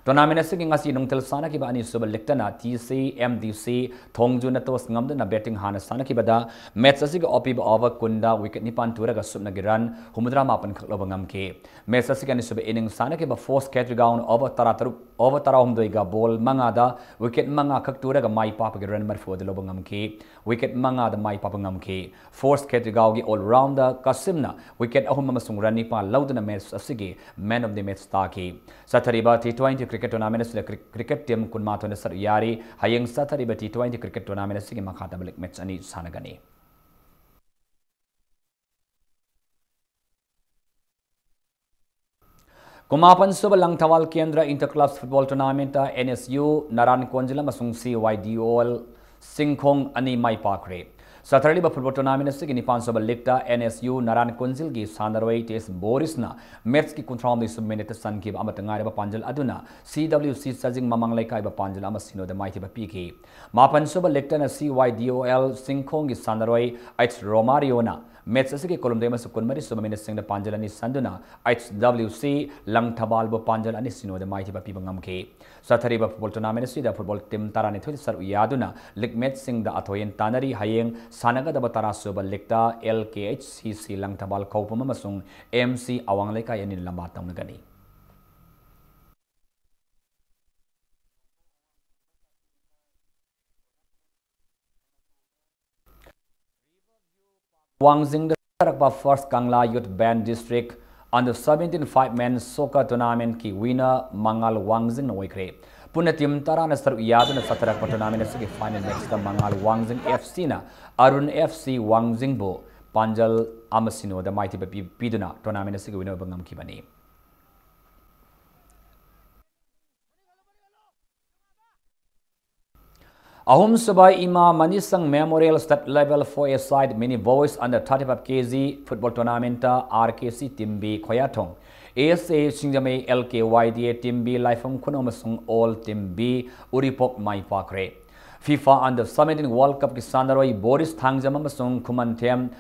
Tournament ꯑꯁꯤꯒꯤ ꯉꯁꯤ ꯅꯨꯡꯊꯤꯜ ꯁꯥꯟꯅꯈꯤꯕ ꯑꯅꯤꯁꯨꯕ ꯂꯤꯛꯇꯅ ꯇꯤ ꯁꯤ ꯑꯦꯝ ꯗꯤ ꯁꯤ ꯊꯣꯡꯖꯨꯅ toss ꯉꯝꯗꯨꯅ batting ꯍꯥꯟꯅ ꯁꯥꯟꯅꯈꯤꯕꯗ, match ꯑꯁꯤꯒꯤ ꯑꯄꯤꯕ over ꯀꯨꯟꯗ wicket ꯅꯤꯄꯥꯟ ꯇꯨꯔꯒ ꯁꯨꯞꯅꯒꯤ run ꯍꯨꯝꯐꯨꯇꯔꯥ ꯃꯥꯄꯟ ꯈꯛ ꯂꯧꯕ ꯉꯝꯈꯤ꯫ Match ꯑꯁꯤꯒꯤ ꯑꯅꯤꯁꯨꯕ innings ꯁꯥꯟꯅꯈꯤꯕ ꯐꯣꯔꯁ ꯈꯦꯇ꯭ꯔꯤꯒꯥꯎꯅ over ꯇꯔꯥꯇꯔꯨꯛ, over ꯇꯔꯥꯍꯨꯝꯗꯣꯏꯒ ball ꯃꯉꯥꯗ wicket ꯃꯉꯥ ꯈꯛ ꯇꯨꯔꯒ ꯃꯥꯏ ꯄꯥꯛꯄꯒꯤ run ꯃꯔꯤꯐꯨ ꯑꯗꯨ ꯂꯧꯕ ꯉꯝꯈꯤ꯫ Wicket ꯃꯉꯥꯗ ꯃꯥꯏ ꯄꯥꯛꯄ ꯉꯝꯈꯤ꯫ ꯐꯣꯔꯁ ꯈꯦꯇ꯭ꯔꯤꯒꯥꯎꯒꯤ all rounder ꯀꯥꯁꯤꯝꯅ wicket ꯑꯍꯨꯝ ꯑꯃꯁꯨꯡ run ꯅꯤꯄꯥꯟ ꯂꯧꯗꯨꯅ match ꯑꯁꯤꯒꯤ man of the match ꯇꯥꯈꯤ꯫ ꯆꯠꯊꯔꯤꯕ T twenty cricket tournament ꯑꯁꯤꯗ cri-, cricket team ꯀꯨꯟꯃꯥꯊꯣꯏꯅ ꯁꯔꯨꯛ ꯌꯥꯔꯤ꯫ ꯍꯌꯦꯡ ꯆꯠꯊꯔꯤꯕ T twenty cricket tournament ꯑꯁꯤꯒꯤ ꯃꯈꯥ ꯇꯥꯕ league match ꯑꯅꯤ ꯁꯥꯟꯅꯒꯅꯤ꯫ ꯀꯨꯟꯃꯥꯄꯟ ꯁꯨꯕ ꯂꯪꯊꯕꯥꯜ ꯀꯦꯟꯗ꯭ꯔ inter clubs football tournament ꯇ N S U ꯅꯔꯥꯟ ꯀꯣꯟꯖꯤꯜ ꯑꯃꯁꯨꯡ C Y D O L ꯁꯤꯡꯈꯣꯡ ꯑꯅꯤ ꯃꯥꯏ ꯄꯥꯛꯈ꯭ꯔꯦ꯫ ꯆꯠꯊꯔꯤꯕ football tournament ꯑꯁꯤꯒꯤ ꯅꯤꯄꯥꯟ ꯁꯨꯕ league ꯇ N S U ꯅꯔꯥꯟ ꯀꯣꯟꯖꯤꯜꯒꯤ ꯁꯥꯟꯅꯔꯣꯏ ꯇꯦꯁ ꯕꯣꯔꯤꯁꯅ match ꯀꯤ ꯀꯨꯟꯊ꯭ꯔꯥꯍꯨꯝꯗꯣꯏ ꯁꯨꯕ minute ꯇ ꯆꯟꯈꯤꯕ ꯑꯃꯠꯇ ꯉꯥꯏꯔꯕ ꯄꯥꯟꯖꯜ ꯑꯗꯨꯅ C W C ꯆꯥꯖꯤꯡ ꯃꯃꯥꯡ ꯂꯩꯀꯥꯏꯕ ꯄꯥꯟꯖꯜ ꯑꯃ ꯁꯤꯅꯣꯗ ꯃꯥꯏꯊꯤꯕ ꯄꯤꯈꯤ꯫ ꯃꯥꯄꯟ ꯁꯨꯕ league ꯇꯅ C Y D O L ꯁꯤꯡꯈꯣꯡꯒꯤ ꯁꯥꯟꯅꯔꯣꯏ H ꯔꯣꯃꯥꯔꯤꯌꯣꯅ match ꯑꯁꯤꯒꯤ ꯀꯨꯟꯍꯨꯝꯗꯣꯏ ꯑꯃꯁꯨꯡ ꯀꯨꯟꯃꯔꯤ ꯁꯨꯕ minute ꯁꯤꯡꯗ ꯄꯥꯟꯖꯜ ꯑꯅꯤ ꯁꯟꯗꯨꯅ H W C ꯂꯪꯊꯕꯥꯜꯕꯨ ꯄꯥꯟꯖꯜ ꯑꯅꯤ ꯁꯤꯅꯣꯗ ꯃꯥꯏꯊꯤꯕ ꯄꯤꯕ ꯉꯝꯈꯤ꯫ ꯆꯠꯊꯔꯤꯕ football tournament ꯑꯁꯤꯗ football team ꯇꯔꯥꯅꯤꯊꯣꯏꯗ ꯁꯔꯨꯛ ꯌꯥꯗꯨꯅ league match ꯁꯤꯡꯗ ꯑꯊꯣꯏ ꯑꯍꯟ ꯇꯥꯟꯅꯔꯤ꯫ ꯍꯌꯦꯡ ꯁꯥꯟꯅꯒꯗꯕ ꯇꯔꯥ ꯁꯨꯕ league ꯇ L K H C C Langthabal ꯈꯧꯄꯨꯝ ꯑꯃꯁꯨꯡ M C ꯑꯋꯥꯡ ꯂꯩꯀꯥꯏ ꯑꯅꯤꯅ ꯂꯝꯕꯥ ꯇꯧꯅꯒꯅꯤ꯫ ꯋꯥꯡꯖꯤꯡꯗ ꯆꯠꯊꯔꯛꯄ First Kangla Youth Band District Under seventeen five man soccer tournament ꯀꯤ winner ꯃꯉꯥꯜ ꯋꯥꯡꯖꯤꯡꯅ ꯑꯣꯏꯈ꯭ꯔꯦ꯫ ꯄꯨꯟꯅ team ꯇꯔꯥꯅ ꯁꯔꯨꯛ ꯌꯥꯗꯨꯅ ꯆꯠꯊꯔꯛꯄ tournament ꯑꯁꯤꯒꯤ final match ꯇ ꯃꯉꯥꯜ ꯋꯥꯡꯖꯤꯡ F C ꯅ ꯑꯔꯨꯟ F C ꯋꯥꯡꯖꯤꯡꯕꯨ ꯄꯥꯟꯖꯜ ꯑꯃ ꯁꯤꯅꯣꯗ ꯃꯥꯏꯊꯤꯕ ꯄꯤ-, ꯄꯤꯗꯨꯅ tournament ꯑꯁꯤꯒꯤ winner ꯑꯣꯏꯕ ꯉꯝꯈꯤꯕꯅꯤ꯫ ꯑꯍꯨꯝꯁꯨꯕ ꯏꯃꯥ ꯃꯅꯤꯁꯪ Memorial State Level Four-A-side Mini Boys Under thirty-five K G Football Tournament ꯇ R K C Team B ꯈꯣꯌꯥꯊꯣꯡ, A S A Singjamei, L K Y D A Team B ꯂꯥꯏꯐꯝ ꯈꯨꯅꯧ ꯑꯃꯁꯨꯡ All Team B ꯎꯔꯤꯄꯣꯛ ꯃꯥꯏ ꯄꯥꯛꯈ꯭ꯔꯦ꯫ FIFA Under seventeen World Cup ꯀꯤ ꯁꯥꯟꯅꯔꯣꯏ ꯕꯣꯔꯤꯁ ꯊꯥꯡꯖꯝ ꯑꯃꯁꯨꯡ ꯈꯨꯃꯟꯊꯦꯝ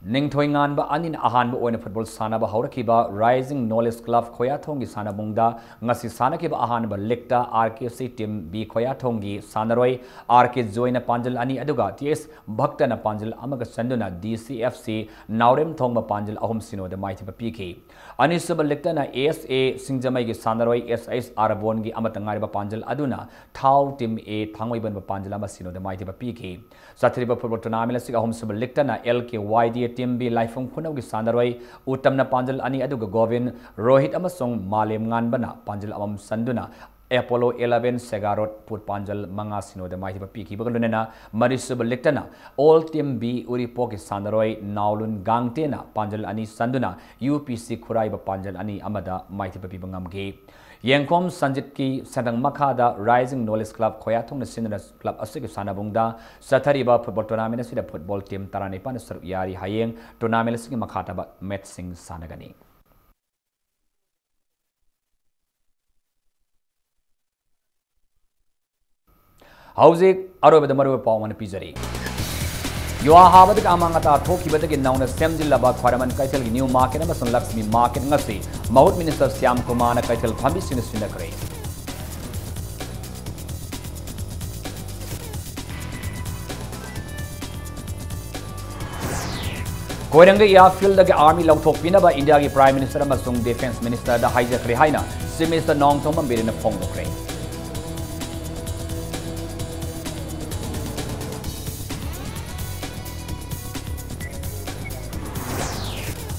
ꯅꯤꯡꯊꯣꯏꯉꯥꯟꯕ ꯑꯅꯤꯅ ꯑꯍꯥꯟꯕ ꯑꯣꯏꯅ ꯐꯨꯠꯕꯣꯜ ꯁꯥꯟꯅꯕ ꯍꯧꯔꯛꯈꯤꯕ ꯔꯥꯏꯖꯤꯡ ꯅꯣꯂꯦꯖ ꯀ꯭ꯂꯕ ꯈꯣꯌꯥꯊꯣꯡꯒꯤ ꯁꯥꯟꯅꯕꯨꯡꯗ ꯉꯁꯤ ꯁꯥꯟꯅꯈꯤꯕ ꯑꯍꯥꯟꯕ ꯂꯤꯒꯇ R K C team B ꯈꯣꯌꯥꯊꯣꯡꯒꯤ ꯁꯥꯟꯅꯔꯣꯏ ꯑꯥꯔ ꯀꯦ ꯖꯣꯏꯅ ꯄꯥꯟꯖꯜ ꯑꯅꯤ ꯑꯗꯨꯒ ꯇꯤ ꯑꯦꯁ ꯚꯛꯇꯅ ꯄꯥꯟꯖꯜ ꯑꯃꯒ ꯆꯟꯗꯨꯅ ꯗꯤ ꯁꯤ ꯑꯦꯐ ꯁꯤ ꯅꯥꯎꯔꯦꯝꯊꯣꯡꯕ ꯄꯥꯟꯖꯜ ꯑꯍꯨꯝ ꯁꯤꯅꯣꯗ ꯃꯥꯏꯊꯤꯕ ꯄꯤꯈꯤ꯫ ꯑꯅꯤꯁꯨꯕ ꯂꯤꯒꯇꯅ ꯑꯦ ꯑꯦꯁ ꯑꯦ ꯁꯤꯡꯖꯃꯩꯒꯤ ꯁꯥꯟꯅꯔꯣꯏ ꯑꯦꯁ ꯑꯦꯁ ꯑꯥꯔꯕꯣꯟꯒꯤ ꯑꯃꯠꯇ ꯉꯥꯏꯔꯕ ꯄꯥꯟꯖꯜ ꯑꯗꯨꯅ ꯊꯥꯎ ꯇꯤꯝ ꯑꯦ ꯊꯥꯡꯃꯩꯕꯟꯕꯨ ꯄꯥꯟꯖꯜ ꯑꯃ ꯁꯤꯅꯣꯗ ꯃꯥꯏꯊꯤꯕ ꯄꯤꯈꯤ꯫ ꯆꯠꯊꯔꯤꯕ ꯐꯨꯠꯕꯣꯜ ꯇꯣꯔꯅꯥꯃꯦꯟꯠ ꯑꯁꯤꯒꯤ ꯑꯍꯨꯝꯁꯨꯕ ꯂꯤꯒꯇꯅ ꯑꯦꯜ ꯀꯦ ꯋꯥꯏ ꯗꯤ ꯑꯦ ꯇꯤꯝ ꯕꯤ ꯂꯥꯏꯐꯝ ꯈꯨꯅꯧꯒꯤ ꯁꯥꯟꯅꯔꯣꯏ ꯎꯇꯝꯅ ꯄꯥꯟꯖꯜ ꯑꯅꯤ ꯑꯗꯨꯒ ꯒꯣꯕꯤꯟ, ꯔꯣꯍꯤꯠ ꯑꯃꯁꯨꯡ ꯃꯥꯂꯦꯝ ꯉꯥꯟꯕꯅ ꯄꯥꯟꯖꯜ ꯑꯃꯃꯝ ꯆꯟꯗꯨꯅ ꯑꯦꯄꯣꯂꯣ ꯏꯂꯦꯚꯦꯟ ꯁꯦꯒꯥꯔꯣꯠꯄꯨ ꯄꯥꯟꯖꯜ ꯃꯉꯥ ꯁꯤꯅꯣꯗ ꯃꯥꯏꯊꯤꯕ ꯄꯤꯈꯤꯕꯒ ꯂꯣꯏꯅꯅ ꯃꯔꯤꯁꯨꯕ ꯂꯤꯒꯇꯅ ꯑꯣꯜ ꯇꯤꯝ ꯕꯤ ꯎꯔꯤꯄꯣꯛꯀꯤ ꯁꯥꯟꯅꯔꯣꯏ ꯅꯥꯎꯂꯨꯟ ꯒꯥꯡꯇꯦꯅ ꯄꯥꯟꯖꯜ ꯑꯅꯤ ꯆꯟꯗꯨꯅ ꯌꯨ ꯄꯤ ꯁꯤ ꯈꯨꯔꯥꯏꯕ ꯄꯥꯟꯖꯜ ꯑꯅꯤ ꯑꯃꯗ ꯃꯥꯏꯊꯤꯕ ꯄꯤꯕ ꯉꯝꯈꯤ꯫ ꯌꯦꯡꯈꯣꯝ ꯁꯟꯖꯤꯠꯀꯤ ꯁꯦꯟꯗꯪ ꯃꯈꯥꯗ ꯔꯥꯏꯖꯤꯡ ꯅꯣꯂꯦꯖ ꯀ꯭ꯂꯕ ꯈꯣꯌꯥꯊꯣꯡꯅ ꯁꯤꯟꯗꯨꯅ ꯀ꯭ꯂꯕ ꯑꯁꯤꯒꯤ ꯁꯥꯟꯅꯕꯨꯡꯗ ꯆꯠꯊꯔꯤꯕ ꯐꯨꯠꯕꯣꯜ ꯇꯣꯔꯅꯥꯃꯦꯟꯠ ꯑꯁꯤꯗ ꯐꯨꯠꯕꯣꯜ ꯇꯤꯝ ꯇꯔꯥꯅꯤꯄꯥꯟꯅ ꯁꯔꯨꯛ ꯌꯥꯔꯤ꯫ ꯍꯌꯦꯡ ꯇꯣꯔꯅꯥꯃꯦꯟꯠ ꯑꯁꯤꯒꯤ ꯃꯈꯥ ꯇꯥꯕ ꯃꯦꯆꯁꯤꯡ ꯁꯥꯟꯅꯒꯅꯤ꯫ ꯍꯧꯖꯤꯛ ꯑꯔꯣꯏꯕꯗ ꯃꯔꯨꯑꯣꯏꯕ ꯄꯥꯎ ꯑꯃ ꯄꯤꯖꯔꯤ꯫ ꯌꯨꯍꯥ ꯍꯥꯕꯗꯒꯤ ꯑꯃꯥꯡ ꯑꯇꯥ ꯊꯣꯛꯈꯤꯕꯗꯒꯤ ꯅꯧꯅ ꯁꯦꯝꯖꯤꯜꯂꯕ ꯈ꯭ꯋꯥꯏꯔꯝꯕꯟ ꯀꯩꯊꯦꯜꯒꯤ ꯅ꯭ꯌꯨ ꯃꯥꯔꯀꯦꯠ ꯑꯃꯁꯨꯡ ꯂꯛꯁꯃꯤ ꯃꯥꯔꯀꯦꯠ ꯉꯁꯤ ꯃꯍꯨꯠ ꯃꯤꯅꯤꯁꯇꯔ ꯁ꯭ꯌꯥꯝ ꯀꯨꯃꯥꯔꯅ ꯀꯩꯊꯦꯜ ꯐꯝꯕꯤꯁꯤꯡꯅ ꯁꯤꯟꯅꯈ꯭ꯔꯦ꯫ ꯀꯣꯏꯔꯪꯒ ꯏꯌꯥꯔꯐꯤꯜꯗꯒꯤ ꯑꯥꯔꯃꯤ ꯂꯧꯊꯣꯛꯄꯤꯅꯕ ꯏꯟꯗꯤꯌꯥꯒꯤ ꯄ꯭ꯔꯥꯏꯝ ꯃꯤꯅꯤꯁꯇꯔ ꯑꯃꯁꯨꯡ ꯗꯤꯐꯦꯟꯁ ꯃꯤꯅꯤꯁꯇꯔꯗ ꯍꯥꯏꯖꯈ꯭ꯔꯦ ꯍꯥꯏꯅ ꯆꯤꯐ ꯃꯤꯅꯤꯁꯇꯔ ꯅꯣꯡꯊꯣꯝꯕꯝ ꯕꯤꯔꯦꯟꯅ ꯐꯣꯡꯗꯣꯛꯈ꯭ꯔꯦ꯫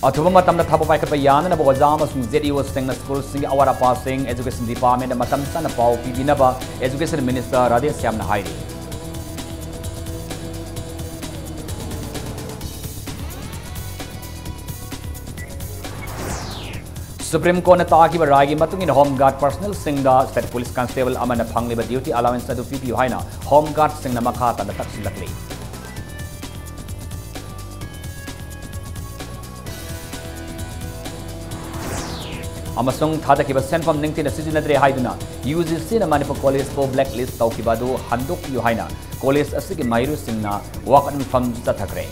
ꯑꯊꯨꯕ ꯃꯇꯝꯗ ꯊꯕꯛ ꯄꯥꯏꯈꯠꯄ ꯌꯥꯅꯅꯕ ꯑꯣꯖꯥ ꯑꯃꯁꯨꯡ ꯖꯦꯠ ꯏ ꯑꯣꯁꯤꯡꯅ ꯁ꯭ꯀꯨꯜꯁꯤꯡꯒꯤ ꯑꯋꯥꯠ ꯑꯄꯥꯁꯤꯡ ꯑꯦꯖꯨꯀꯦꯁꯟ ꯗꯤꯄꯥꯔꯠꯃꯦꯟꯗ ꯃꯇꯝ ꯆꯥꯅ ꯄꯥꯎ ꯄꯤꯕꯤꯅꯕ ꯑꯦꯖꯨꯀꯦꯁꯟ ꯃꯤꯅꯤꯁꯇꯔ ꯔꯥꯙꯦꯁ꯭ꯌꯥꯝꯅ ꯍꯥꯏꯔꯤ꯫ ꯁꯨꯄ꯭ꯔꯤꯝ ꯀꯣꯔꯠꯅ ꯇꯥꯈꯤꯕ ꯔꯥꯏꯒꯤ ꯃꯇꯨꯡ ꯏꯟꯅ ꯍꯣꯝ ꯒꯥꯔꯗ ꯄꯔꯁꯅꯦꯜꯁꯤꯡꯗ ꯁ꯭ꯇꯦꯠ ꯄꯨꯂꯤꯁ ꯀꯟꯁꯇꯦꯕꯜ ꯑꯃꯅ ꯐꯪꯂꯤꯕ ꯗ꯭ꯌꯨꯇꯤ ꯑꯂꯥꯋꯦꯟꯁ ꯑꯗꯨ ꯄꯤꯕꯤꯌꯨ ꯍꯥꯏꯅ ꯍꯣꯝ ꯒꯥꯔꯗꯁꯤꯡꯅ ꯃꯈꯥ ꯇꯥꯅ ꯇꯛꯁꯤꯜꯂꯛꯂꯤ꯫ ꯑꯃꯁꯨꯡ ꯊꯥꯗꯈꯤꯕ ꯁꯦꯟꯐꯝ ꯅꯤꯡꯊꯤꯅ ꯁꯤꯖꯤꯟꯅꯗ꯭ꯔꯦ ꯍꯥꯏꯗꯨꯅ ꯌꯨ ꯖꯤ ꯁꯤꯅ ꯃꯅꯤꯄꯨꯔ ꯀꯣꯂꯦꯖꯄꯨ ꯕ꯭ꯂꯦꯛ ꯂꯤꯁ ꯇꯧꯈꯤꯕ ꯑꯗꯨ ꯍꯟꯗꯣꯛꯄꯤꯌꯨ ꯍꯥꯏꯅ ꯀꯣꯂꯦꯖ ꯑꯁꯤꯒꯤ ꯃꯍꯩꯔꯣꯏꯁꯤꯡꯅ ꯋꯥꯀꯠ ꯃꯤꯐꯝ ꯆꯠꯊꯈ꯭ꯔꯦ꯫